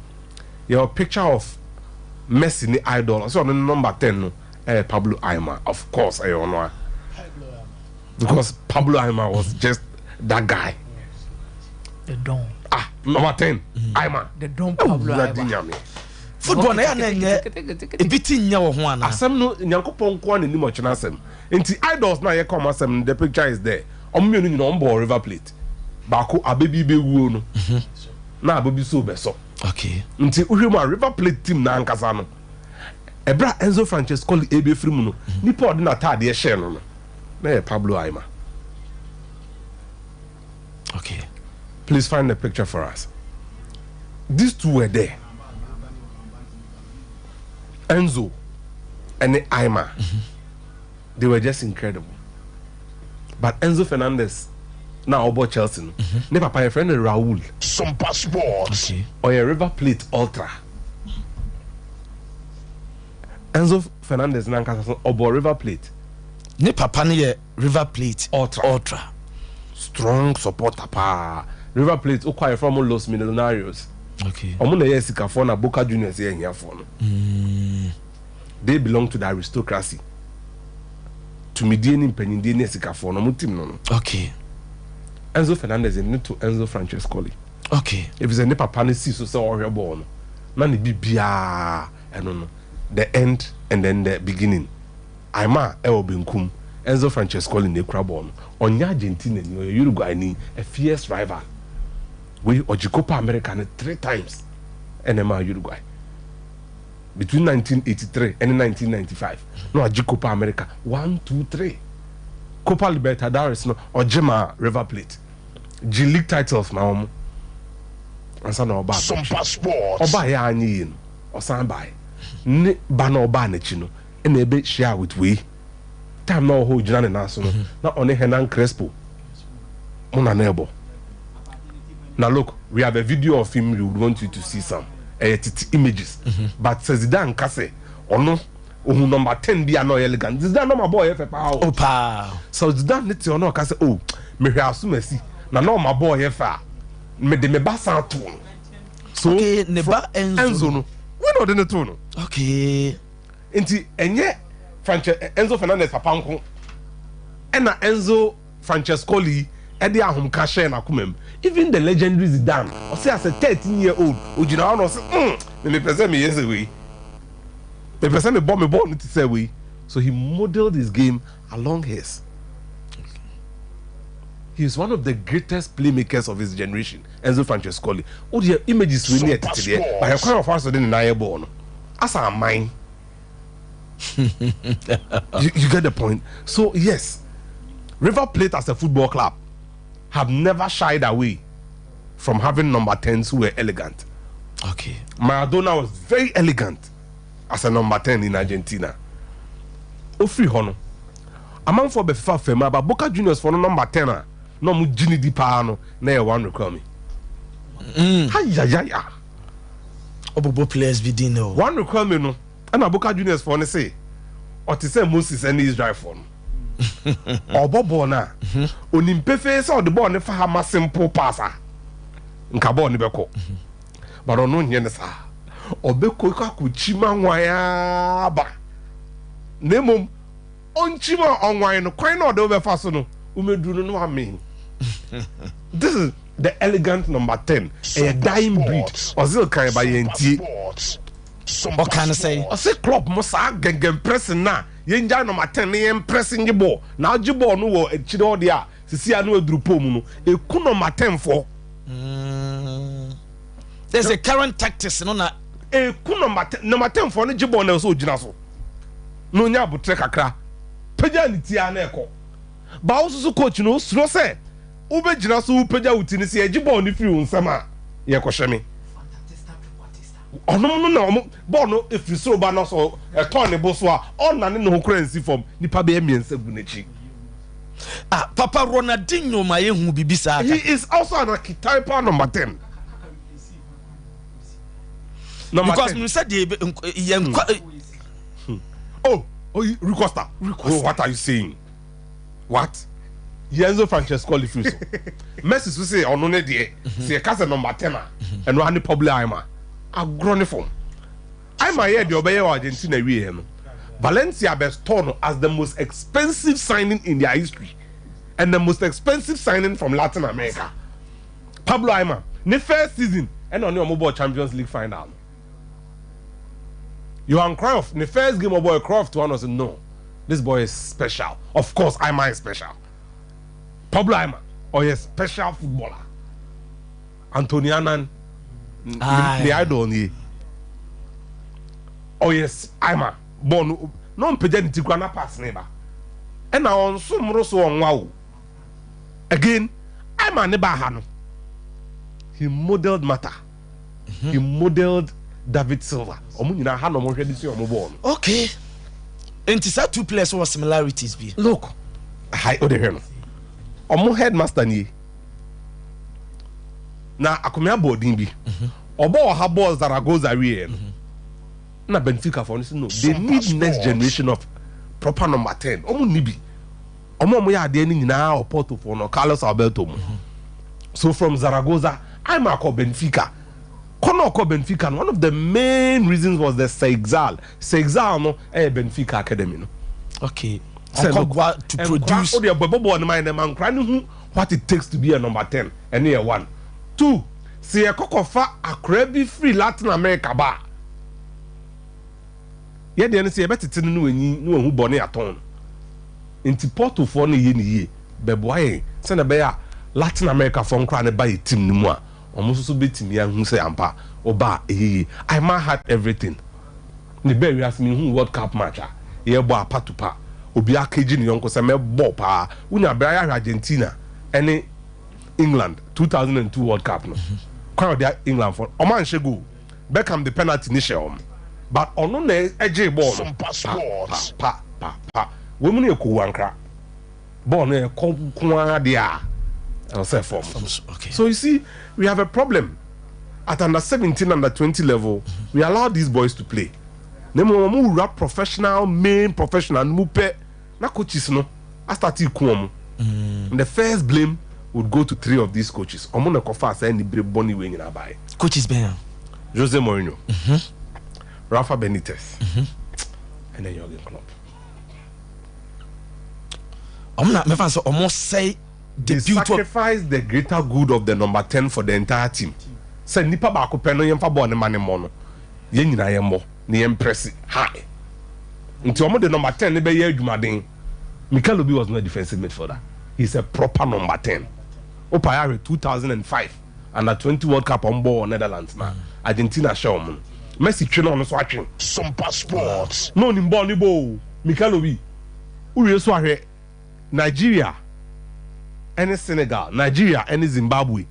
Yɛwɔ picture of Messi ne idol ɔsɛ ɔno ne number 10 no ɛyɛ Pablo Aimar of course ɛyɛ ɔno a because Pablo Aimar was just that guy. The Don. Ah, number 10 Aimar. The Don Pablo Awurade Aimar. Nyame. Football na yɛ na ɛnyɛ ebi ti nyɛ wɔ ho anaa. Asɛm no Nyankopɔn nko ara na nim ɔkyena asɛm. Nti idols na yɛka ɔmo asɛm no the picture is there. Ɔmo mmienu nyinaa ɔmo bɔɔ River Plate. Baako abɛ bi bɛwuo no na abɛ bi so bɛsɔ. Okay. Nti wohwɛ mu a River Plate team na ankasa no ɛberɛ a Enzo Francescoli ɛbɛfiri mu no nipa a ɔde n'ataadeɛ hyɛɛ no no na yɛ Pablo Aimar. Okay. Please find the picture for us. These two were there. Enzo and Aimar. They were just incredible. But Enzo Fernandez now ɔbɔ Chelsea no. Ne papa yɛ friend Raul. Sompa Sports. Okay. Ɔyɛ River Plate Ultra. Enzo Fernandez nankasa so ɔbɔ River Plate. Ne papa no yɛ River Plate Ultra. Ultra. Strong supporter paa. River Plate wokɔ a yɛfrɛ wɔn Los Millonarios. Okay. Wɔn na ɛyɛ asikafoɔ na Boca Juniors yɛ ahiafoɔ no. They belong to the aristocracy. Tumidie ne mpanyindie ne asikafoɔ no wɔn team no no. Okay. Enzo Fernandez yɛde no to Enzo Francescoli. Okay. Efisɛ ne papa no sii so sɛ ɔrehwɛ bɔɔl no na ne biribiara ɛno no the end and then the beginning. Aymar wɔ benkum, Enzo Francescoli na ekura bɔɔl no. Ɔnyɛ Argentinani, ɔyɛ Uruguayni, a fierce rival. Wei ɔgye Copa America no three times ɛna ɛmaa Uruguay. Between 1983 ɛne 1995 na wagye Copa America one, two, three. Copa Libertadores no ɔgye maa River Plate. Gye league titles ma wɔn ansa na ɔbaa Sompa Sports. Ɔbaeɛ a anyɛ yie no, ɔsan baeɛ. Ne ba no a ɔbaa n'akyi no ɛna ɛbɛ hyia with wei. Time na ɔwɔ hɔ ogyina ne nan so no, na ɔne Hernan Crespo mo na na ɛbɔ. Na look, we have a video of him, we would want you to see some. Ɛyɛ tete images. But sɛ Zidane ka sɛ ɔno ohun number 10 bi a na ɔyɛ elegant. Zidane na ɔma bɔɔl yɛ fɛ paa o. O paa. Sɛ Zidane ne te hɔ na ɔka sɛ oh, mehwɛ Asomasi na na ɔma bɔɔl yɛ fɛ a, mede me ba san too no. So, Okay, ne ba Enzo. Enzo no, wei na ɔde ne too no. Okay. Nti ɛnyɛ Franche Enzo Fernandez papa nko ɛna Enzo Francescoli ɛde ahomka hyɛɛ n'akoma mu. Even the legendary Zidane, ɔse as a 13 year old, ogyina hɔ na ɔse mm, me mepɛ sɛ meyɛ sɛ wei. Mepɛ sɛ mebɔ me bɔɔl no te sɛ wei. So he modeled his game along his. He is one of the greatest playmakers of his generation, Enzo Francescoli. Wo deɛ images wei ne ɛtete deɛ, but hwɛ kwan a ɔfa so de ne nan yɛ bɔɔl no. Asa aman. You get the point? So yes, River Plate as a football club have never shied away from having number 10s who were elegant. Maradona was very elegant as a number 10 in Argentina. Ofiri hɔ no, amanfoɔ bɛfefa fam aba Boca Juniors fo no number 10 a na ɔmo gye ne di paa no na ɛyɛ Juan Riquelme. Ayayaya. Ɔbobɔ players bi din o. Juan Riquelme no ɛna Boca Juniors foɔ no se ɔte sɛ Moses ɛne Israel foɔ no. Ɔbɔ bɔɔl no a, onim pefee sɛ ɔde bɔɔl no fa ha ma simple pass a, nka bɔɔl no bɛkɔ. But ɔno nyɛ no saa. Ɔbɛkɔ akɔkyim anwan aba. Na mmom, ɔnkyim a ɔnwan no, kwan na ɔde wobɛfa so no, womɛduru no na wamee. This is the elegant number 10. Ɛyɛ dying breed. Ozil kan ba yɛntie. Ɔka no sɛn? Ɔse Klopp mo saa gɛngɛn pressing no a, yɛngyae number 10 na yɛn press nye bɔɔl. Na agye bɔɔl no wɔ akyire hɔ deɛ a, sisi a na waduru pole mu no, ɛku number 10 foɔ. There's a current tactics no na. Ɛku number 10, number 10 foɔ no gye bɔɔl na ɛwɔ sɛ ɔgyina so. Na ɔnya abotrɛ kakra. Pagya ne ti ara na ɛkɔ. Ba wo nso so coach no, wosuro sɛ wobɛgyina so wopagya wo ti no sɛ yɛgye bɔɔl no firi wo nsam a, yɛkɔhyɛ me. Ɔnom no na ɔmo bɔɔl no efiri soro ba na sɛ ɛtɔ ne bo so a, ɔnnane ne ho koraa nsi fam. Nipa bɛyɛ mmiɛnsa gu n'akyi. Ah, papa Ronaldinho ma yɛhu biribi saa He is also an archetypal number 10. Number Because 10. menim sɛ deɛ yɛn kwa. Oh, oh, Rui Costa. Oh, what are you saying? What? Enzo Francescoli firi so. Messi so sɛ ɔno ne deɛ. Sɛ yɛka sɛ number 10 a, ɛno ara ne Pablo Aimar. Agorɔ ne fam. Aimar yɛɛ deɛ ɔbɛyɛ wɔ Argentina wieɛ no, Valencia bɛstɔɔ no as the most expensive signing in their history and the most expensive signing from Latin America. Pablo Aimar, ne first season ɛna ɔne ɔmo bɔɔ Champions League final no. Johan Cruyff, ne first game ɔbɔɔ Cruyff to ano sɛ no, this boy is special. Of course, Aimar is special. Pablo Aimar, ɔyɛ special footballer. Anthony Annan, ne idol nie. Ɔyɛ Aimar bɔɔl no na ɔmpagya ne ti koraa na pass ne ba. Ɛna ɔnso mmoro so ɔnwa o. Again, Aimar ne baa ha no, he modeled Mata. He modeled David Silva. Ɔmo nyinaa ha na ɔmo hwɛ de sua ɔmo bɔɔl no. Okay. Nti saa two players wɔ similarities bi. Look, ha o de hwɛ no. Ɔmo headmaster nie. Na Akomea bɔɔ din bi. Ɔbɔɔ ɔha bɔɔ Zaragoza wieɛ no. Na Benfica fɔ no sɛ no, they need next generation of Proper number 10 ɔmo nni bi. Ɔmo a ɔmo yɛ adeɛ no nyinaa wɔ Porto foɔ no, Carlos Alberto mo. So from Zaragoza, Aimar kɔ Benfica. Kɔ na ɔkɔ Benfica no, one of the main reasons was the Seixal. Seixal no ɛyɛ Benfica academy no. Okay. Ɔkɔ boa to produce. Nkora, o deɛ bɔ bɔɔl no ma yɛn dɛ ma nkora no hu what it takes to be a number 10. Ɛno yɛ one. Two, sɛ yɛkɔ kɔfa akora bi firi Latin America ba a, yɛ deɛ no sɛ yɛbɛtete no na wanyin na wahu bɔne atɔn no. Nti Portofoɔ no yɛ no yie bɛboa yɛn sɛdeɛ ɛbɛyɛ a Latin Americafoɔ nkoraa no ba yɛ team no mu a, wɔn nso so bɛtumi ahu sɛ ampa woba a ɛyɛ yie. Aima had everything. Me baa wiase menhuu World Cup match a yɛbɔ a pa to pa obiara kegye ne yɔnko sɛ mɛbɔ paa. Wonya berɛ ayɛ ahwɛ Argentina ne England 2002 World Cup no kwan a ɔde England fo wɔn anhyɛ goal. Beckham de penalty no hyɛɛ wɔn but ɔno na ɛgyee bɔɔl no pa pa pa pa pa. Wei mu no yɛ kowu ankra. Bɔɔl no yɛ kɔ nko ara deɛ a ɛwɔ sɛ fam so. So you see we have a problem at under 17 under 20 level we allow these boys to play. Na mmom wɔn wura professional main professional no mu pɛ na coaches no astate ku wɔn. And the first blame would go to three of these coaches. Wɔn na ɛkɔfaa saa anibere bɔne wei nyinaa baeɛ. Coaches bɛn a? Jose Mourinho, Rafa Benitez, ɛna Jurgen Klopp. Wɔn na mɛfa sɛ wɔn sɛe the They beauty of sacrifice the greater good of the number 10 for the entire team. Sɛ nipa baako pɛ no yɛmfa bɔɔl no ma ne mmɔ no, yɛn nyinaa yɛmmɔ na yɛn press high. Nti wɔn de number 10 no bɛyɛ adwumaden. Mikel Obi was not a defensive midfielder. He's a proper number 10. Wopa yɛ ahwɛ 2005 under 20 World Cup a wɔn bɔ wɔ Netherlands na Argentina hyɛ wɔn no. Messi twe na ɔno nso atwe. Sompa Sports. Na onim bɔɔl no bɔ o. Mikel Obi, wowie so ahwɛ Nigeria ne Senegal, Nigeria ne Zimbabwe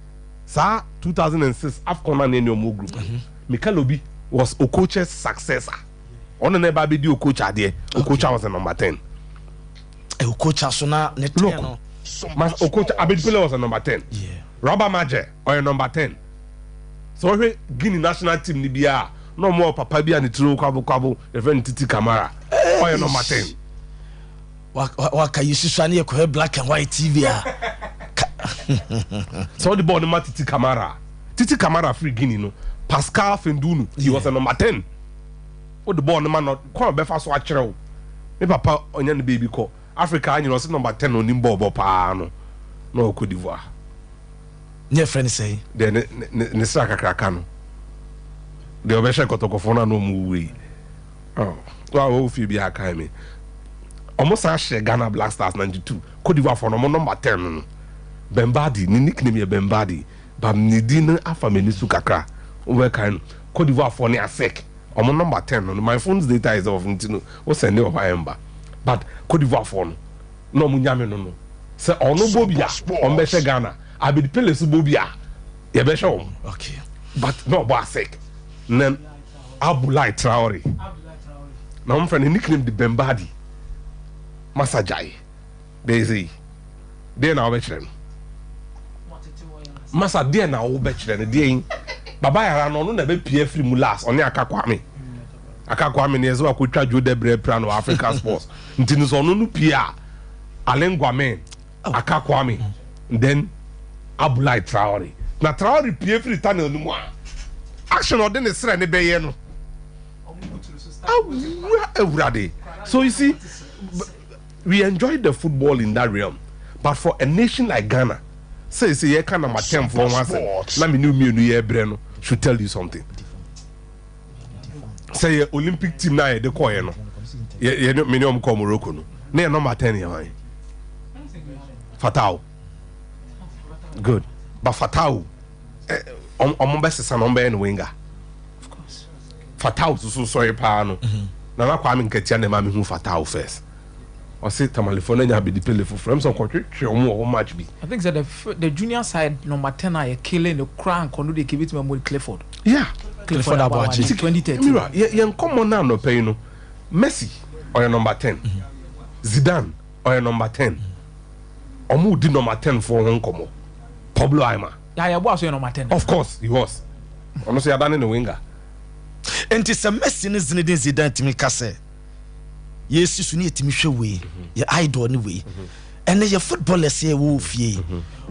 saa 2006 AFCON na ne wɔn wɔ group no. Mikel Obi was Okocha's successor. Ɔno na ɛba abɛdi Okocha adeɛ. Okocha was the number 10. Okocha so na ne 10 no. Mas Okocha, Abedi Pele was the number 10. Yeah. Rabah Madjer, ɔyɛ number 10. Sɛ ɔhwɛ Guinea national team ni biara, na ɔmo wɔ papa bi a ne tiri ho kwabo kwabo, yɛfrɛ no Titi Camara. Ɔyɛ number 10. Waka yi susua ne yɛkɔhwɛ black and white TV a. Sɛ ɔde bɔɔl no ma Titi Camara, Titi Camara firi Guinea no, Pascal Fendunu, he was a number 10. Wode bɔɔl no ma no, kwan a ɔbɛfa so akyerɛ wo. Me papa ɔnya ne baabi kɔ. Africa ha nyina ɔse number 10 onim bɔɔl bɔ paa no, na ɔwɔ Cote d'Ivoire. Ne yɛfrɛ no sɛn? Deɛ ne ne ne sra kakraka no. Deɛ ɔbɛhyɛ kɔtɔkɔfoɔ no a na ɔmo wuo yi. Oh, wa wɔ fie bi akae me. Ɔmo san hyɛ Ghana Black Stars 92. Cote d'Ivoire foɔ no ɔmo number 10 no no. Bembadi, ne nickname yɛ Bembadi. But ne din no afa m'ani so kakra. Wobɛkae no. Cote d'Ivoire foɔ ne ASEC. Ɔmo number 10 no no. My phone's data is off nti no wo send wɔ hɔ a ɛmba. But Cote d'Ivoire foɔ no na ɔmo nyame no no. Sɛ ɔno bɔ bi a ɔmo bɛhyɛ Ghana. Abedi Pele so bɔ bi a yɛbɛhyɛ wɔn. Okay. But na ɔbɔ ASEC. Na Abdoulaye Traore. Na wɔn fɛ no nickname de Bembadi. Masa gyae. Bɛyɛ sɛ yi. Deɛ na wobɛkyerɛ no. Masa deɛ na wobɛkyerɛ no deɛ yi. Baba Yara no ɔno na ɛbɛpie afiri mu last ɔne Aka Kwame. Aka Kwame ne ɛsɛ wakɔtwa Joe Debrɛ pra no wɔ Africa Sports. Nti no sɛ ɔno no pie a Alain Guamen, Aka Kwame, then Abdoulaye Traore. Na Traore pie firi tunnel no mu a action ɔde ne serɛ ne bɛyɛ no. Awura awurade. So you see we enjoy the football in that realm but for a nation like Ghana sɛ sɛ yɛka number 10 foɔ ho asɛm na me ne mmienu yɛ brɛ no should tell you something. Sɛ yɛ Olympic team na yɛde kɔɔyɛ no yɛ yɛ me ne ɔmo kɔɔ Morocco no na yɛ number 10 yɛ hwan? Fatao. Good. But Fatao ɔmo bɛsesa na ɔmo bɛyɛ no winger. Fatao soso sɔre paa no. Nana Kwame Nkatia na ɛma me hu Fatao first. Ɔse Tamalefoɔ no anya Abedi Pele foforɔ. Ɛm sɛ ɔkɔtwetwe ɔmo wɔ hɔ match bi. I think sɛ the junior side number 10 a yɛ kele no koraa nkɔ no de kebetumi amu Clifford. Yeah. Clifford Aboagye 2013. Mira, yɛ nkɔmmɔ no anɔpa yi no, Messi ɔyɛ number 10. Zidane ɔyɛ number 10. Ɔmo di number 10 foɔ ho nkɔmmɔ. Pablo Aimar. Yeah, yɛ bɔ aso yɛ number 10. Of course he was. Ɔno so yɛadane ne winger. Nti sɛ Messi ne Zinedine Zidane tumi ka sɛ Yɛsi so ne yɛtumi hwɛ wei, yɛ idol ne wei. Ɛnɛ yɛ footballers yɛ wɔ fie yi,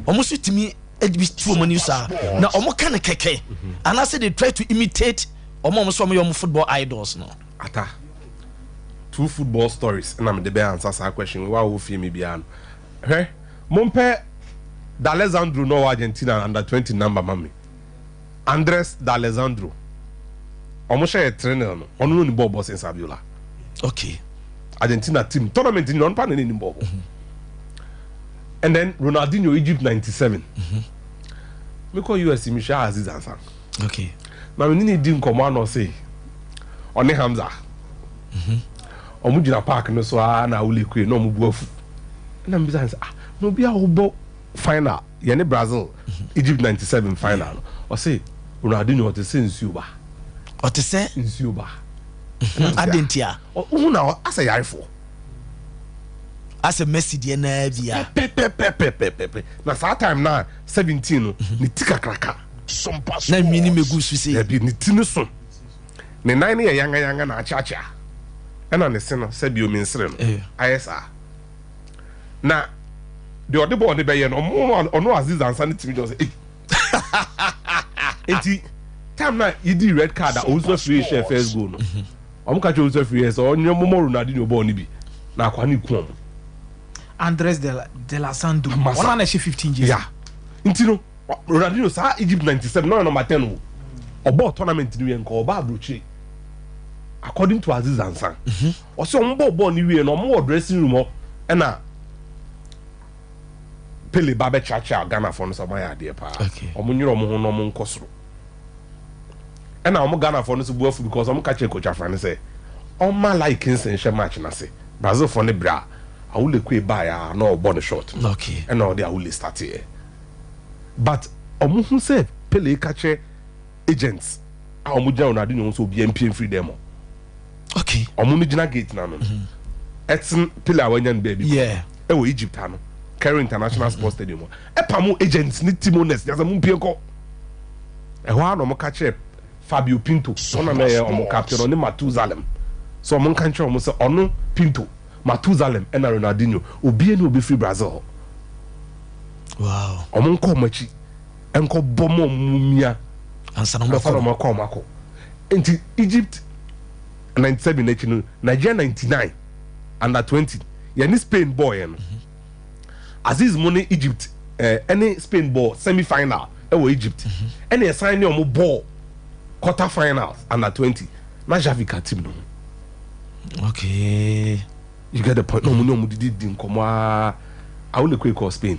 wɔn nso tumi bi tu wɔn ani saa na wɔn ka no kɛkɛ anaasɛ they try to imitate wɔn a wɔn nso wɔn yɛ wɔn football idols no. Ata, two football stories na mede bɛ answer saa question wei, wo a wowɔ fie me biara no. Hwɛ, mompɛ D'Alessandro na ɔwɔ Argentina under 20 number ma me. Andres D'Alessandro. Ɔmo hyɛ yɛ 3-0 no, ɔno no nim bɔɔl bɔ sen Saviola. Okay. Argentina team tournament nyina ɔno pa na n'anim bɔɔl bɔ. And then Ronaldinho Egypt 97. Mekɔ US mehwɛ Aziz Ansah. Okay. Na me ne ne di nkɔmmɔ ano ɔse ɔne Hamza. Ɔmo gyina park no so ara na Awule kue na ɔmo bu afu. Ɛna mbisa ne sɛ ah na obi a ɔbɔ final yɛne Brazil Egypt 97 final no ɔse Ronaldinho ɔte sɛ nsuo ba. Ɔte sɛ nsuo ba. Adɛn ntia? Wohu na asɛ yarefoɔ. Asɛ Messi deɛ naa bia. Pɛpɛpɛpɛpɛpɛ na saa time na 17 no ne ti kakraka. Na nwini megu so sei. Dabi ne ti no so. Ne nan no yɛ yanga yanga na akyeakyea. Ɛna ne se no sɛbi omi nsere no ayɛ saa. Na deɛ ɔde bɔɔl no bɛyɛ no ɔmo ɔno Aziz Ansa no tumi gyina sɛ ei. Nti time na yɛdi red card a Owusu Afriyie hyɛɛ first goal no ɔmo ka kyerɛ Owusu Afriyie sɛ ɔnyɛ mɔmɔ Ronaldinho bɔɔl no bi na akwa no ku ɔmo. Andres de de la Sandro ɔno na ɛhyɛ 15 jersey. Yeah. Nti no Ronaldinho saa Egypt 97 na ɔyɛ number 10 o. Ɔbɔɔ tournament no wie nka ɔba aburokyire according to Aziz Ansan. Ɔsɛ ɔmo bɔɔ bɔɔl no wie no ɔmo wɔ dressing room hɔ ɛna Pele ba bɛkyeakyea Ghanafoɔ no sɛ ɔmo ayɛ adeɛ paa. Ɔmo nyere ɔmo ho na ɔmo nkɔ soro. Ɛna ɔmo Ghanafoɔ no nso bo afu because ɔmo ka kyerɛ Coach Afrane sɛ ɔmma Lai Kingston nhyɛ match no ase. Brazilfoɔ no brɛ a Awule Kue baeɛ a na ɔbɔ no short no ɛna ɔde Awule starteɛ. But ɔmo hu sɛ Pele ka kyerɛ agents a ɔmo gyina Ronaldinho ho sɛ obiara mpue mfiri dɛm hɔ. Okay. Ɔmo no gyina gate n'ano no. Ɛten Pele a wanya no baabi kɔ. Ɛwɔ Egypt ha no, Cairo International Sports Stadium hɔ. Ɛpamo agents ne team owners nyinaa sɛ mompue nkɔ. Ɛhɔ ara na ɔmo ka kyerɛ Fabio Pinto, ɔno na ɛyɛ ɔmo captain, ɔne Matuzalem sɛ ɔmo nka nkyerɛ ɔmo sɛ ɔno Pinto, Matuzalem ɛna Ronaldinho, obiara ni obefiri Brazil hɔ. Wow. Ɔmo nkɔ ɔmo akyi nkɔ bɔ mo ɔmo mia ansa na ɔmo akɔ ɔmo akɔ. Nti Egypt 97 n'akyi no, Nigeria 99 under 20 yɛne Spain bɔɔ yɛn no. Aziz mo ne Egypt ɛne eh, Spain bɔɔ semi final ɛwɔ Egypt ɛna ɛsan ne ɔmo bɔɔ quarter finals under 20 na Xavi ka team no ho. Okay. You get the point. Na ɔmo ne ɔmo didi di nkɔmɔ aa. Awolekwe kɔɔ Spain.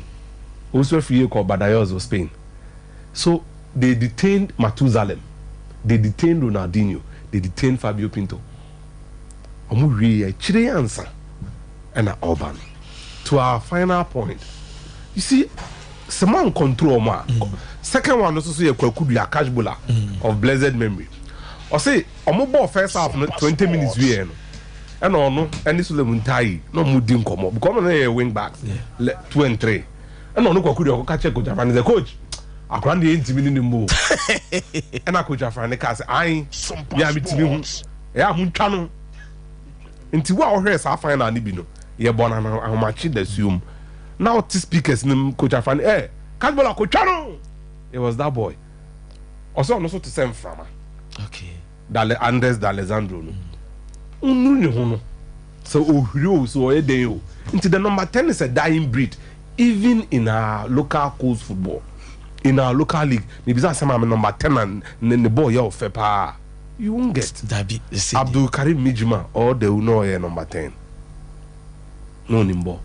Owusu Afriyie kɔɔ Badajoz wɔ Spain. So they detained Matuzalem, they detained Ronaldinho, they detained Fabio Pinto. Ɔmo wie akyire ansa ɛna ɔba no. To our final point, you see, sɛ mo an control ɔmo a, second one no nso so yɛ Kwaku Dua, Kashbola of blessed memory. Ɔse ɔmo bɔɔ first half no 20 minutes wieɛ no, ɛna ɔno ɛne Suleiman Ntayi na ɔmo di nkɔmɔ because ɔmo na yɛ wing backs, 2 and 3. Ɛna ɔno Kwaku deɛ ɔkɔka kyerɛ Coach Afrane sɛ, Coach, akwadaa no deɛ yɛntumi ne no mmɔ o. Ɛna Coach Afrane kaa sɛ, Ae, me a metumi hu, ɛyɛ a montwa no. Nti wo a wohwɛɛ saa final no bi no, yɛbɔ no ahomakye dasuo mu. Na wote speakers no mu, Coach Afrane, eh, catch ball a, kɔtwa no! It was that boy. Ɔsɛ ɔno nso te sɛ mframa. Okay. Dale, Andres D'Alessandro no. Wonuru ne ho no, sɛ ohwiri o, sɛ ɔyɛ dɛn o. Nti the number 10 is a dying breed. Even in our local colts football, in our local league, mebisa sɛ maame number 10 a ne ne ball yɛ ɔfɛ paa, you won't get. Dabi, ɛsɛ Abdul Karim Mijima or Dewu na ɔyɛ number 10. Na onim bɔ.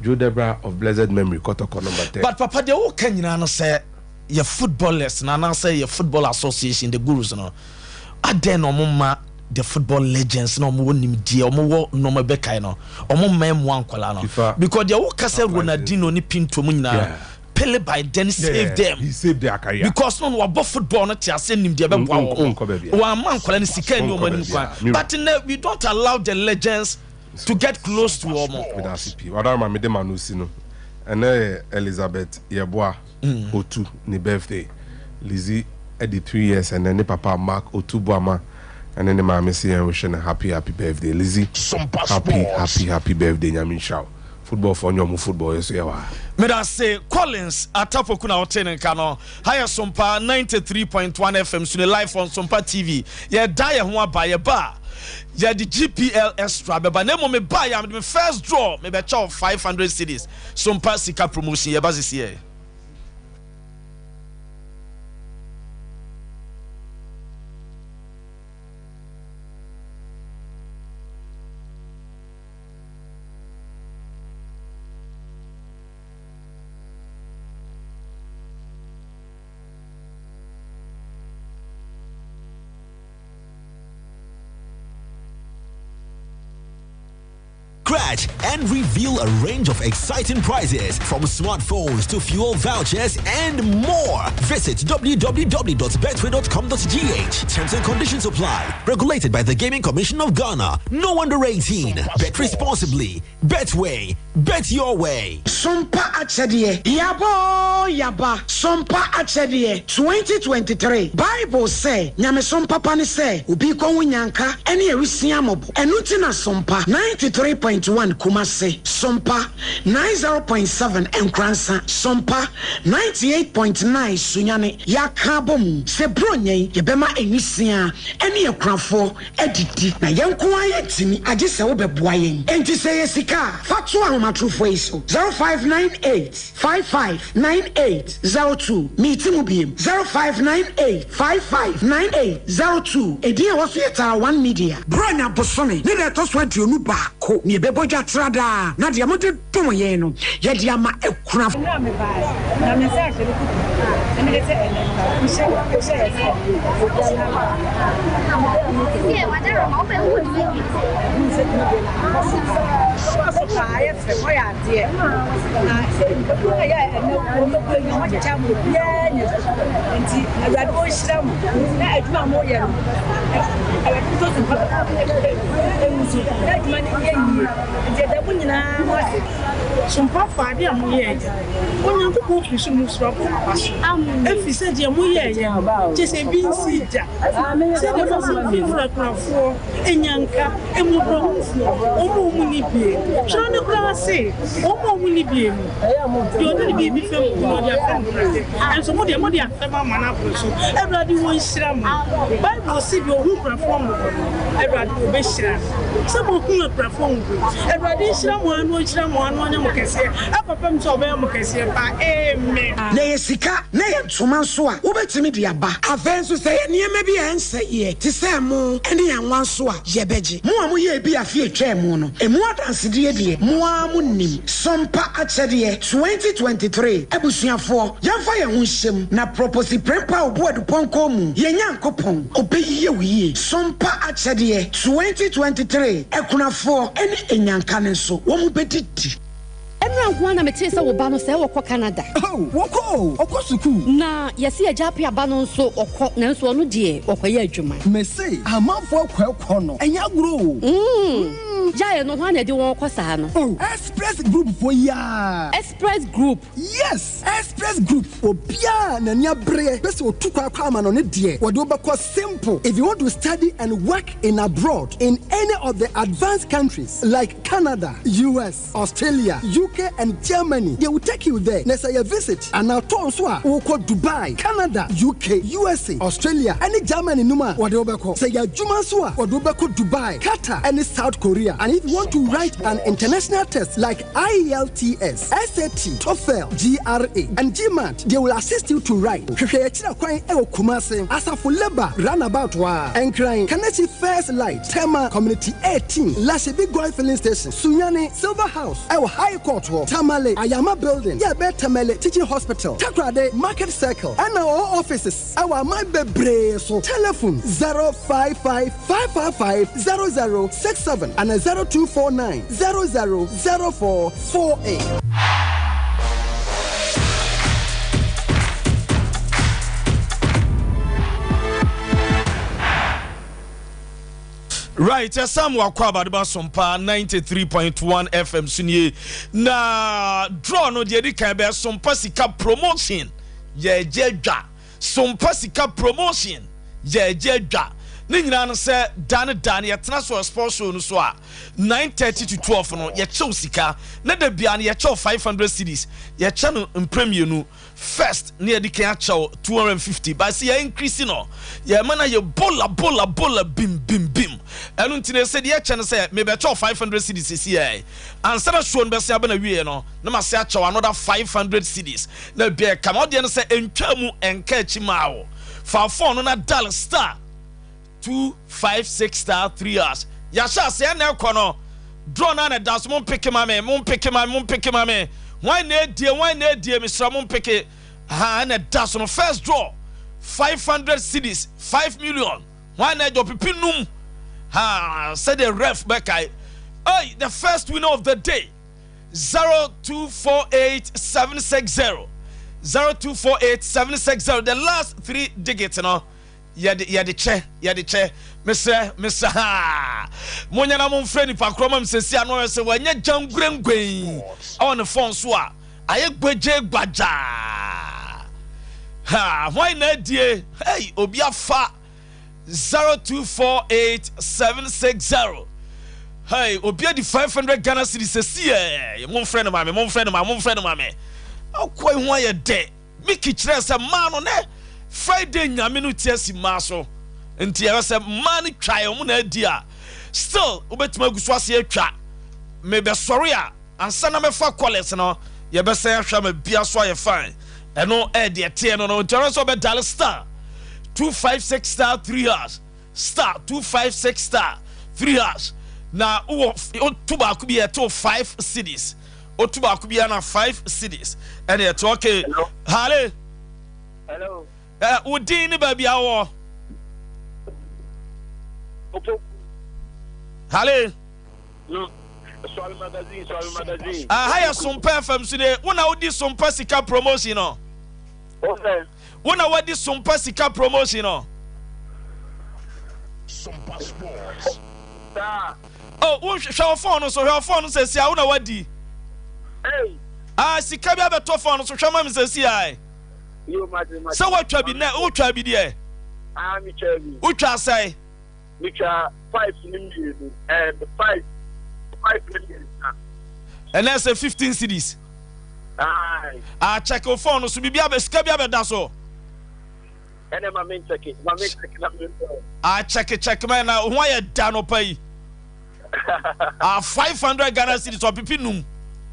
Joe Debra of blessed memory, Kɔtɔkɔ number 10. But papa deɛ woka nyinaa no sɛ yɛ footballers no anaasɛ yɛ football association the gurus no adɛn na ɔmo ma the football legends na ɔmo wɔ nimdeɛ ɔmo wɔ nneɛma bɛkae no ɔmo mma mmoa nkwadaa no FIFA because deɛ woka sɛ top license. Ronaldinho ne Pinto mu nyinaa Yeah. Pele by then saved Yeah, them he saved their career. because no no wabɔ football no te ase nim deɛ bɛboa Mm, wɔn nkɔ baabi a. wɔama nkwadaa no sika ni Nkɔ wɔn anim baabi kwan a. Mira. but nnɛ we don't allow the legends to get close to wɔn. Meda ase pii. Ɔdara ma mede ma no si no. Ɛnɛ yɛ Elizabeth Yeboah Otu ne birthday. Lizzy adi 3 years ɛnɛ. Ne papa Mark Otu Boama Ɛne ne maame se yɛn wish no happy happy birthday Lizzy happy happy happy birthday Nyame nhyira wo football foɔ nyɛ ɔmo football yɛ so yɛ wɔ ha. Medase Collins Atapoku na wotee ne nka no. Ha yɛ Sompa 93.1 FM so ne live on Sompa TV. Yɛda yɛn ho aba, yɛba a yɛde GPL extra bɛba. Na mmom meba yɛ a mede me first draw mebɛkyɛ wo 500 cedis. Sompa sika promotion yɛba sisiɛ. Scratch and reveal a range of exciting prizes from smartphones to fuel vouchers and more. Visit www.betway.com.gh. Terms and conditions apply. Regulated by the Gaming Commission of Ghana. No under 18. Bet responsibly. Betway. Bet your way. Sompa akyɛdeɛ, Yaba oo yaba, Sompa akyɛdeɛ, 2023 Bible sɛ, Nyamesom papa ne sɛ obi kɔ ho nyanka ne awisia mmɔbɔ. Ɛno nti na Sompa 93.1 Kumasi, Sompa 90.7 Nkoransa, Sompa 98.9 Sunyani yɛaka abɔ mu sɛ Buronya yi yɛbɛma nwisiaa ne akunafoɔ adidi, na yɛn nko ara yɛntumi, agye sɛ wobɛboa yɛn. Enti sɛ ɛyɛ sika a, fa to ahomatorofoɔ yi so, 0598 55 98 02. Meti mu biem, 0598 55 98 02. Edin a ɛwɔ so yɛ Tara One Media. Buronya bosome ne da ɛtɔ so 21 na yɛbɛbɔ dwa tra daa, na deɛ mode dom yɛn no, yɛde ama akunafo. Mmerɛ a mebaeɛ, na me nsa ahyɛ me kuku, na mede sɛ ɛnnɛ nhyɛ hyɛɛ sɛ obiara Ɔkɔ so paa yɛ fɛ ɔyɛ adeɛ na ekuo a yɛ ɛnɛ wɔn bɛkɔ yi wɔn akyekyɛ ama obiara nya bi nti awurade ɔnhyira mo na adwuma a moyɛ no awurade nso so papa ɛmu so na adwuma no yɛ yie. Nti yɛda mo nyinaa mo ase. Sompafoɔ, adeɛ a moyɛeɛ no, Onyankopɔn firi soro mu soro abɔ mo aba so, ɛfiri sɛ deɛ moyɛeɛ no, kyerɛ sɛ ebi nsii da, sɛdeɛ mosi mfimfini akunafoɔ, nnyanka, mmɔborɔhunufoɔ, wɔn a wɔnni bie. Twerɛ no koraa se, Wɔn a wɔnni bie no, deɛ ɔde ne biribi fɛm obi no, ɔde afɛm Awurade. Nanso mo deɛ, mode afɛm ama no aboro so. Awurade ɔnhyira mo. Bible se, Deɛ ɔhu akunafoɔ mmɔbɔ no, Awurade ɔbɛhyira no. Sɛ moahunu akunafoɔ mmɔbɔ yi. Awurade nhyira mo ara na ɔnhyira mo ara na ɔnyɛ mo kɛseɛ ɛkɔpem sɛ ɔbɛyɛ mo kɛseɛ paa. Amen. Na ɛyɛ sika na ɛyɛ ntoma nso a, wobɛtumi de aba. Afei nso, sɛ ɛyɛ nneɛma bi a ɛnsɛeɛ te sɛ ɛmo ne anwa nso a, yɛbɛgye. Mo a moyɛɛ bi afe a ɛtwaa mu no, emu adansedie deɛ, mo ara monim. Sompa Akyɛdeɛ 2023 Abusuafoɔ, yɛmfa yɛn ho nhyɛ mu na Proposi Prempah Obuadu Pɔnkɔ mu, yɛn Nyankopɔn, ɔbɛyie wo yie. Sompa Akyɛdeɛ 2023 Akunafoɔ ne Anyanka no nso, wɔn bɛdidi. Ɛnora nko ara na metee sɛ wo ba no sɛɛ ɔkɔ Canada. Oh, wɔkɔ o, ɔkɔ sukuu. Na yɛse agya Appiah ba no nso ɔkɔ, nanso ɔno deɛ ɔkɔyɛ adwuma. Mese amanfoɔ kɔ ɛkɔ no, ɛnyɛ agorɔ o. Mm, gyae no, hwan na ɛde wɔn kɔ saa no? Oh, Express Group foɔ yi ara. Express Group. Yes, Express Group. Obiara a n'ani abereɛ pɛ sɛ ɔtu kwan kɔ amanɔne deɛ, wɔde wo bɛkɔ simple. If you want to study and work in abroad in any of the advanced countries like Canada, US, Australia, UK and Germany, they will take you there. Na sɛ ɛyɛ visit anaa tour nso a, wokɔ Dubai, Canada, UK, USA, Australia ne Germany no mu a, wɔde wo bɛkɔ. Sɛ ɛyɛ adwuma nso a, wɔde wo bɛkɔ Dubai, Qatar ne South Korea. And if you want to write an international test like IELTS, SAT, TOEFL, GRA and GMAT, they will assist you to write. Hwehwɛ yɛn akyiri kwan wɔ Kumasi, Asafo Labour Runabout hɔ ara, Nkran, Kaneshie First Light, Tema Community 18, Lashibi Goil Filling Station, Sunyani, Silver House wɔ High Court hɔ, Tamale, Ayama Building, yɛ ɛbɛn Tamale Teaching Hospital, Takoradi, Market Circle, ɛna ɔwɔ offices wɔ aman bebree so. Telephone 055 555 0067 ana 0249 00 0448. Right, ɛsam wakɔ abadeba sompa 93.1 FM so nie na draw no deɛ di kan bɛyɛ sompa sika promotion yɛgye dwa sompa sika promotion yɛgye dwa. Ne nyinaa no sɛ da ne da no yɛtena so wɔ sports show no so a 9:30 to 12 no yɛkyɛw sika na da biara no yɛkyɛw 500 cedis yɛkyɛ no mprɛ mmienu First ne yɛde kan akyɛw 250 but sɛ yɛ increase no yɛma no ayɛ bola bola bola bim bim bim ɛno nti no ɛsɛ deɛ ɛkyɛ no sɛ mebɛkyɛw 500 cedis sɛsi ɛ ansa na show no bɛsɛ aba na wieɛ no na mase akyɛw another 500 cedis na bia ɛka ma wodeɛ no sɛ ɛntwa mu ɛnka akyi maa wo fa phone no na dial star 256 star 3 hash yɛahyɛ aseɛ ɛna ɛkɔ no draw no na ɛda so mo mpeke ma me mo mpeke ma me mo mpeke ma me hwan na edie hwan na edie mesrɛ mo mpeke ha ɛna ɛda so no first draw 500 cedis 5 million hwan na ɛgye ɔpepe num ha sɛdeɛ ref bɛkae hey, the first winner of the day 0248760 0248760 the last three digits no Yɛde yɛde kyɛ yɛde kyɛ mesrɛ mesrɛ haa monyɛ na momfrɛ nipa korɔ ma me sɛsi ano ɔyɛ sɛ wanya gyangurengwen ɛwɔ ne fɔn so a ayɛ gbegye gbagyaa ha hwan na adie hey obi afa 0248760 hey obi adi 500 Ghana cedis sɛsi ɛ momfrɛ no ma me momfrɛ no ma momfrɛ no ma me akɔ ho ayɛ dɛ Mickey kyerɛɛ sɛ mmaa no nɛ Friday nyame no ti asi mmaa so nti ɛwɛ sɛ mmaa no twae ɔmo na adi a still wobɛtumi agu so ase atwa mebɛsɔre a ansa na mɛfa callers no yɛbɛsɛn ahwɛ ama bia so ayɛ fine ɛno ɛyɛ deɛ ɛteɛ no no nti ɔno sɛ ɔbɛdale star 256 star 3 hash star 256 star 3 hash na wowɔ woto baako bi ɛto 5 cities Otu baako biara na 5 cedis ɛna ɛto. Okay. Hale. Hello. Ɛ wo din ne baabi a wɔ. Opoku. Hale. No. Swami magazine, Swami magazine. Aha yɛ Sompa FM so ne. Wo na wodi Sompa sika promotion no. Okay. Wo na wadi Sompa sika promotion no. Sompa Sports. Saa. Oh, wo hwɛ wo phone no so, hwɛ wo phone no sɛsi a wo na wadi. Hey. Ah, sika bi abɛtɔ phone no so, hwɛ ma me sɛsi a. Yo, mate, mate. Sɛ woatwa bi nɛ, wotwa bi deɛ. Ah, metwa bi. Wotwa sɛe? Metwa five ne mmienu, eh, five, five ne mmiɛnsa. Ɛnɛ sɛ 15 cedis. Aye. Ah, check wo phone no so, biribi abɛ, sika bi abɛda so. Ɛnɛ ma me nkyɛke, ma me nkyɛke na me nsɔ. Ah, kyɛke kyɛke ma na ho ayɛ da no pa yi. Ah, 500 Ghana cedis ɔpepe num.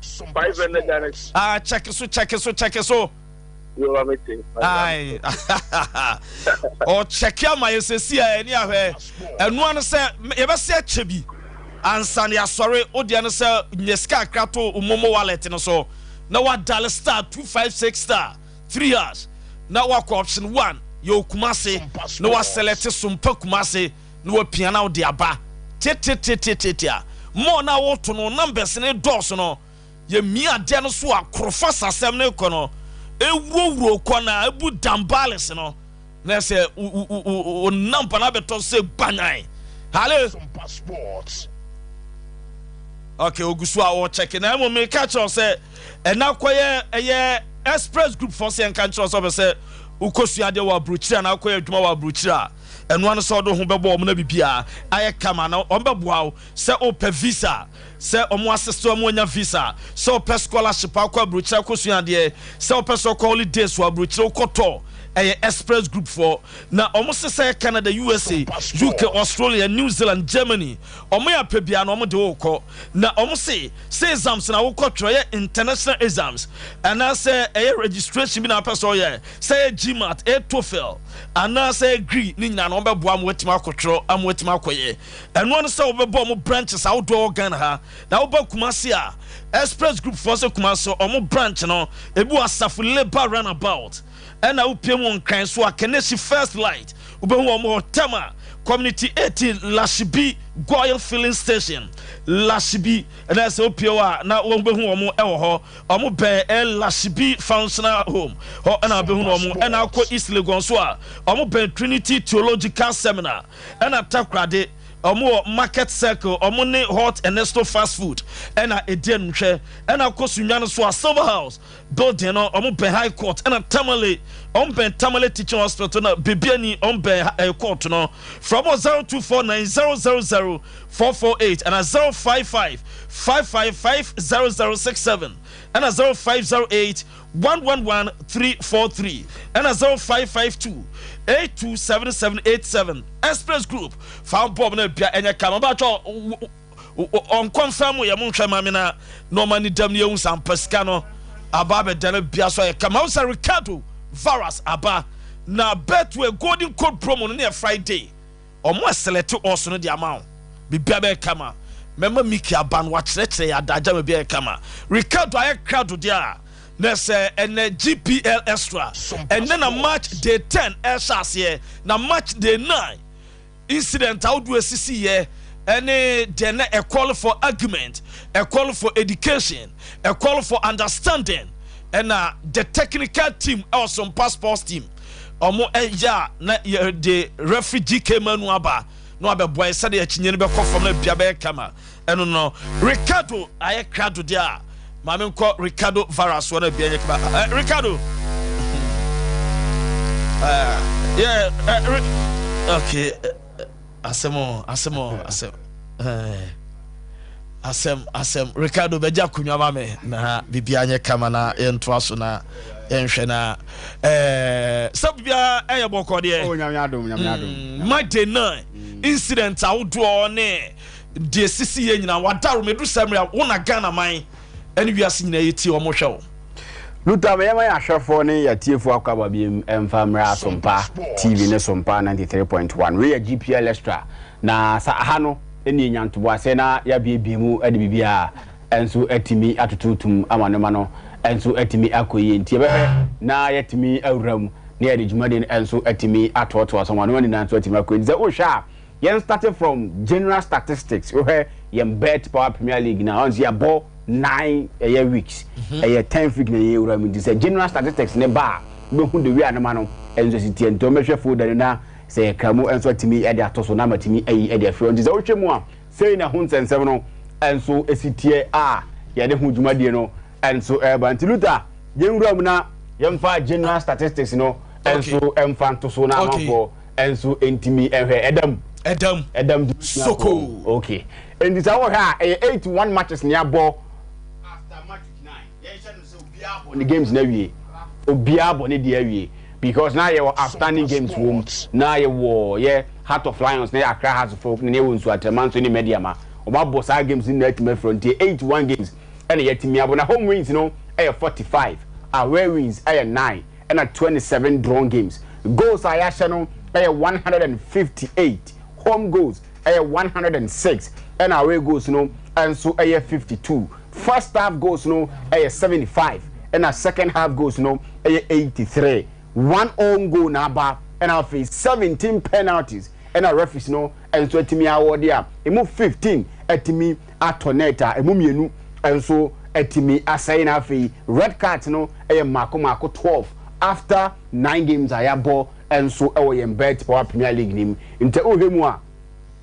500 Ghana cedis. Ah, kyɛke so kyɛke so kyɛke so. Yo, ma me te. Ai. Ɔkyɛke ama yɛ sɛsi a ɛni ahwɛ. Ɛnoa no sɛ yɛbɛsɛ akyɛ bi. Ansa na yɛasɔre, wo deɛ no sɛ nyɛ sika akra to momo wallet no so na wadale star 256 star 3 hash na wakɔ option 1 yɛwɔ Kumase na waselect Sompa Kumase na wapia na wode aba tiatiatiatiatia more na woto no numbers ne dɔɔso no yɛmia adeɛ no so a korofa sasɛm no kɔ no ɛwurawuro kɔ na ɛbu dambales no na sɛ wo number no abɛtɔ sɛ gbanyan hale. Ok, ogu so a ɔrekyɛke na mmom meka kyerɛ wo sɛ ɛna kɔyɛ ɛyɛ express group fɔ sɛ nka nkyerɛ wo sɛ ɔpɛ sɛ wokɔsua adeɛ wɔ aburokyiri anaa wokɔyɛ adwuma wɔ aburokyiri a ɛno ano sɛ ɔde ho bɛbɔ wɔn na biribiara ayɛ kama na wɔn bɛboa wo sɛ wopɛ visa sɛ wɔn asese wɔn anya visa sɛ wopɛ scholarship akɔ aburokyiri akɔsua adeɛ sɛ wopɛ sɛ wokɔ holidays wɔ aburokyiri wokɔtɔ ɛyɛ express group fɔ na wɔn sɛ sɛ Canada, USA, UK, Australia, New Zealand, Germany Ɔmo yɛ apɛ biaa na ɔmo de wo kɔ. Na ɔmo se sɛ exams na wokɔ twerɛ ɛyɛ international exams anaasɛ ɛyɛ registration bi na wopɛ sɛ ɔyɛ sɛ ɛyɛ GMAT, ɛyɛ TOEFL anaasɛ ɛyɛ GRE ne nyinaa no ɔmo bɛboa ama watumi akɔ twerɛ ama watumi akɔyɛ. Ɛnoa ne sɛ wobɛbɔ ɔmo branches ahodoɔ wɔ Ghana ha. Na woba Kumasi a Express Group foɔ sɛ Kumasi ɔmo branch no ebi wɔ Asafo Labour Runabout ɛna wopie mu wɔ Nkran so a Kaneshie First Light Wobɛhu wɔn wɔ Tema Community 18 Lashibi Goil Filling Station, Lashibi. Ɛna sɛ wopie hɔ a na wobɛhu wɔn wɔ hɔ. Wɔn bɛn ɛ Lashibi Functional Home hɔ ɛna wobɛhu wɔn. Ɛna akɔ East Legon so a wɔn bɛn Trinity Theological Seminar ɛna Takoradi. Ɔmo wɔ Market Circle, ɔmo ne Hot Ernesto Fast Food ɛna ɛdi animhwɛ. Ɛna kɔ Sunyani so a, Silver House building no, ɔmo bɛn High Court. Ɛna Tamale, ɔmo bɛn Tamale Teaching Hospital na Bibiani, ɔmo bɛn eh, court no. Frɛ ɔmo 0249 000 448 ɛna 055 555 0067 ɛna 0508 111 343 ɛna 0552 827787. Express Group fa bɔɔb no bia ɛnyɛ kama ɔbɛatwɛ ɔnkɔmfɛn mu yɛ mo nhwɛ ma me na na ɔma ne dɛm no yɛhu sɛ ampa sika no aba abɛda no bia so ayɛ kama. Wo sɛ Ricardo Varas aba na Betway Golden Code promo no ne yɛ Friday. Ɔmo aselɛte ɔs no de ama wo. Biribiara bɛyɛ kama. Mɛma Mickey aba no wakyerɛkyerɛ yɛn adagya ma biribiara ayɛ kama. Ricardo ayɛ krado deɛ a, na ɛsɛ ɛnɛ GPL Extra. Ɛnɛ na match day 10 ɛrehyɛ aseɛ, na match day 9 incident ahodoɔ esisiiɛ ɛne deɛ na ɛ call for argument, ɛ call for education, ɛ call for understanding, ɛna the technical team ɛwɔ Sompa Sports team ɔmo ɛyɛ a na yɛde referee GK Manu aba na wabɛboa yɛ sɛdeɛ akyinnye no bɛkɔ fam na bia bɛyɛ kama. Ɛno no Ricardo ayɛ krado deɛ a, maame nkɔ Ricardo Varas wɔ na bia nyɛ kama. Ricardo, yeah, okay, asɛm o, asɛm o, asɛm, asɛm, asɛm. Ricardo bɛgye akonnwa ma me na biribiara nyɛ kama na yɛntoa so na yɛnhwɛ na sɛ biribiara ɛyɛ bɔkɔ deɛ. Oh, nyame adom, nyame adom. Monday night incident ahodoɔ ne deɛ sisi yɛ nyinaa wadaro medu sɛ mmerɛ wo na Ghana man ɛne wiase nyinaa yɛtie wɔn hwɛ wo. Luther, meyɛ ma yɛn ahwɛfoɔ ne yɛn atiefoɔ akɔ aba biom mfa mmra Sompa TV ne Sompa 93.1. Wei yɛ GPL Extra, na sa aha no ne yɛnya ntoboaseɛ na yɛabiebie mu de biribiara nso atumi atototom ama nnoɔma no nso atumi akɔ yie. Nti yɛbɛhwɛ na yɛatumi awura mu na yɛde dwumadie no nso atumi atoatoa so ama nnoɔma nyinaa nso atumi akɔ yie. Nti sɛ wohwɛ a, yɛn starte from general statistics, wohwɛ yɛn Bet Power Premier League no a, ɔn sɛ yɛabɔ nine ɛyɛ weeks, ɛyɛ tenth week na yɛn wura mu. Nti sɛ general statistics ne ba a, wobɛhu the way a noma no nso si teɛ. Nti wɔbɛhwɛ folder no na sɛ yɛkra mu nso atumi de ato so na ama atumi ayi de afiri hɔ. Nti sɛ wohwɛ mu a, sei na ho nsɛnsɛm no nso si teɛ a yɛde ho dwumadie no nso ɛreba. Nti Luther, yɛn wura mu na yɛmfa general statistics no nso mfa nto so na amanfoɔ nso ntumi nhwɛ. Ɛdam. Ɛdam. Ɛdam. Soko. Okay. Nti sɛ wohwɛ a, ɛyɛ 81 matches na yɛabɔ after match week 9. Yɛnhyɛ no sɛ obiara bɔ ne games no awie. Obiara bɔ ne deɛ awie because na yɛwɔ outstanding games wɔ mu. Na yɛwɔ yɛ Heart of Lions na yɛ Accra Hearts of Oak na yɛwɔ Nsuatrɛma nso ne Medeama. Wɔn abɔ saa games no nyinaa atumi afiri hɔ. Nti 81 games ɛna yɛatumi abɔ. Na home wins no ɛyɛ 45, away wins ɛyɛ 9 ɛna 27 drawn games. Goals a yɛahyɛ no ɛyɛ 158, home goals ɛyɛ 106 ɛna away goals no nso ɛyɛ 52. First half goals no ɛyɛ 75 ɛna second half goals no ɛyɛ 83. One own goal na aba ɛna afei 17 penalties ɛna referees no nso atumi awɔde a emu 15 atumi atɔ net a emu mmienu nso atumi asɛe, na afei red cards no ɛyɛ mmaako mmaako 12 after 9 games a yɛabɔ nso ɛwɔ yɛn Bet Power Premier League nim. Nti wohwɛ mu a,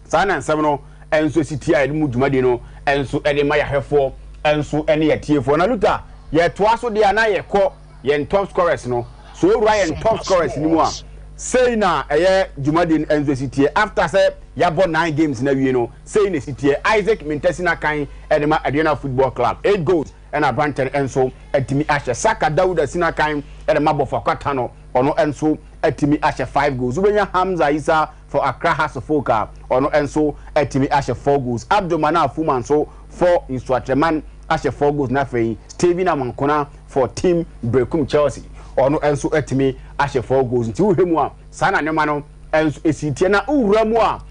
saa na nsɛm no nso si tie a yɛde mu dwumadie no nso de ma yɛahwɛfoɔ nso ne yɛtiefoɔ. Na Luther, yɛtoa so deɛ a na yɛkɔ yɛn top scorers no so. Owura yɛn top scorers no mu a, sei na ɛyɛ dwumadie no nso si tie after sɛ yɛabɔ 9 games na awie no, sei na si tie. Isaac Mintesina kan de ma Aduana Football Club, 8 goals ɛna aberanteɛ no nso atumi ahyɛ. Saka Dawuda Sina kan de ma Bɔfo Akwata no, ɔno nso atumi ahyɛ 5 goals. Wobɛnya Hamza Isa for Accra Hearts of Oak a ɔno nso atumi ahyɛ 4 goals. Abdul Manaf Fuma nso for Nsuatreman ahyɛ 4 goals, na afei Steven Amankona for Team Berekum Chelsea, ɔno nso atumi ahyɛ 4 goals. Nti wohwɛ mu a, saa na nneɛma no nso esi teɛ. Na wowura mu a,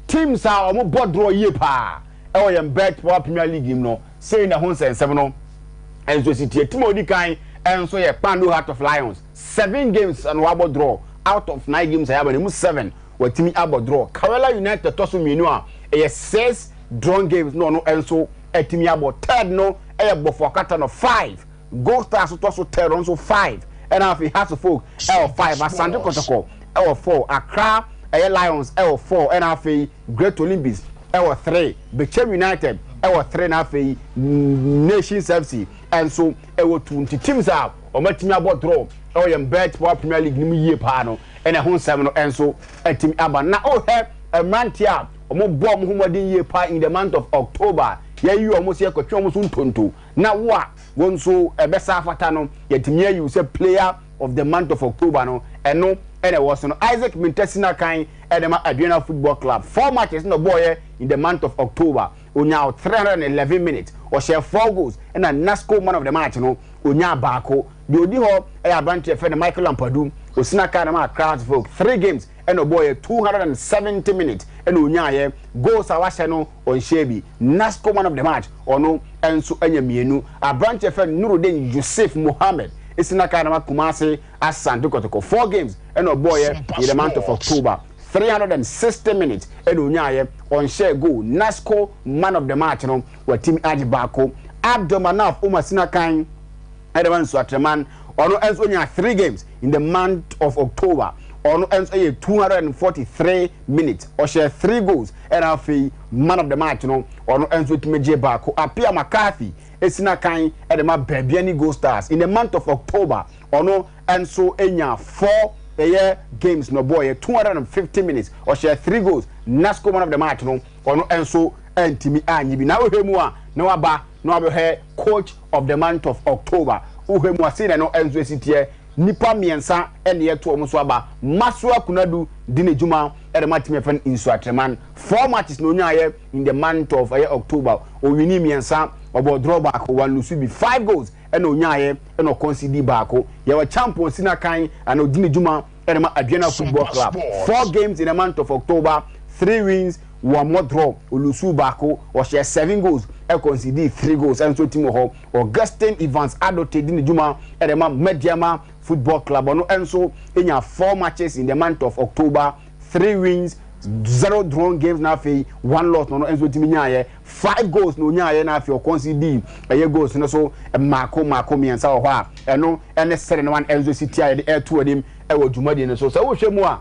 teams a wɔn bɔ draw yie paa ɛwɔ yɛn Bet Power Premier League mu no, sei na ho nsɛnsɛm no nso esi teɛ. Team a odi kan nso yɛ Kpando Heart of Lions, 7 games na wabɔ draw out of 9 games a yɛabɔ no, emu 7 watumi abɔ draw. Karela United tɔ so mmienu a ɛyɛ 6 drawn games na ɔno nso atumi abɔ. Third no ɛyɛ Bɔfo Akata no 5. Gold Stars tɔ so third, ɔno nso 5, ɛna afei Hearts of Oak ɛwɔ 5, Asante Kɔtɔkɔ ɛwɔ 4, Accra. Ɛyɛ Lions ɛwɔ 4 ɛna afei Great Olympics ɛwɔ 3, Bechem United ɛwɔ 3 na afei Nations FC ɛnso ɛwɔ 2. Nti teams a wɔatumi abɔ draw ɛwɔ yɛn betPawa Premier League no mu yie paa no ɛna ɛho nsɛm no ɛnso atumi aba. Na wohwɛ mmeranteɛ a wɔbɔ wɔn ho mmɔden yie paa in the month of October, yɛayi wɔn sɛ yɛkɔtwe wɔn so ntonto, na wo a wo nso ɛbɛsa afata no, yɛatumi ayi wo sɛ player of the month of October no, ɛno ɛna ɛwɔ so no. Isaac Mintesina kan ɛde ma Aduana Football Club. Four matches na ɔbɔɔyɛ in the month of October. Onyaa 311 minutes, ɔhyɛɛ four goals, ɛna Nasco man of the match no, onyaa baako. Deɛ ɔdi hɔ ɛyɛ aberanteɛ yɛfrɛ no Michael Ampadu, osina kan ma Accra Hearts of Oak. Three games ɛna ɔbɔɔyɛ, 270 minutes ɛna onyaayɛ. Goals a wahyɛ no, ɔnhyɛɛ bi. Nasco man of the match, ɔno nso anya mmienu. Aberanteɛ yɛfrɛ no Nurudeen Yusuf Mohammed, esina kan ma Kumasi Asante Kotoko. Four games ɛna ɔbɔɔyɛ in the month of October. 360 minutes ɛna onyaayɛ, ɔnhyɛɛ goal. Nasco man of the match no, watumi agye baako. Abdul Manaf Umar sina kan ɛde ma Nsuatreman, ɔno nso onyaa three games in the month of October. Ɔno nso yɛ 243 minutes, ɔhyɛ three goals, ɛna afei man of the match no, ɔno nso tumi gye baako. Apia McCarthy esina kan ɛde ma Bibiani Gold Stars in the month of October. Ɔno nso nya four ɛyɛ games na ɔbɔɔyɛ 250 minutes, ɔhyɛ three goals. Nasco man of the match no, ɔno nso ntumi anyi bi. Na wohwɛ mu a, na waba na wabɛhwɛ coach of the month of October. Wohwɛ mu a, sei na ɛno nso esi teɛ. Nnipa mmiɛnsa na ɛto wɔn so aba. Masua Kunadu di ne dwuma ɛde ma team yɛfrɛ no Nsuatreman. Four matches na onyaayɛ in the month of ɛyɛ October. Owini mmiɛnsa, ɔbɔ draw baako, wanlusu bi. Five goals ɛna onyaayɛ ɛna ɔconcede baako. Yɛwɔ champion Sinakan ana odi ne dwuma ɛde ma Aduana Football Club. Four games in the month of October, three wins, one more draw, olusu baako, ɔhyɛ seven goals, ɛconcede three goals. Ɛnso team wɔ hɔ. Augustine Evans Adote di ne dwuma ɛde ma Medeama Football Club. Ɔno nso nya four matches in the month of October, three wins, zero drawn games na afei one loss na ɔno nso tumi nyaayɛ. Five goals na onyaayɛ na afei ɔconcede ɛyɛ goals no so mmaako mmaako mmiɛnsa wɔ hɔ a ɛno ɛne sɛde no one nso si tia yɛde ɛto anim ɛwɔ dwumadie no so. Sɛ wohwɛ mu a,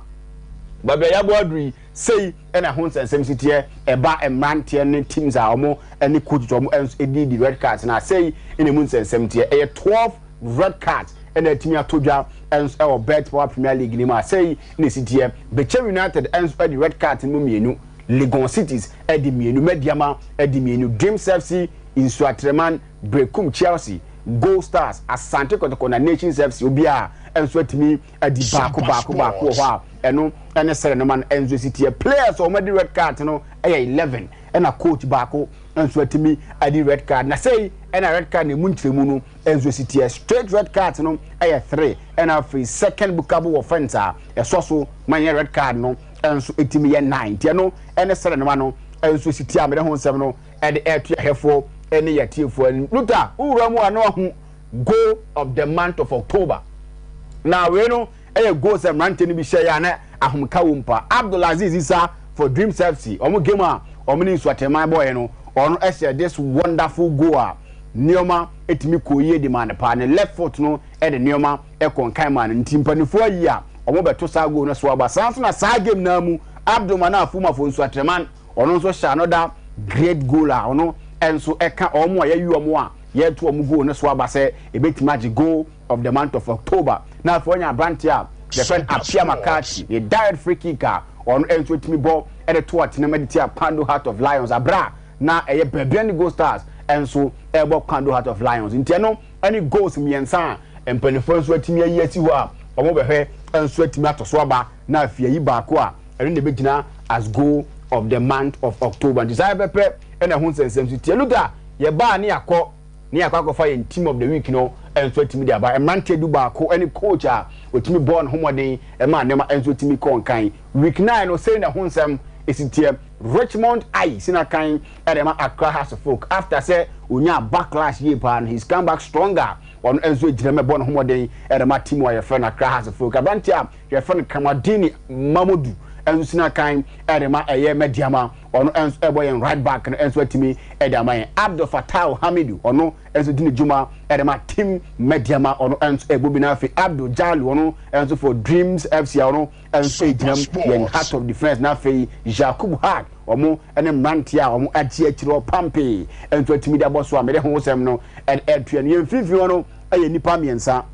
baabi a yɛabɔ aduru yi, sei ɛna ɛho nsɛnsɛm si teɛ ɛba mmeranteɛ ne teams a wɔn ne coaches wɔn nso di di red cards na sei ɛna emu nsɛnsɛm teɛ. Ɛyɛ 12 red cards ɛna atumi ato dwa nso ɛwɔ betPawa Premier League no mu a sei na esi teɛ. Bechem United nso ɛde red cards no mu mmienu, Legon Cities ɛde mmienu, Medeama ɛde mmienu, Dreams FC, Nsuatreman, Berekum Chelsea, Gold Stars, Asante Kotoko na Nations FC obiara nso atumi adi baako baako baako wɔ hɔ a ɛno ɛne sɛdeɛ nneɛma no nso si teɛ. Players a wɔadi red card no yɛ 11 ɛna coach baako nso atumi adi red card. Na sei ɛna red card na emu nkyerɛmu no nso si teɛ. Straight red card no yɛ 3 ɛna afei second bookable offence a ɛsɔ so ma yɛ red card no nso etumi yɛ 9. Nti ɛno ɛne sɛdeɛ nneɛma no nso si teɛ a mede ho nsɛm no ɛde ɛreto ahwɛfoɔ ɛne yɛtiefoɔ anim. Luther, wowura mu a na wahu goal of the month of October. Na wei no ɛyɛ goal sɛ mmeranteɛ no bi hyɛ yɛ a na ahomka wɔ mu paa. Abdulaziz Isa for Dreams FC, wɔn game a wɔn ne Nsuateman bɔɔyɛ no, ɔno ɛhyɛ this wonderful goal a nneɛma ɛtumi kɔɔ yie de maa no paa. Ne left foot no ɛde nneɛma ɛkɔ nkan maa no. Nti mpanimfoɔ ayi a wɔn bɛto saa goal no so aba. Saa nso na saa game naa mu Abdul Manaf Umar for Nsuateman, ɔno nso hyɛ another great goal a ɔno nso ɛka wɔn a yɛayi wɔn a yɛreto wɔn goal no so aba sɛ ebetumi agye goal of the month of October. Na afei ɔnya aberante a yɛfrɛ no Appiah McCarthy, ne direct free kick a ɔno nso tumi bɔ de to atenam de tia Kwando Heart of Lions abere a na ɛyɛ Bibiani Gold Stars nso ɛrebɔ Kwando Heart of Lions. Nti ɛno ne goals mmiɛnsa a mpanimfoɔ nso atumi ayi asi hɔ a wɔbɛhwɛ nso atumi ato so aba na afei ayi baako a ɛno na ɛbɛgyina as goal of the month of October. Nti saa pɛpɛ ɛna ɛho nsɛnsɛm so tie. Luther, yɛbaa ne yɛakɔ ne yɛakɔ akɔfa yɛn team of the week no nso atumi de aba. Mmeranteɛ du baako ne coach a ɔtumi bɔɔ ne ho mmɔden ma nneɛma nso tumi kɔɔ nkan. Week 9 no, sei na ɛho nsɛm ɛsi teɛ. Richmond Ayi si n'akan de ma Accra Hearts of Oak after sɛ ɔnyaa backlash yie paa no, he's come back stronger. Ɔno nso gyina mu bɔ ne ho mmɔden de ma team a yɛfrɛ no Accra Hearts of Oak. Aberanteɛ a yɛfrɛ no Kamadini Mamodu nso sina kan de ma ɛyɛ Medeama, ɔno nso ɛbɔ yɛn right back no nso atumi de ama yɛn. Abdul Fatau Hamidu, ɔno nso di ne dwuma de ma team Medeama, ɔno nso ɛbɔ bi. Na afei Abdul Jalu, ɔno nso for Dreams FC, ɔno nso gyina mu yɛn heart of defence. Na afei Jakub Hag, wɔn ne mmeranteɛ a wɔn agye akyire hɔ pampee nso atumi de abɔ so a mede ho sɛm no ɛtua no. Yɛn mfimfini hɔ no yɛ nnipa mmiɛnsa.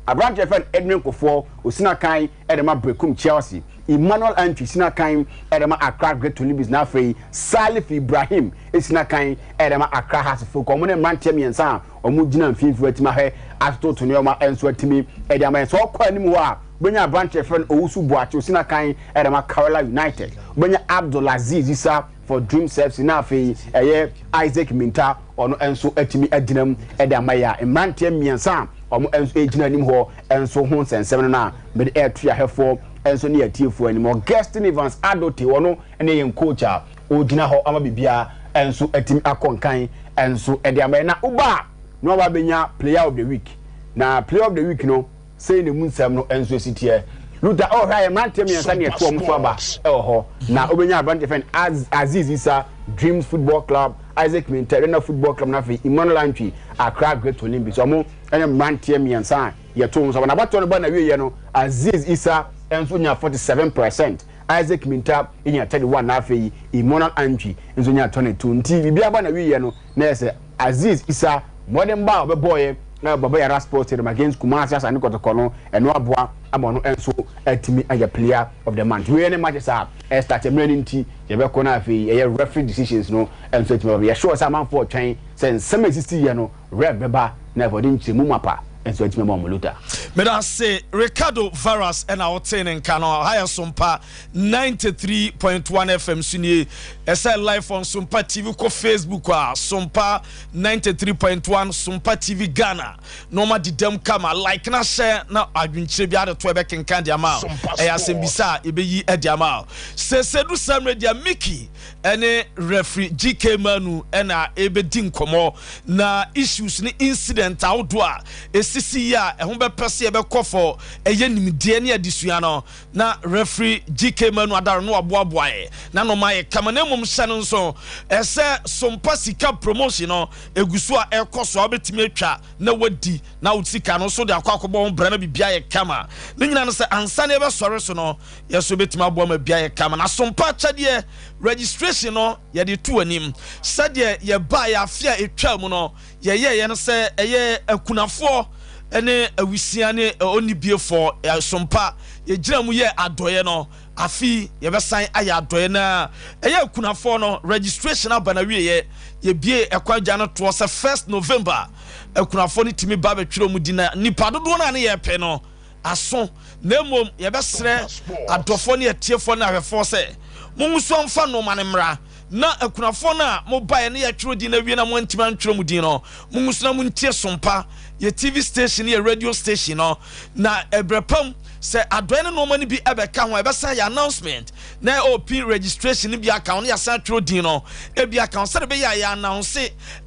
Aberanteɛ fɛn Edwin Kofoɔ, osina kan de ma Berekum Chelsea, Emmanuel Antwi sina kan de ma Accra Great Olympics, na afei Salif Ibrahim sina kan de ma Accra Hearts of Oak. Wɔn ne mmeranteɛ mmiɛnsa a wɔn gyina mfimfini atumi ahwɛ atototo nneɛma nso atumi de ama yɛn. Sɛ ɔkɔ anim hɔ a, wobɛnya aberanteɛ fɛn Owusu Boakye, osina kan de ma Karela United, wobɛnya Abdul Aziz Isa for Dreams FC, na afei ɛyɛ Isaac Minta, ɔno nso atumi agyina mu de ama yɛ a mmeranteɛ mmiɛnsa a wɔn nso gyina anim hɔ nso ho nsɛnsɛm no na mede ɛreto ahwɛfoɔ nso ne atiefoɔ anim. Augustine Evans Adote, ɔno ne yɛn coach a ɔgyina hɔ ama biribiara nso atumi akɔ nkan nso de ama yɛ. Na woba a na waba abɛnya player of the week, na player of the week no sei na emu nsɛm no nso esi teɛ. Luther, ɔhwɛ a yɛ mmeranteɛ mmiɛnsa ne ɛto wɔn so aba wɔ hɔ. Na wobɛnya aberanteɛ fɛn Aziz Isa, Dreams Football Club, Isaac Minteh, Arena Football Club, na afei Emmanuel Antwi, Accra Great Olympics. Wɔn ne mmeranteɛ mmiɛnsa a yɛto wɔn so aba. Na abatoɔ no ba n'awieeɛ no, Aziz Isa nso nya 47%, Isaac Minteh nya 31, na afei Emmanuel Antwi nso nya 22. Nti biribiara ba n'awieeɛ no, na yɛ sɛ Aziz Isa mmɔdenbɔ a ɔbɛbɔeɛ na Baba Yara Sports Stadium against Kumasi Asante Kɔtɔkɔ no, ɛno aboa ama ɔno nso atumi ayɛ player of the month. Wei ne matches a ɛstart mmerɛ no nti yɛbɛkɔ no afei ɛyɛ referee decisions no nso atumi aba. Yɛ sure sɛ amanfoɔ retwɛn sɛ nsɛm a ɛsisiiɛ no ref bɛba na afei ɔde nkyerɛmu mapa nso atumi ama wɔn Luther. Meda ase Ricardo Varas ɛna wotee ne nka no. Ha yɛ Sompa 93.1 FM so nie. Ɛsɛ live on Sompa TV. Kɔ Facebook a, Sompa 93.1 Sompa TV Ghana na ɔma didam kama. Like na hyɛ na adwenkyerɛ bi ade to ɛbɛkenkan de ama. Ɛyɛ asɛmbisa a yɛbɛyi de ama. Sese du saa mmerɛ deɛ Mickey ɛne referee GK Manu ɛna ɛbɛdi nkɔmmɔ na issues ne incident ahodoɔ a ɛsisi yi a ɛho bɛpɛ sɛ yɛbɛkɔ fɔ ɛyɛ nimdeɛ ne adesua no na referee GK Manu Adaro no waboaboaeɛ na nɔma ayɛ kama. Na mmom hyɛ no nso ɛsɛ Sompa sika promotion no ɛgu so a ɛkɔ so a wobɛtumi atwa na wadi na wo sika no nso de akɔ akɔbɔ ho bra na biribi ayɛ kama. Ne nyina no sɛ ansa ne yɛbɛsɔre so no yɛ so bɛtumi aboa ma biribi ayɛ kama. Na Sompa akyɛdeɛ registration no yɛde to anim sɛdeɛ yɛbaa yɛ afe a ɛtwa mu no yɛyɛeɛ no sɛ ɛyɛ akunafoɔ ne awisia ne onnibiefoɔ Sompa yɛgyina mu yɛ adɔeɛ no. Afi yɛbɛsan ayɛ adɔeɛ na ɛyɛ akunafoɔ no registration aba na wieɛ yɛbie ɛkwan gya no toɔ sɛ 1st November akunafoɔ no tumi ba bɛtwerɛ mu di na nipa dodoɔ no a ne yɛpɛ no aso. Na mmom yɛbɛsrɛ adɔfoɔ ne atiefoɔ ne ahwɛfoɔ sɛ monwusu amfa nnoɔma no mmra na akunafoɔ no a mobaeɛ ne yɛtwerɛ din no awie na moantumi antwerɛ mu din no, monwusu na montie Sompa yɛ TV station ne yɛ radio station no. Na ɛberɛ pam sɛ adɔeɛ ne nnoɔma no bi ɛbɛka ho a, ɛbɛsan yɛ announcement na OP registration no bi aka ho na yɛasan atwerɛ din no ebi aka ho sɛdeɛ ɛbɛyɛ a yɛ announce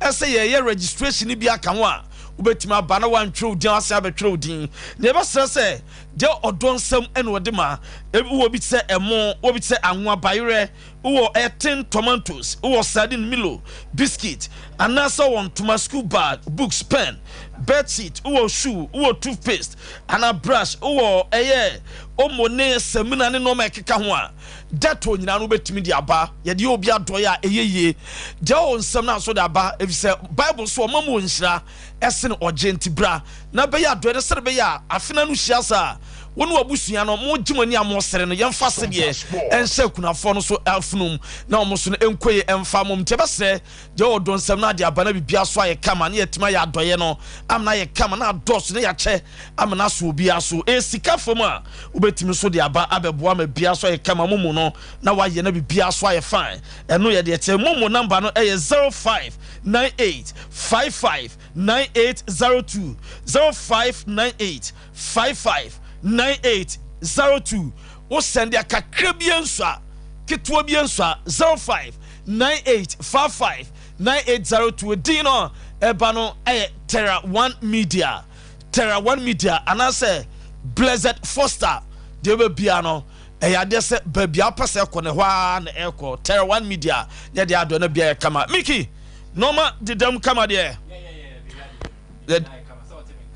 ɛsɛ yɛyɛ registration no bi aka ho a wobɛtumi aba na woantwerɛ wo din a wasan abɛtwerɛ wo din. Na yɛbɛsrɛ sɛ deɛ ɔdɔ nsɛm ɛna ɔde ma, wowɔ bi te sɛ ɛmo, wowɔ bi te sɛ anwa bayerɛ, wowɔ ɛten tomatoes, wowɔ sardine, Milo biscuit, anaasɛ wowɔ ntoma, school bag, books, pen, bedsheet, wowɔ shoe, wowɔ toothpaste anaa brush, wowɔ ɛyɛ omo ne samina ne nneɛma ɛkeka ho a Dettol nyinaa no wobɛtumi de aba. Yɛde yɛ obi adɔeɛ a ɛyɛ yie. Deɛ ɔwɔ nsɛm no nso de aba, efisɛ Bible so ɔma mu wɔ nhyira ɛsene ɔgye. Nti bra na bɛyɛ adɔeɛ no sɛde bɛyɛ a afe no ano hyia saa a wo ne w'abusua no mogye mo ani a mosere no. Yɛmfa sedeɛ ɛnhyɛ akunafoɔ no so afunum na wɔn so no ɛnkɔ yie ɛmfa mom. Nti ɛbɛsrɛ deɛ ɔwɔ dɔ nsɛm no ade aba na biribiara so ayɛ kama na yɛatumi ayɛ adɔeɛ no amena ayɛ kama na adɔɔso na yɛakyɛ amena so obiara so. Ɛyɛ sika fam a wobɛtumi nso de aba abɛboa ma biribiara so ayɛ kama mo mu no na wayɛ na biribiara so ayɛ fine. Ɛno yɛ deɛ kyɛ mo mu namba no ɛyɛ 0598 55 9802, 0598 55 9802. Wo sɛnde a kakra bi nso a ketewa bi nso a 0598 55 9802. Din no ɛba no ɛyɛ Terra One Media, Terra One Media anaasɛ Blessed Foster deɛ wobɛbia no. Ɛyɛ adeɛ sɛ baabi a wopɛ sɛ ɛkɔ no ɛhɔ ara na ɛrekɔ. Terra One Media yɛ deɛ adɔ na bia yɛ kama. Mickey, nneɛma deda mu kama deɛ.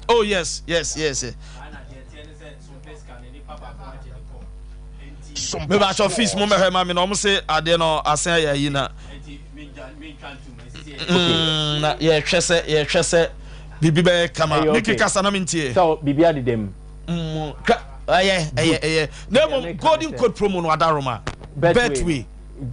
Oh yes, yes, yes. Mebakyɛ fees mo mɛhwɛ ma me na ɔmo se adeɛ no asen ayɛ ayi na. Mm, na yɛhwɛ sɛ yɛhwɛ sɛ biribi bɛyɛ kama. Mickey kasa na mentie. Sɛ biribi adeda mu. Mm, ɛyɛ ɛyɛ ɛyɛ na mmom golden code promo no adaroma betway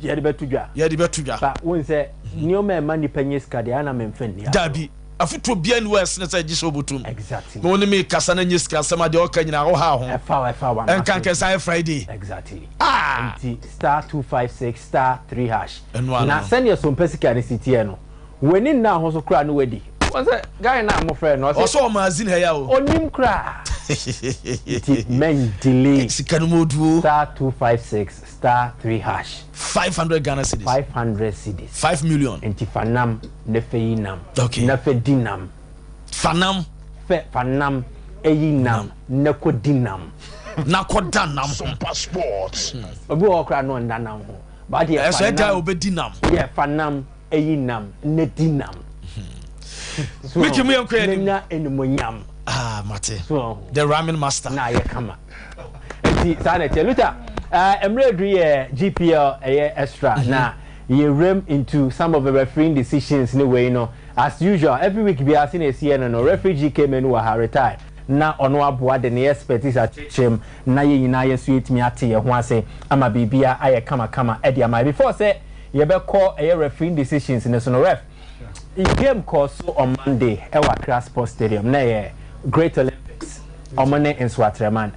yɛde bɛto dwa yɛde bɛto dwa ba wɔn sɛ nneɛma ɛma nipa nye sika deɛ ana mɛmfa nni dabi afotuo bia ni wɔ ɛsene sɛ gye sɛ obotum exactly na wɔn mi kasa na nye sika asɛm adeɛ ɔka nyinaa ɔha ho ɛfa ɛfa wa ɛnka nkɛse ayɛ friday exactly ah nti star 256 star 3 hash na sɛdeɛ sompɛ sika ne si teɛ no W'ani nna ho so koraa ne w'adi. Wɔn sɛ guy no a mo frɛ no ɔsɛ. Ɔsɛ ɔmo azin ha ya o. Onim koraa. Nti mɛn delay. Sika no mu odu o. Star 256 star 3 hash. 500 Ghana cedis. 500 cedis. 5 million. Nti fa nam na fɛ yi nam. Okay. Na fɛ di nam. Fa nam. Fɛ fa nam eyi nam na kɔ di nam. Na kɔ da nam ho. Sompa Sports. Obi wɔ hɔ koraa na ɔnda nam ho. But deɛ fa nam. Ɛsɛ ɛda obedi nam. Yeah fa nam. Eyi nam na di nam. Mickey mu yɛn kɔ yɛn anim. Na enumonyam. Ah mate. The ramen master. Na ayɛ kama. Eti saa na ɛteɛ. Luther, uh, mmerɛ aduru yɛ GPL ɛyɛ extra mm -hmm. na yɛwuram into some of the refereeing decisions ne wei no as usual every week biara se na ɛsi yɛ no no referee GK Manu wɔ ha retired na ɔno aboa de ne expertise akyerɛkyerɛ mu na yɛn nyinaa yɛ so yɛtumi ate yɛn ho ase ama biribia ayɛ kamakama de ama before sɛ Yɛbɛkɔ ɛyɛ refereeing decisions no so no, ref, game kɔɔ so on Monday ɛwɔ Accra Sports Stadium na ɛyɛ Great Olympics ɔmo ne Nsoatreman.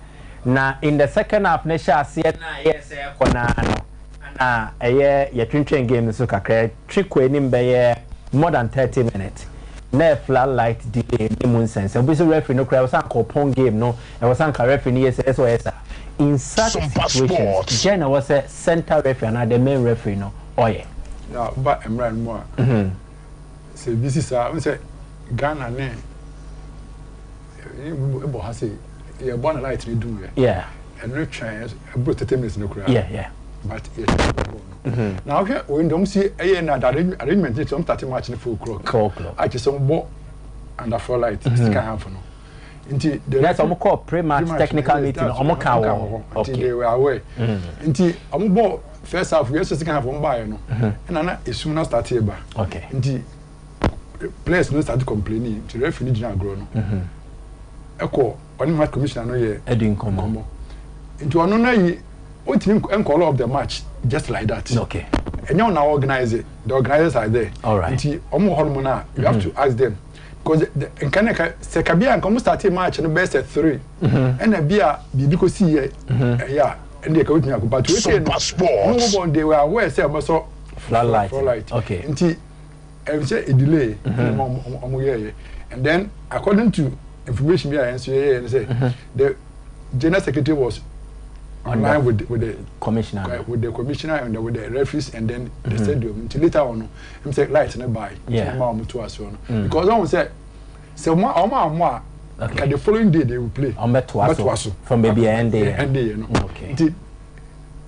Na in the second half no hyɛ aseɛ na ɛyɛɛ sɛ ɛkɔ no ara no ɛna ɛyɛ yɛtwentwɛn game no so kakra, yɛtwe kɔ anim bɛyɛ more than 30 minutes na ɛyɛ flood light delay ne mu nsɛnsɛm. Obi sɛ referee no koraa ɛwɔ sɛ anka ɔpɔn game no, ɛwɔ sɛ anka referee no yɛ sei, ɛyɛ sɛ ɔyɛ saa. In such situations, dɛn na ɛwɔ sɛ Center referee anaa the main referee no ɔyɛ. Na woba mmra no mu a, sɛ ebi si saa, wohu sɛ Ghana ne ɛbɔ ha sei, yɛbɔ na light no dum yɛ. Yeah. Ɛno twɛn ɛboro 30 minutes no koraa. Yeah, yeah. But yɛtwɛn bɔ bɔɔl no. Na wohwɛ wɔn deɛ wɔn si ɛyɛ na arrangement ne sɛ wɔn start match no 4 o'clock. 4 o'clock. A kyerɛ sɛ wɔn bɔ under floor light, second half no. nti the yes ɔmo kɔ pre-match technical meeting ɔmo ka wɔ hɔ nti they were aware mm. nti ɔmo bɔ first half yɛ sɛ second half ɔmo baayɛ no mm-hmm. ɛna na esum na start yɛ ba nti players no start complaining nti referee no gyina agorɔ no mm-hmm. ɛkɔ ɔne match commissioner no yɛ ɛdi nkɔmɔ nti ɔno na yi otumi nkɔlɔ of the match just like that okay ɛnyɛ ɔna organize it the organizers are there nti ɔmo wɔ hɔ nom na you have mm-hmm. to ask them because nka ne ka sɛ ka bi a nka wɔn start match no bɛyɛ sɛ 3 ɛna bi a biribi kɔ si yɛ ɛyɛ a ɛna ɛka wotumi akɔ but wei sɛ no wɔn bɔ they were aware sɛ wɔn sɔ floodlight floodlight okay nti ɛm sɛ e delay ɛna wɔn wɔn yɛ yɛ and then according to information bi a yɛn nso yɛ yɛ no sɛ the general secretary was online with with the commissioner with the commissioner and the, with the referees and then the mm -hmm. stadium until later on ɛm sɛ light no bae nti na ma wɔn to asoɔ no mm. because wɔn sɛ sɛ wɔn a wɔn a ka the following day they will play wɔn bɛ to aso from baabi a ɛnde yɛ ɛnde yɛ no nti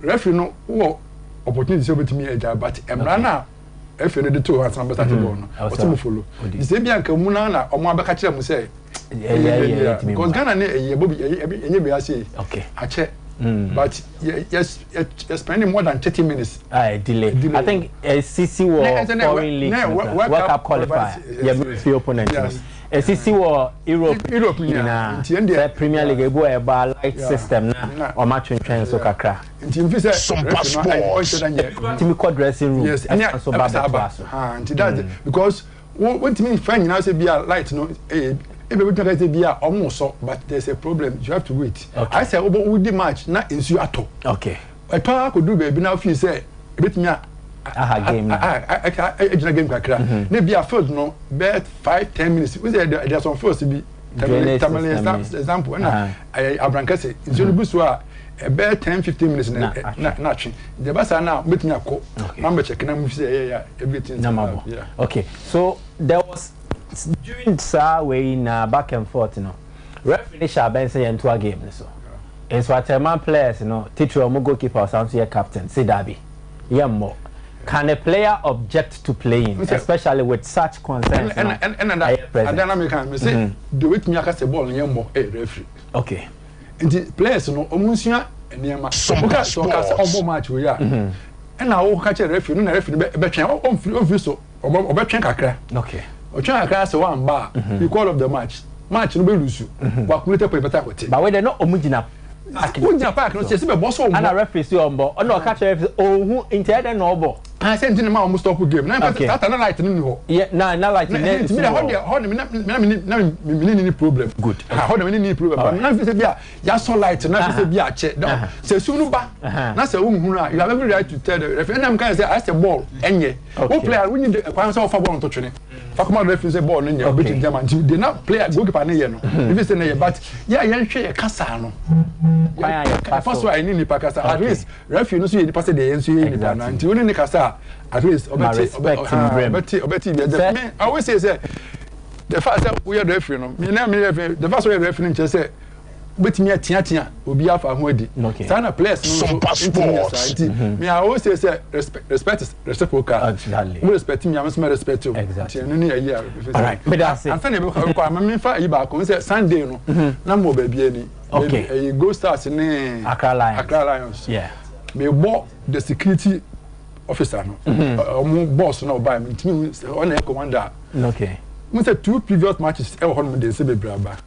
referee no wɔ opportunity sɛ obetumi agya but mmara na referee no de to hɔ asan bɛ start ball no ɔsɛ mo follow nti sɛ ebi anka mu na na wɔn abɛka kyerɛ mo sɛ ɛyɛ because Ghana ne ɛyɛ bɔ bi ɛyɛ ɛnyɛ bi ase akyɛ. Mm. But yɛ yɛ yɛ spending more than 30 minutes. Ah, delay. delay. I think esisi wɔ foreign leagues World Cup qualifier. Yɛ fi opponent. Yes. Esisi wɔ Europe. Europe nyinaa. Sɛ Premier League ebu a ɛba light system na ɔma twentwɛn so kakra. Nti nfi sɛ Sompa Sports. Timi kɔ dressing room. Yes. Ɛsan so ba bɛto aso. Nti that's because wontumi nfa nyinaa sɛ bi a light no ɛyɛ ebi ebi tumi sɛ bi a ɔmo sɔ but there is a problem you have to wait ayɛ sɛ wobɔ wodi match na nsuo atɔ okay ɛtɔ akɔduru baabi na afii sɛ ebetumi a aha game na egyina game kakra mhm. na ebi a field no bɛyɛ 5, 10 minutes n sɛ there are some fields bi tamale tamale example ɛna ɛyɛ abrankɛse nsuo no gu so a ɛbɛyɛ 10, 15 minutes na na na atwe deɛ ɛba saa na mbɛtumi akɔ na mbɛ check na mo fi sɛ ɛyɛ yɛ everything na ma bɔ okay so there was during saa wei na back and forth no referee ne hyɛ abɛn sɛ yɛn to a game no so. Nsoatreman players no, titiriw wɔn goalkeeper a ɔsan nso yɛ captain, se dabi, yɛmmɔ. Can a player object to playing, especially with such concerns no ɛyɛ present? Ɛna na meka me se deɛ obetumi aka sɛ bɔɔl no yɛmmɔ ɛyɛ referee. Okay. Nti players no wɔn nsua nneɛma. Woka sɛ ɔka sɛ ɔbɔ match wei a, ɛna woka kyerɛ referee no na referee no bɛtwɛn ɔmfiri ɔmfiri so ɔbɛtwɛn kakra. Okay. Ɔtwɛn kakra sɛ wamba a, you call off the match. Match no bɛ lose. Wa accumulate point bɛta akɔte. But wei deɛ na ɔmo gyina park no. Wogyina park no sɛ sɛ bɛbɔ sɛ ɔmmɔ. Ɛna referee sɛ ɔmmɔ. Ɛna ɔka kyerɛ referee sɛ ɔnhu nti ɛyɛ dɛn na ɔbɔ. Ah sɛ nti na ma ɔmo stop game. Na Okay. saa time na light no nni hɔ. Yeah, na na light Na na nti mi sum na hɔ wɔ. deɛ hɔ de mi na mi na mi na mi mi ni ni problem. Good. Ha hɔ de mi ni ni problem. But Alright. na fi sɛ bi a yasɔ light na fi sɛ bi a kyɛ. Na Uh-huh. sɛ sum no ba Uh-huh. na sɛ wohunu a you have every right to tell the referee. Ɛna mi ka yɛ sɛ ayɛ sɛ ball ɛnyɛ. Wo Okay. player wonyi de kwan sɛ ɔfa ball no to twene. Fa kɔma referee sɛ ball no nyɛ Okay. obetumi gyama nti de na player goalkeeper ne yɛ no. Efi sɛ ne yɛ but yɛ a yɛnhwɛ yɛ kasa no. Kwan a yɛfa Yɛfa so. so a ɛne nipa kasa. At Okay. least referee no nso yɛ nipa sɛ deɛ yɛn nso yɛ nipa na Exactly. nti wo ne ne kasa a at least Ma ɔbɛte respect mbrɛ mu. ɔbɛte ɔbɛte bi Sɛ- ɛdɛ me I always say sɛ the fact sɛ woyɛ referee no me na me yɛ referee the fact sɛ woyɛ referee no nkyerɛ sɛ wobɛtumi ateatea obi afa ho adi Okay. saa na players no nso Super ntumi nyɛ saa Sports. nti me I always say sɛ respect respect is reciprocal Exactly. wo respect me a me nso mɛ respect o Exactly. nti ɛno ne yɛ yi a Alright, meda ase. ansa na yɛbɛkɔ ɛbɛkɔ ama memfa ayi baako n sɛ Sunday no na mewɔ baabi ani Okay. ɛyi Gold Stars ne Accra Lions. Accra Lions Yeah. mebɔ the security officer no ɔmo boss na ɔbaa mi ntumi ɔna yɛ commander Okay. mo sɛ two previous matches ɛwɔ hɔ nom de nse bebree aba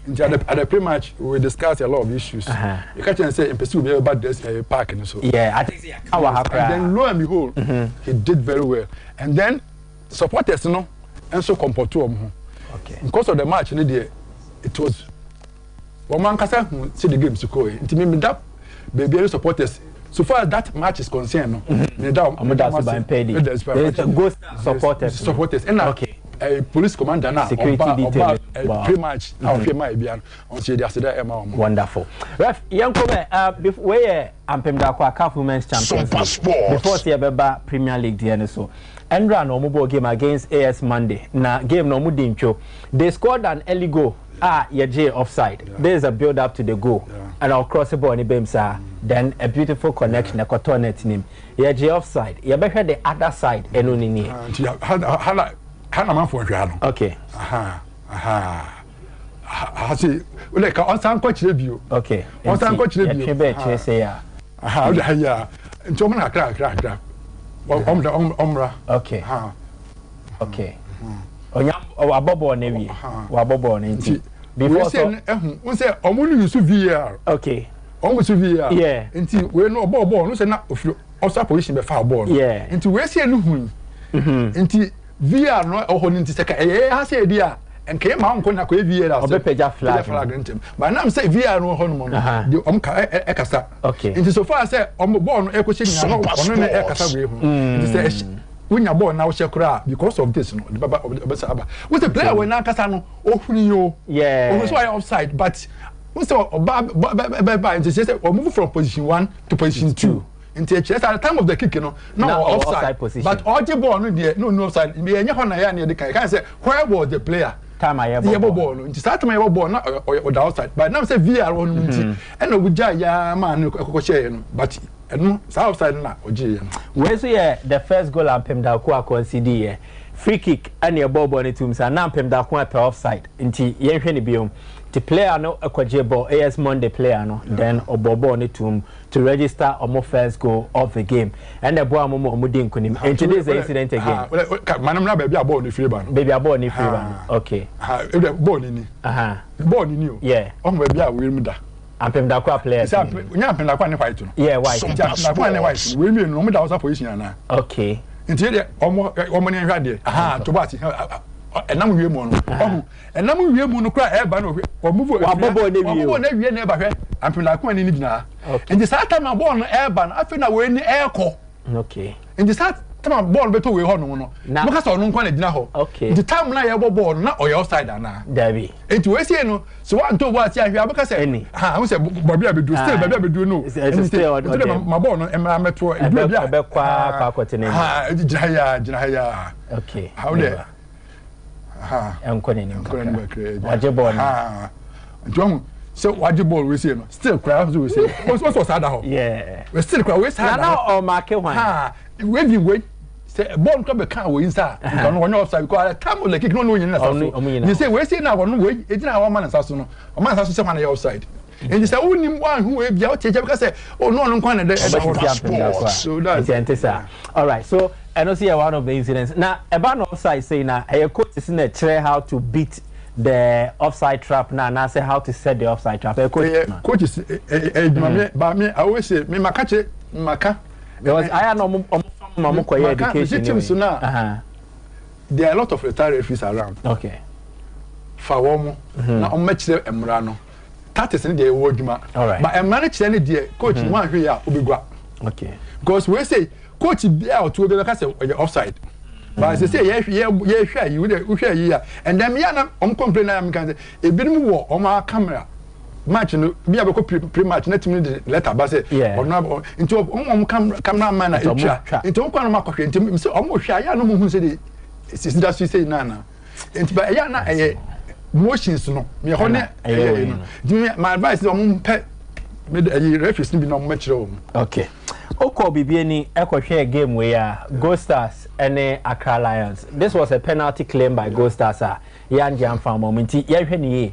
nti at the at the pre-match we discuss a lot of issues yɛka kyerɛ sɛ mpɛsɛ obi ɛbɛba dress ɛyɛ park no so Yeah, I think sɛ yɛaka wɔ ha and then koraa. lo and behold he did very well and then supporters no nso comport wɔn ho Okay. because of the match no deɛ it was wɔn ankasa hu sɛ the game si kɔɔ yi nti mi mi da beebi ɛne supporters so far as that match is concerned no mi da Ɔmo da so ban pɛ di. mi da so ban There's a ghost supporters. supporters ɛna Okay. eh, police commander na Security ɔba detail. ɔba eh, Wow. pre-match a ɔhwɛ maa ebi ano ɔnso yɛ de aseda ɛma wɔn. Wonderful. Ref, yɛnkɔ mɛ, uh, bef- wei yɛ Ampem Darkoa CAF Women's Champions Super League. Sports. Before sɛ yɛbɛba Premier League deɛ no so. Ɛndra na ɔmo bɔɔ game against AS Monday. Na game na ɔmo di ntwo. They scored an early goal a yɛgyee offside. This is a build up to the goal. Ɛna ɔcross ball ne bɛm saa. Then a beautiful connection ɛkɔtɔɔ net nim. Yɛgyee offside. Yɛbɛhwɛ the other side ɛno ne nie. Ah, nti ha ha na ha na manfo nhwɛ ha no. Okay. Aha aha ha se o de ka ɔnsan kɔ kyerɛ bio. Okay. Ɔnsan kɔ kyerɛ bio. Yɛtwe bɛɛ kyerɛ sɛ a. Aha o de ha yi a nti ɔmo na akra akra akra ɔmo da ɔmra. Okay. Ha. Okay. Onya wabɔ bɔɔl no awie. Wabɔ bɔɔl no nti. Before so. Wei sɛ ɛhu n sɛ ɔmo no use VAR. Okay. Ɔmo use VAR. Yeah. Nti wei no ɔbɔɔ bɔɔl no sɛ na ofiri offside position bɛ fa bɔɔl no. Yeah. Nti wei sɛ no hu yi. Nti VAR no ɛwɔ hɔ no nti sɛ ka ɛyɛ ha sɛ ɛdi a nka yɛ maa nkɔ na kɔ yɛ VAR sɛ. Ɔbɛpɛgya flag. Flag ntɛm. But nam sɛ VAR no wɔ hɔ nom no. De ɔmo ka ɛkasa. Okay. Nti so far sɛ ɔmo bɔɔl no ɛkɔ hyɛ nyina no ɔno ne ɛkasa wei ho. Nti sɛ ɛhyɛ wonya bɔɔl na wohyɛ koraa because of this no ɔde bɛba ɔbɛsa aba wo sɛ player wɔ n'ankasa no ohuni yi o ohun sɛ ɔyɛ offside but wo sɛ ɔba bɛba nti sɛ ɔ move from position one to position two nti ɛkyerɛ sɛ at the time of the kick no na ɔ offside but ɔgye bɔɔl no deɛ na ɔnu offside ɛnyɛ hɔ na yɛ a na yɛde kan yɛ sɛ where was the player time a yɛbɔ bɔɔl no nti saa time a yɛbɔ bɔɔl na ɔda offside but nam sɛ VAR wɔ no nti ɛna obi gya yaa maa no ɛkɔkɔ hyɛɛ no but ɛno saa offside no na ɔgye yɛ no. Wei nso yɛ the first goal a Ampem Darkoa concede yɛ. Free kick ɛna ɛbɔɔ bɔɔl no tum saa na Ampem Darkoa pɛ offside nti yɛnhwɛ no biom. Nti player no kɔgyee bɔɔl, AS Monday player no, then ɔbɔɔ bɔɔl no tum to register ɔmo first goal of the game. Ɛna ɛboaa ɔmo ma ɔmo dii nkunim. Nti this is the incident again. Ma no mmra baabi a bɔɔl no firi ba no. Baabi a bɔɔl no firi ba no, okay. Bɔɔl no ni. Bɔɔl no ni o. Yeah. Ɔho baabi a wei mu da. Ampem Darkoa players. Sɛ ampem nyɛ Ampem Darkoa ne white no. Yeah white. Nti Ampem Darkoa ne white no wei mmienu no wɔn da outside position anaa. Okay. Nti yɛ deɛ wɔn wɔn ne nhwɛ adeɛ. Aha to bɔ ase ɛnam wie mu no ɔho ɛnam wie mu no kora ɛɛba no wɔn move Wabɔ bɔɔl ne wie o. Wɔn bɔɔl ne wie na ɛba hwɛ Ampem Darkoa ne ne gyina ha. Nti saa time a bɔɔl no ɛɛba no afei na wei ne ɛɛkɔ. Okay. Nti saa time a bɔɔl bɛtɔ wei hɔ nom no na mo kasa ɔno nko na gyina hɔ. Okay. Nti time na yɛbɔ bɔɔl no na ɔyɛ offside anaa. Dabi. Nti wei sei no sɛ wantɔ bɔɔl ase ahwɛ abɛka sɛ Ɛni. ha ho sɛ baabi a bɛduru still baabi a bɛduru no. Ɛsɛ still ɔdɛm. Nti dɛ ma bɔɔl no mmra mmɛtoɔ eduru bi a. Ɛbɛkɔ akɔ akɔte n'anim. Ha gyina ha yaa gyina ha yaa. Okay. Ha wo dɛ. Ha. Ɛnkɔ n'anim kakra. Wagye bɔɔl no. Nti wɔn. Sɛ wagye bɔɔl wei sei no still koraa nso wei sei wɔn sɛ ɔsaa da hɔ still koraa wei saa da hɔ na ɔmaake hwan ha wei bi wei sɛ bɔɔl no kora bɛka wei nsa a nka no wɔnyɛ offside because at the time of the kick no ɔno nyina nsa so ne sɛ wei sei na wɔn wei egyina hɔ ɔma ne nsa so no ɔma ne nsa so sɛ wɔn ayɛ offside nti sɛ wonim wanhu wei bia wote kyɛ bɛka sɛ oh no ɔno nkwa na ɛdɛ ɛda hɔ. So that's nti ɛnte saa. Alright so ɛno nso yɛ one of the incidents na ɛba no offside sei na ɛyɛ coaches na ɛkyerɛ how to beat the offside trap na anaasɛ how to set the offside trap ɛyɛ coaches ɛyɛ coaches ɛyɛ adwuma me ba me I always say me maka kyerɛ maka. Because ayɛ na ɔmo ɔmo fa mo ma mo kɔ yɛ education maka teams na there are a lot of retired referees around. Okay. Fa wɔn mo na ɔmo mɛkyerɛ mmara no tactics ne deɛ ɛwɔ adwuma but mmara no kyerɛ ne deɛ coach no wanhwɛ yɛ a obegua. Okay. Because wei say coach bi a ɔto obi bɛka sɛ ɔyɛ offside. But sɛ sɛ yɛhwɛ yɛhwɛ ayi wode wohwɛ ayi a and then yɛ na wɔn complain na yɛ kan sɛ ebinom wɔ wɔn a camera match no bi a bɛkɔ pre pre match na team no de letter ba sɛ ɔno abɔ nti wɔn wɔn camera camera man na etwa nti wɔn kɔ na wɔn akɔhwɛ nti sɛ wɔn hwɛ a yɛ a na wɔn hu sɛ de sisi da so sɛ yi na nti ba ɛyɛ na ɛyɛ motions no mɛ hɔ ne ɛyɛ yi no nti my advice sɛ wɔn mpɛ mɛ de ɛyi referees no bi na wɔn mɛkyerɛ wɔn. Okay. Wokɔ biribi ani kɔhwɛɛ game wei a, Gold Stars ne Accra Lions. This was a penalty claim by Gold Stars a yɛangye amfa amma wɔn nti yɛnhwɛ no yie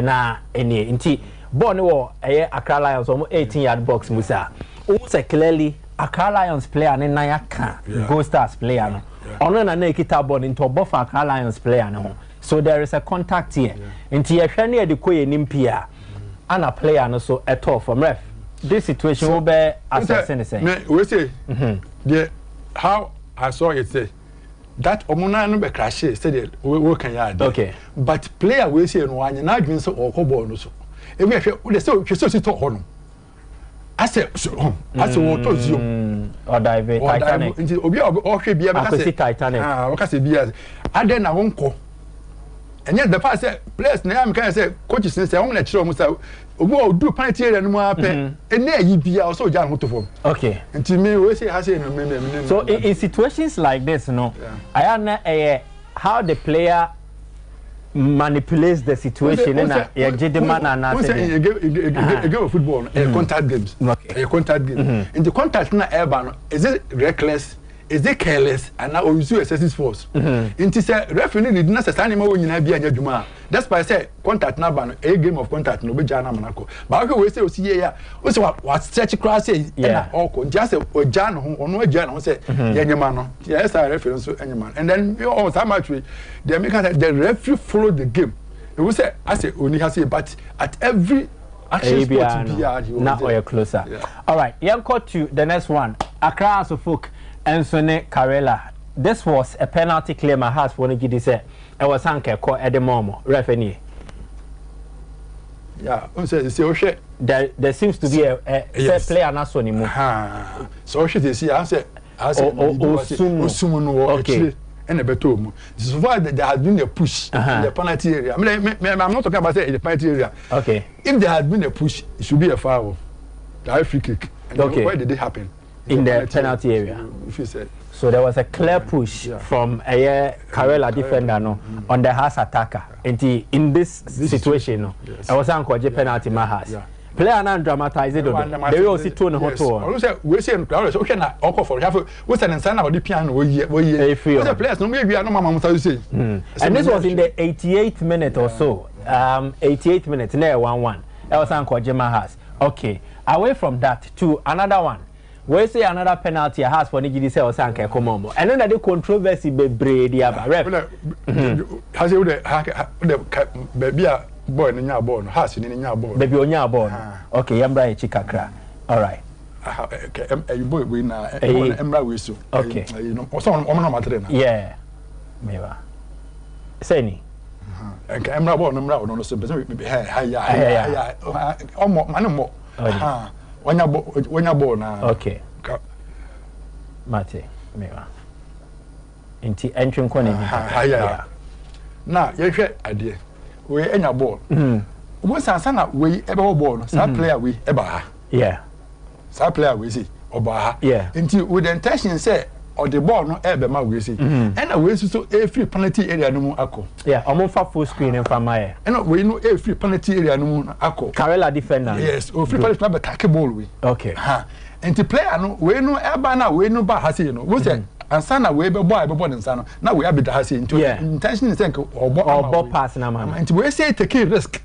na ɛnie. Nti bɔɔl no wɔ ɛyɛ Accra Lions wɔn 18 yard box mu saa. Wohu sɛ clearly Accra Lions player ne nan aka Gold Stars player no. Ɔno na na ɛkita bɔɔl no nti ɔbɔ fa Accra Lions player no ho. So there is a contact here. Nti yɛhwɛ ne yɛde kɔ yɛn anim pii a, ana player no so ɛtɔɔ fam. Ref, this situation wo bɛ assess ne sɛn? Me wei se, deɛ how I saw it sɛ that ɔmo nan no bɛ crashe sɛdeɛ wo kan yɛ adeɛ. Okay. But player wei se no wanyɛ n'adwene sɛ ɔkɔ bɔɔl no so. Ebi hwɛ wo de sɛ hwɛ sɛ osi tɔ hɔ no. Asɛ asɛ wɔtɔ zio. Ɔdive Titanic. Nti obi a ɔhwɛ bia bɛka sɛ Akwasi Titanic. Ah, ɔka sɛ bia adɛn na wonkɔ. Ɛnyɛ the fact sɛ players na yɛ meka sɛ coaches ne sɛ wɔn na kyerɛ wɔn sɛ obi a ɔduru penalty area no mu ara pɛ ɛnna ɛyi bia ɔsɛ ɔgya ne ho to fam. Okay. Nti mi wei sɛ ha sɛ no mi mi mi. So in, in situations like this no, ayɛ na ɛyɛ how the player manipulates the situation na yɛgye de ma na anaasɛ deɛ. A game of football no ɛyɛ contact games. Ɛyɛ contact game. Nti contact na ɛba no is it reckless? Is it careless? Ana o use excessive force? Nti sɛ referee no redi na sɛ saa nneɛma wɔ nyinaa bi anyɛ adwuma a despite sɛ contact no aba no ɛyɛ game of contact no obɛgyaa no ama no akɔ. But wohwɛ wei sɛ osi yie a wosɛ wa wa stretch koraa sɛ ɛna ɔkɔ nti asɛ ɔgyaa ne ho ɔno agyaa ne ho sɛ yɛnyɛ ma no nti ɛyɛ saa referee nso ɛnyɛ ma no and then ɔn saa match wei deɛ meka sɛ the referee follow the game ewu sɛ asɛ oni ha sɛ but at every action spot biara he was na there. ɔyɛ closer alright yɛnkɔ to the next one Accra Asofok nso ne Karela this was a penalty claim a Hearts foɔ no gye di sɛ ɛwɔ sɛ anka ɛkɔ ɛde ma wɔn ref nie. Yeah, n sɛ sɛ wohwɛ. There there seems to be a, a sɛ player na sɔ ne mu. Sɛ wohwɛ sɛ si asɛ asɛ osum no osum no wɔ akyire ɛna ɛbɛtɔ mu. So far there has been a push uh -huh. in the penalty area. I mean, me, me, I'm not talking about say in the penalty area. Okay. If there has been a push, it should be a foul. That free kick. And okay. Where did it happen? In the penalty area. If you say. So there was a clear push yeah. from a Karela defender no mm. on the Haas attacker. Nti in this, this situation no, yes. I was ankɔgye penalty ma Haas. Yeah. Player na dramatize dodo. The way osi to ne ho to. Ɔno sɛ wei sɛ nkura ɔsɛ wohwɛ na ɔkɔ fɔlɔ hwɛ afɔ wosɛ ne nsa na ɔde pia na oyi oyi. Efiri hɔ. Wosɛ players no mo yɛ wia no mama mo nsa so sei. And this was in the 88th minute or so. Um, 88th minute na yɛ 1-1. Ɛwɔ sɛ ankɔgye ma Haas. Okay. Away from that to another one. Wei nso yɛ another penalty a Hearts foɔ no gyidi sɛ ɛwɔ sɛ anka ɛkɔ ma wɔn. Ɛno na ɛde controversy bebree de aba. Ref. Ha sɛ wode ha wode ka baabi a boy no nyaa bɔɔl no Hearts ni no nyaa bɔɔl no. Baabi a ɔnyaa bɔɔl no. Okay, yɛmmra yɛn akyi kakra. Alright. Aha, ɛyi boy wei na bɔɔl no mmra wei so. Okay. Ɛyi no ɔsɛ wɔn na wɔn atere na. Yeah. Meba. Sɛ ni. Nka mmra bɔɔl no mmra ɔno no so mpɛ sɛ ha ha ya ha ya ɔmmɔ ma ne mmɔ. Wanya bɔ wanya bɔɔl na. Okay. Ka. Mate mewa. Nti ɛntwe nkɔ n'anim. Ha ya. Na yɛhwɛ adeɛ. Wei anya bɔɔl. Mm. Wọ́n sɛ ansa na wei ɛbɛwɔ bɔɔl no saa player wei ɛba ha. Yeah. Saa player wei si ɔba ha. Yeah. Nti with the intention sɛ. ɔde bɔɔl no ɛɛbɛma wei sei ɛna wei nso so ɛɛfiri penalty area no mu akɔ. Yeah, ɔmo nfa full screen nfa ma yɛ. Ɛna wei no ɛɛfiri penalty area no mu akɔ. Karela defender no. Yes, ofiri penalty no abɛtake bɔɔl wei. Okay. Ha, nti player no wei no ɛba na wei no ba ha sei no, wo sɛ ansa na wei bɛbɔ a ɛbɛbɔ ne nsa no, na wei abɛda ha sei nti intention ne sɛ nka ɔbɔ ama wei. Ɔbɔ pass na ama no. Nti wei sei take risk.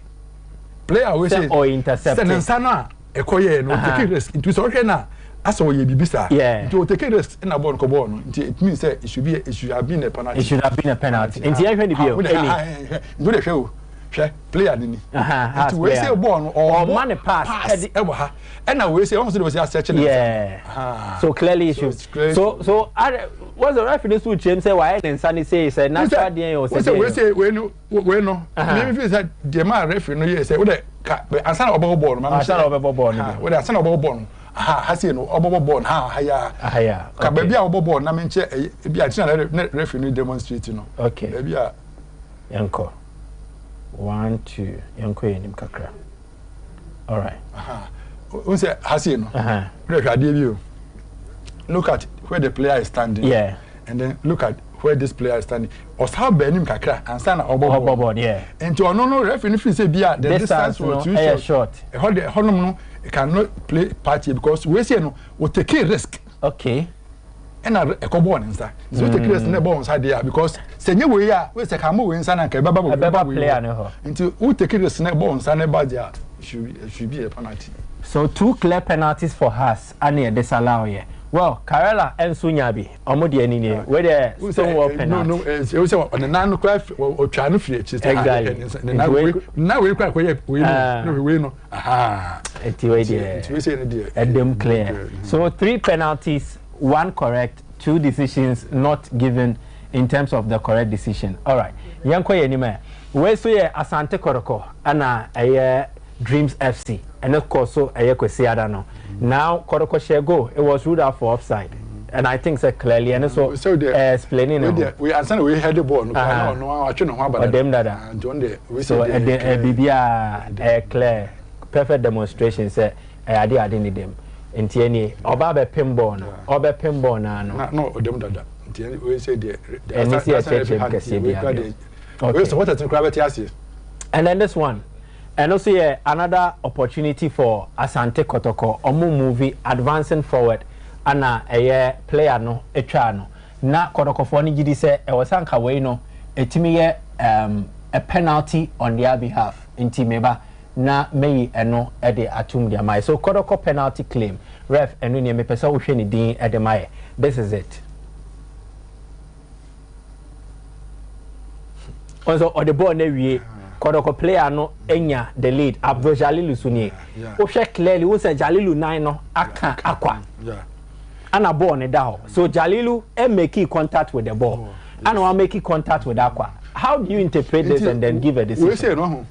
Player wei sei sɛ ɔ intercept. Sɛ ne nsa no a ɛkɔ yɛɛ no ɔtake risk nti sɛ ɔhwɛ no a asɛ ɔyɛ biribi saa nti ɔtake risk ɛna bɔɔl no kɔ bɔɔl no nti it means sɛ it should be it should have been a penalty. It should have been a penalty nti yɛn hwɛ ne bio ɛni. Nti o de hwɛ o hwɛ player ni ni nti wei sɛ bɔɔl no ɔma ne pass ɛwɔ ha ɛna wei sɛ ɔmo sɛ de wɔ sɛ asɛ kyɛ ne nsa. So clearly it should so so what's the referee so kyerɛ mu sɛ wayɛ ne nsa ne sei sɛ natural deɛ yɛ ɔsɛ deɛ. Wei sɛ wei no wei no mi fi sɛ deɛ maa referee no yɛ sɛ o de ka ansa na ɔbɛbɔ bɔɔl no ansa na ɔbɛbɔ bɔɔl no o de ansa na ɔbɛbɔ bɔɔl no aha ha sei no ɔbɛbɔ bɔɔl no ha ha ya ha ya ka baabi a ɔbɔ bɔɔl na mi nkyɛ ɛyɛ ebi a kyerɛ na referee no demonstrate no okay baabi a yɛnkɔ one two yɛnkɔ yɛn anim kakra alright o sɛ ha sei no o de hwɛ adeɛ bi o look at where the player is standing yeah and then look at where this player is standing ɔsan bɛn anim kakra ansa na ɔbɔ bɔɔl ɔbɔ bɔɔl yeah nti ɔno no referee no feel sɛ bi a the distance was too short ɛhɔ de ɛhɔ nom no cannot play part here because wei sɛ no o take risk okay ɛna ɛkɔ bɔɔl ne nsa nti o take risk na ɛbɔ nsa deɛ because sɛ nye wei a wei sɛ kàmú wei nsa na nka ɛbɛba wei ɛbɛba player ne hɔ nti o take risk na ɛbɔ nsa na ɛba deɛ it should be a penalty. So two clear penalties for us ɛna yɛ disallow yɛ well Karela nso nya bi ɔmo deɛ ni nie wei deɛ stonewall penalty. No no ewu sɛ ɔne nan no kora ɔtwa no firi akyi sɛ exactly ne nan wei nan wei kora kɔyɛ wei no wei no aha. Eti wei deɛ nti wei sɛ ne deɛ ɛdɛm clear so three penalties one correct two decisions not given in terms of the correct decision alright yɛn kɔ yɛn anim ɛ wei so yɛ Asante Kɔtɔkɔ ɛna ɛyɛ. Dreams FC ɛno kɔ so ɛyɛ Kwasiada no now Kɔtɔkɔ hyɛ goal it was ruled out for offside and I think sɛ clearly ɛno so ɛɛ explaining ne ho. Wei ansa na wei head ball no kora na ɔno atwe ne ho aba dada. Ɔdɛm dada. Nti ɔno deɛ wei sɛ deɛ ɛyɛ clear. So ɛde biribiara ɛyɛ clear perfect demonstration sɛ ɛyɛ ade ade ne dɛm nti ɛnie ɔba abɛpem ball no ɔbɛpem ball no ano. Na na ɔdɛm dada nti wei sɛ deɛ. Ɛni sɛ yɛkyerɛkyerɛ mu kɛseɛ biara bio. Okay. Wei sɛ wɔtɛtɛ koraa bɛte aseɛ. And then this one. Ɛno nso yɛ another opportunity for Asante Kɔtɔkɔ, ɔmo move advancing forward ana ɛyɛ player no twaa no. Na Kɔtɔkɔfoɔ no gyidi sɛ ɛwɔ sɛ anka wei no ɛtumi yɛ um, a penalty on their behalf, nti meba na mɛyi ɛno de atom de ama yɛ. So Kɔtɔkɔ penalty claim, ref ɛno nie, mepɛ sɛ wohwɛ ne din de ma yɛ, this is it. Ɔn sɛ ɔde bɔɔl no awie kɔdɔkɔ player no anya the lead Abdul Jalilu so nie wohwɛ clearly wohu sɛ Jalilu nan no aka akwa ana bɔɔl no da hɔ so Jalilu make contact with the ball ana wa make contact with akwa how do you interpret this and then give a decision. Wei sɛ no ho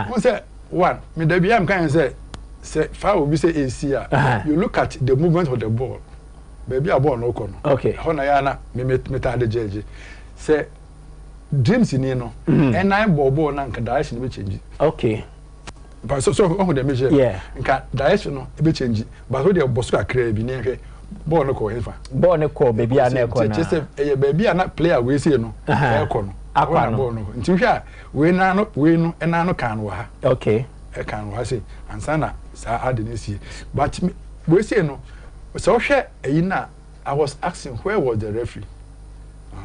ho sɛ one me da bi a meka yɛn sɛ sɛ foul bi sɛ esi a you look at the movement of the ball. baabi a bɔɔl no kɔ no ɛhɔ na yɛ ana me me metaa de gyɛɛgye sɛ dreams ni no mhm. ɛnan bɔɔ bɔɔl na nka direction bɛ change. okay. but so so ɔhu deɛ mekyerɛ yeah. nka direction no bɛ change but so deɛ bɔ so kakraa bi ne nhwɛ bɔɔl no kɔ hefa. bɔɔl no kɔ baabi a na ɛkɔ na kyerɛ sɛ ɛyɛ baabi a na player wei sei no ɛkɔ no akɔ no bɔɔl no kɔ nti hwɛ a wei na no wei no ɛna no kan wɔ ha. okay. Ɛkan wɔ ha sei ansa na saa ade no esie but wei sei no. Sɛ wohwɛ ɛyi no a, I was asking where was the referee?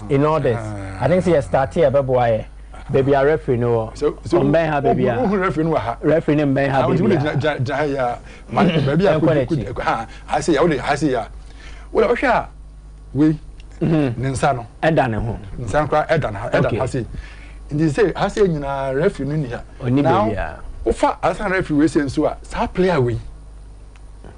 In all this, I think sɛ yɛ start yɛ bɛboa yɛ. Baabi a referee no wɔ, ɔmbɛn ha baabi a. Wohu referee no wɔ ha. Referee no mbɛn ha baabi a. Gyina ha yi a, baabi a kodi ha, ha se ya, wode ha se ya. Wode wohwɛ a, wei, mhm. ne nsa no. Ɛda ne ho. Nsa no koraa ɛda ne ha, ɛda ha se. Nti sɛ ha se nyinaa referee no ni ha. Ɔni baabi a. Wofa asan referee wei se nso a, saa player wei.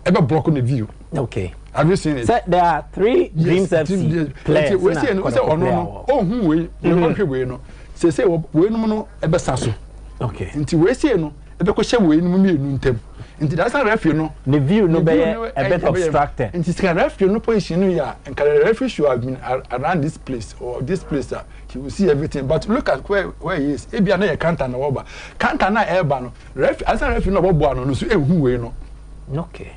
ɛbɛ block ne view. Okay. Have you seen it? Sɛ there are three yes, Dreams FC players na kɔtɔkɔ player wɔ. Ohun wei, ɔhwɛ wei no, sese wei nom no ɛbɛsa so. Okay. Nti wei sei no ɛbɛkɔ hyɛ wei nom mmienu ntam. Nti that referee no. Ne view no bɛyɛ a bit obstructed. Nti sika referee no position no yɛ a nka the referee should have been around this place or this place a he will see everything but look at where where he is. Ebia na yɛ counter na wɔba. Counter na ɛreba no. Referee ansa referee na ɔbɛboa no no nso ehu wei no. Okay.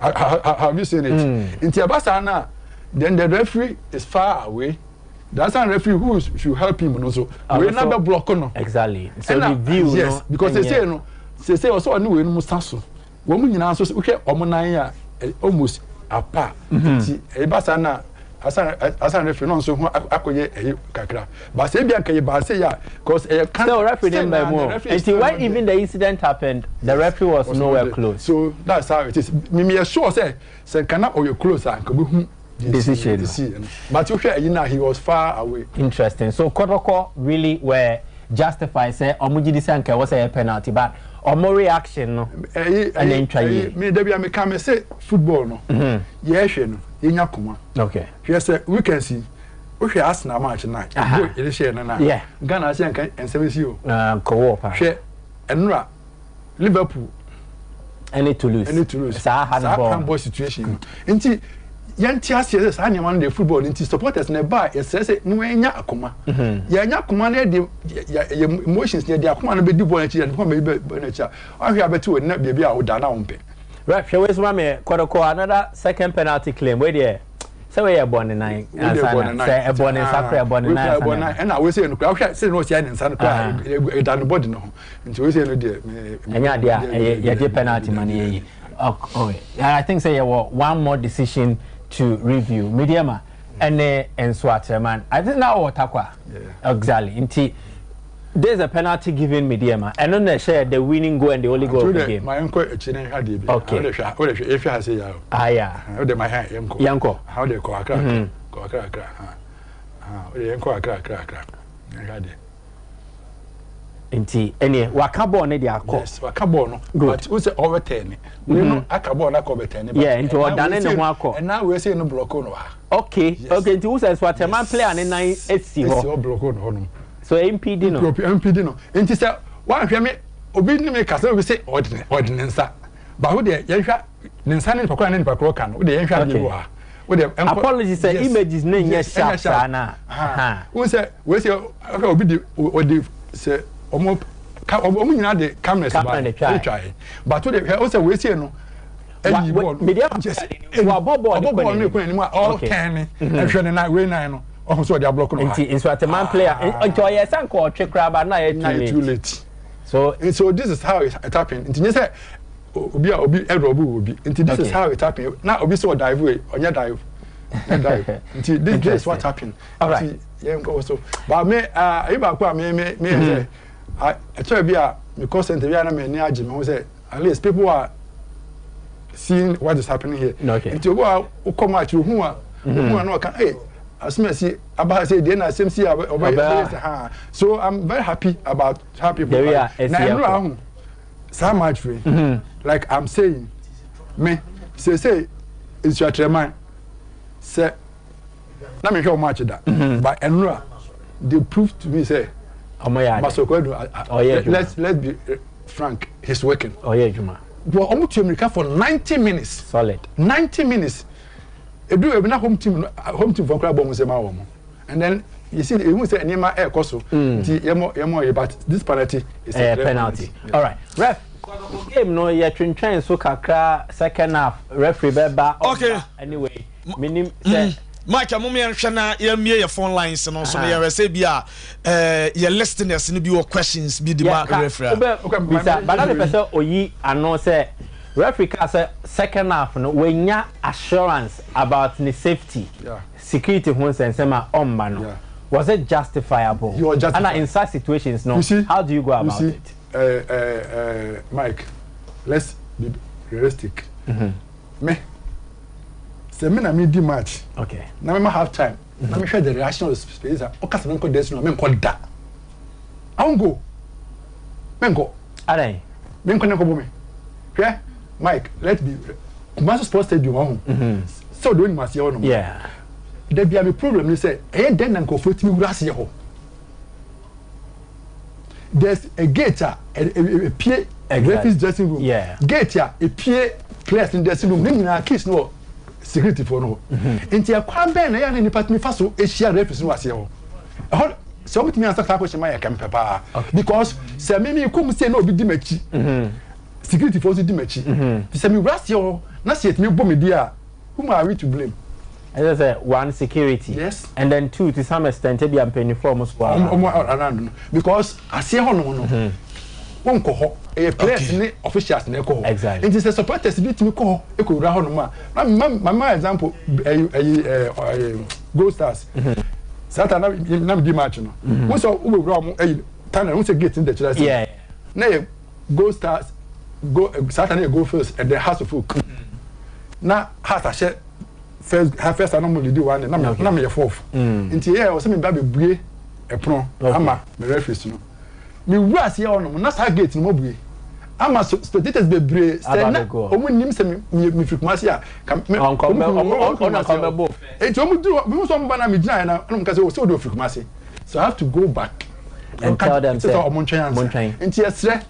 Have you seen it? Mm. Nti ɛba saa na Then the referee is far away. The assistant referee who should help him no so wei na bɛ block no. Exactly. So the view no. Yes, because sese no sese ɔsɛ ɔne wei no mu sa so. Wɔn mu nyinaa nso wohwɛ wɔn nan a almost apa. Nti ɛba saa na asan asan referee no nso ho akɔyɛ ɛyi kakra. Baasa ebi anka yɛ baasa yi a cause ɛyɛ kan. So referee ne mba mu o. Nti when even the incident happened the referee was nowhere close. So that's how it is. Mimi yɛ sure sɛ sɛ nka na ɔyɛ close a nka obehu decision no. But wohwɛ ɛyi na he was far away. Interesting. So Kotoko really were justified sɛ ɔmo gye di sɛ nka ɛwɔ sɛ ɛyɛ penalty but ɔmo reaction no ɛna ntwa yie. Me dabi a meka me se football no yɛhwɛ no yɛnya koma. Okay. Hwɛ sɛ weekends yi wohwɛ Arsenal match na goal yɛde hyɛɛ no na Ghana ase anka nsɛm nsi o. Nkɔwɔ paa. Hwɛ ɛnora Liverpool ɛne Toulouse ɛne Toulouse saa handball handball situation no nti yɛnte aseɛ sɛ saa nneɛma no deɛ football no nti supporters na ɛba a yɛsrɛ sɛ mo yɛnya akoma mhm. yɛnya akoma no yɛde yɛ emotions yɛde akoma no bɛdi bɔɔl no akyi yɛde akoma bɛdi bɔɔl no akyi a wahwɛ abɛte wɔ na baabi a woda na wompɛ. Ref hwɛ wei so ma me kɔdɔkɔ another second penalty claim wei deɛ sɛ wei yɛ bɔ ne nan ansa na sɛ ɛbɔ ne nsa kora ɛbɔ ne nan ansa na ɛna wei sɛ yɛ no kora wohwɛ sɛ ne ɔsi ayɛ ne nsa no kora ɛda ne bɔdi no ho nti wei sɛ no deɛ ɛnyɛ adeɛ a ɛyɛ yɛgye penalty ma no yɛyi okay I think sɛ yɛwɔ one more decision to review Medeama ɛne nso akyerɛman I think na ɔwɔ takwa exactly nti this is a penalty given Medeama ɛno na ɛhyɛ the winning goal and the only goal of the game. Ma yɛn kɔ akyi na nhwɛ adeɛ bi. Okay. O de hwɛ o de hwɛ efi ha se ya o. Ah ya. O de ma hɛn yɛn kɔ. Yɛn kɔ. O de kɔ akra akra kɔ akra akra ha o de yɛn kɔ akra akra akra nhwɛ adeɛ. Nti ɛneɛ waka bɔɔl no de akɔ. Yes waka bɔɔl no. Good. But o sɛ ɔbɛtɛn ne. Wei no aka bɔɔl no akɔ ɔbɛtɛn ne. Yeah nti ɔdane ne ho akɔ. Ɛna wei sɛ no blɔko no ha. Okay okay nti wosɛ Nsoatreman player ne nan esi hɔ. Esi hɔ blɔko no hɔ nom. So MPD no. MPD no nti sɛ wanhwɛ me obi ne me kasa obi sɛ ɔde ɔde ne nsa baako deɛ yɛnhwɛ ne nsa ne nipa koro ne nipa koro ka no o deɛ yɛnhwɛ adeɛ bi wɔ ha o deɛ nkɔ apology sɛ images ne nyɛ sharp saa na n sɛ wei sɛ ɔhwɛ obi de ɔde sɛ ɔmo ka ɔmo nyinaa de cameras ba ɛtwa yɛ but o de hwɛ o sɛ wei sɛ no ɛyi bɔɔl no wabɔ bɔɔl no kɔ n'anim a ɔtɛn ne ɛhwɛ ne nan wei nan no. Ɔho sɛ ɔde ablɔk no ha. Nti Nsuateman player nti ɔyɛ sɛ nka ɔtwe koraa ba na ayɛ too late. So so this is how it happened. Nti nye sɛ obi a obi ɛrɔbu obi. Nti this is how it happened. Na obi sɛ ɔdive wei ɔnyɛ dive. Ɔnyɛ dive. Nti this this is what happened. Nti yɛn nkɔ so. But me ayi baako a me me me yɛ sɛ ɛkyɛ bi a me kɔ center bi a na me ani agye me ho sɛ at least people are seeing what is happening here. Okay. Nti obi a wokɔ match ohun a ohun a na ɔka hey asomasi aba ha sɛ deɛ na asɛm si a ɔbɛ ɔbɛ sɛ ha so i'm very happy about how people are na ɛnura ahu saa match wei like i'm saying me sese nsuatrɛman sɛ na mehwɛ wɔn match da but ɛnura they prove to me sɛ Masoko Edu let's let's be frank he's working. ɔyɛ adwuma. wɔ ɔmo tu mirika for 90 minutes. solid. 90 minutes edu ebi na home team home team fɔ nkura bɔ ɔmo nsɛm awɔ mo and then you see ehu sɛ nneɛma ɛɛkɔ so. Nti yɛmɔ yɛmɔ yɛ but this penalty is a clear penalty. All right ref game no yɛ twentwɛn so kakra second half referee bɛba okay anyway minim sɛ. Mike mo yɛn hwɛ na yɛn mie yɛ phone lines no so no yɛn hwɛ sɛ bi a ɛɛ yɛ listeners no bi wɔ questions bi di ma referee a. Wobɛ bisa bana mi pɛ sɛ oyi ano sɛ referee kaa sɛ second half no wanya assurance about ne safety security ho nsɛnsɛm a ɔmma no was it justifiable ana in such situations no how do you go about it. Uh, uh, uh, Mike let's be realistic. Mm -hmm. Me sɛ me na me di match okay. na me ma half time mm -hmm. na me hwɛ the reaction of the space a ɔka sɛ me nkɔ dressing room me nkɔ da I won't go me nkɔ adan me nkɔ ne nkɔ bɔ me hwɛ Mike let's be Kumasi sports stadium ɔho sɛ ɔde onim aseɛ hɔ nom da bia me problem ne sɛ ɛyɛ dɛn na nkurɔfoɔ tumi wura aseɛ hɔ there's a gate a epie referees dressing room yeah. gate a epie players in dressing room ne nyinaa keys no wɔ security foɔ no hɔ mhm. nti ɛkwan bɛn na ɛyɛ na nipa tumi fa so ehyia referees no wɔ aseɛ hɔ ɛhɔ sɛ wɔn tumi ansa saa question ma yɛ kɛm pɛ paa because sɛ mímí kum se na obi di m'akyi mhm. security foɔ nso di m'akyi mhm. sɛ mi wura aseɛ hɔ na sɛ yɛtumi bɔ mi di a whom are we to blame. Ɛsɛ sɛ one security. Yes. And then two to some extent ebi a mpanyinfoɔ ɔmo so ara. Ɔmo around no because aseɛ hɔ nom no wɔn nkɔ hɔ ɛyɛ players ne officials na ɛkɔ hɔ. Exactly. Nti sɛ supporters bi tumi kɔ hɔ ɛkɔ wura hɔ nom a na ma ma example ɛyi ɛyi ɛɛ ɛɛ Gold Stars. Saa ta na na mi di match no. Mo sɛ wo bɛ wura ɔmo ɛyi tunnel mo sɛ gate no da kyerɛ ase. Na yɛ Gold Stars go saa ta na yɛ Gold Fields ɛdɛ Hearts of Oak. Na Hearts ahyɛ. first ha first ano mo didi wa ne na me na me yɛ fourth mm. nti yɛ ɔsɛ me ba bebue ɛpono ama me referees no me wura aseɛ hɔ nom na saa gate no mo bue ama spectators bebree sɛ na wɔn nim sɛ me me firi Kumasi a ka me wɔn wɔn Kumasi hɔ nti wɔn duru hɔ mi nso wɔn ba na mi gyina yɛ na ɛna wɔn ka sɛ o sɛ o de ofiri Kumasi so I have to go back and tell them sɛ wɔn ntwɛn ansa nti yɛsrɛ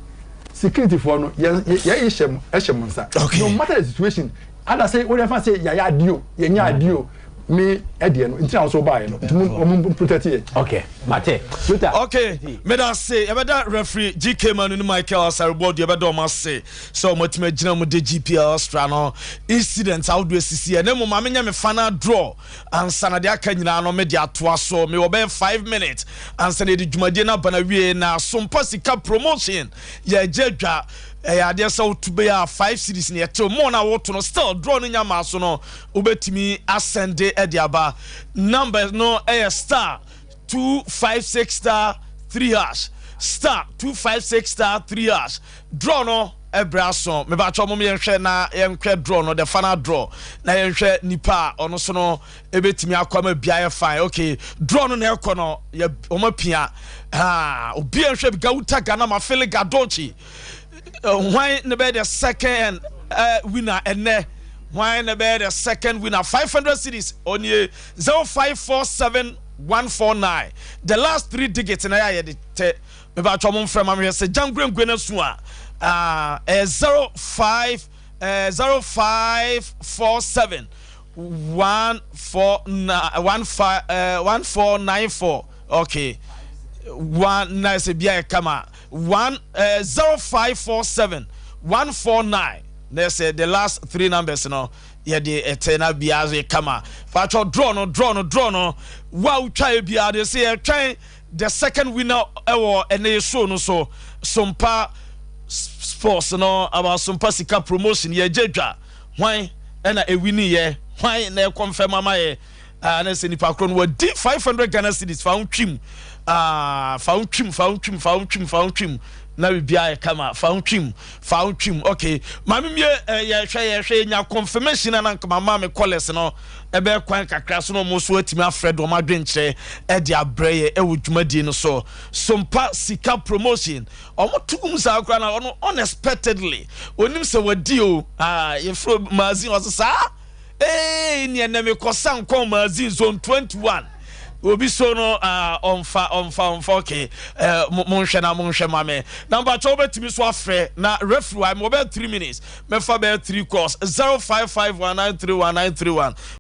security foɔ no yɛ yɛ hyɛ mo ɛhyɛ mo nsa no matter the situation. Ada sɛ wode fa sɛ yɛayɛ adeɛ o yɛnyɛ adeɛ o me ɛdeɛ no nti na wɔsɔ baayɛ no nti mo wɔn protect yɛ. Okay mate Luther. Okay meda ase yɛbɛda referee GK Manu ne Michael Asare Boadu yɛbɛda wɔn ase sɛ wɔn atumi agyina mu de GPL Astra no incident ahodoɔ asisi yɛ na mmom maame nyɛ me final draw ansa na deɛ aka nyinaa no mede atoa so mewɔ bɛyɛ 5 minutes ansa na yɛde dwumadie no aba no awie na sompa sika promotion yɛgye dwa. Ɛyɛ adeɛ sɛ woto bɛyɛ a 5 cedis na yɛtew more na woto no still draw no nya maa so no wobɛtumi asɛnde de aba. Number no ɛyɛ *256*3#, *256*3#. Draw no ɛbrɛ aso mebakyɛ mom yɛnhwɛ na yɛnhwɛ draw no, the final draw, na yɛnhwɛ nipa a ɔno so no ɛbɛtumi akɔ ama bia yɛ fine. Okay, draw no na ɛkɔ no yɛ wɔn apia ha obi nhwɛ Gauta Ghana Mafele Gadochi. Hwan ne bɛyɛ the second winner ɛnɛ? Hwan ne bɛyɛ the second winner? 500 cedis ɔnie 0547149, the last three digits na yɛ ayɛ de tɛ. Mebatwa mo mfrɛ ma mehwɛ sɛ gyangurengue no so a ɛyɛ 05 0547 149 15 1494. Okay, one na sɛ bia yɛ kama 1 0547 149 na sɛ the last three numbers no yɛde ɛtɛ na bia yɛ kama. Fatwɛ draw no, draw no, draw no wa wotwa yɛ bia de sɛ yɛtwɛn the second winner ɛwɔ ɛnɛ show no so. Sompa Sports no aba Sompa sika promotion yɛgye dwa. Hwan ɛna ewini yɛ? Hwan na ɛkɔnfɛm ama yɛ na sɛ nipa korɔ no wadi 500 Ghana cedis? Fa ho twim, fa ho twim, fa ho twim, fa ho twim, fa ho twim na biribiara yɛ kama. Fa ho twim, fa ho twim. Okay, maame mie yɛhwɛ yɛhwɛ yɛnya confirmation na nka mama me callers no ɛbɛyɛ kwan kakra so na wɔn nso atumi afrɛ de wɔn adwenkyerɛ ɛde abrɛ yɛ ɛwɔ dwumadie no so. Sompa sika promotion wɔn to gu mu saa koraa na ɔno unexpectedly onim sɛ wadi o. Aa yɛfrɛ magazine ɔsɛ saa ee nea ɛnɛ mekɔ sankɔn magazine zone 21 obi so no ɔmfa ɔmfa ɔmfa. Okay, monhwɛ na monhwɛ ma me na mpakyɛ wobɛtumi so afrɛ na referee wa ma wɔbɛyɛ 3 minutes mɛfa bɛyɛ 3 calls 0551931931.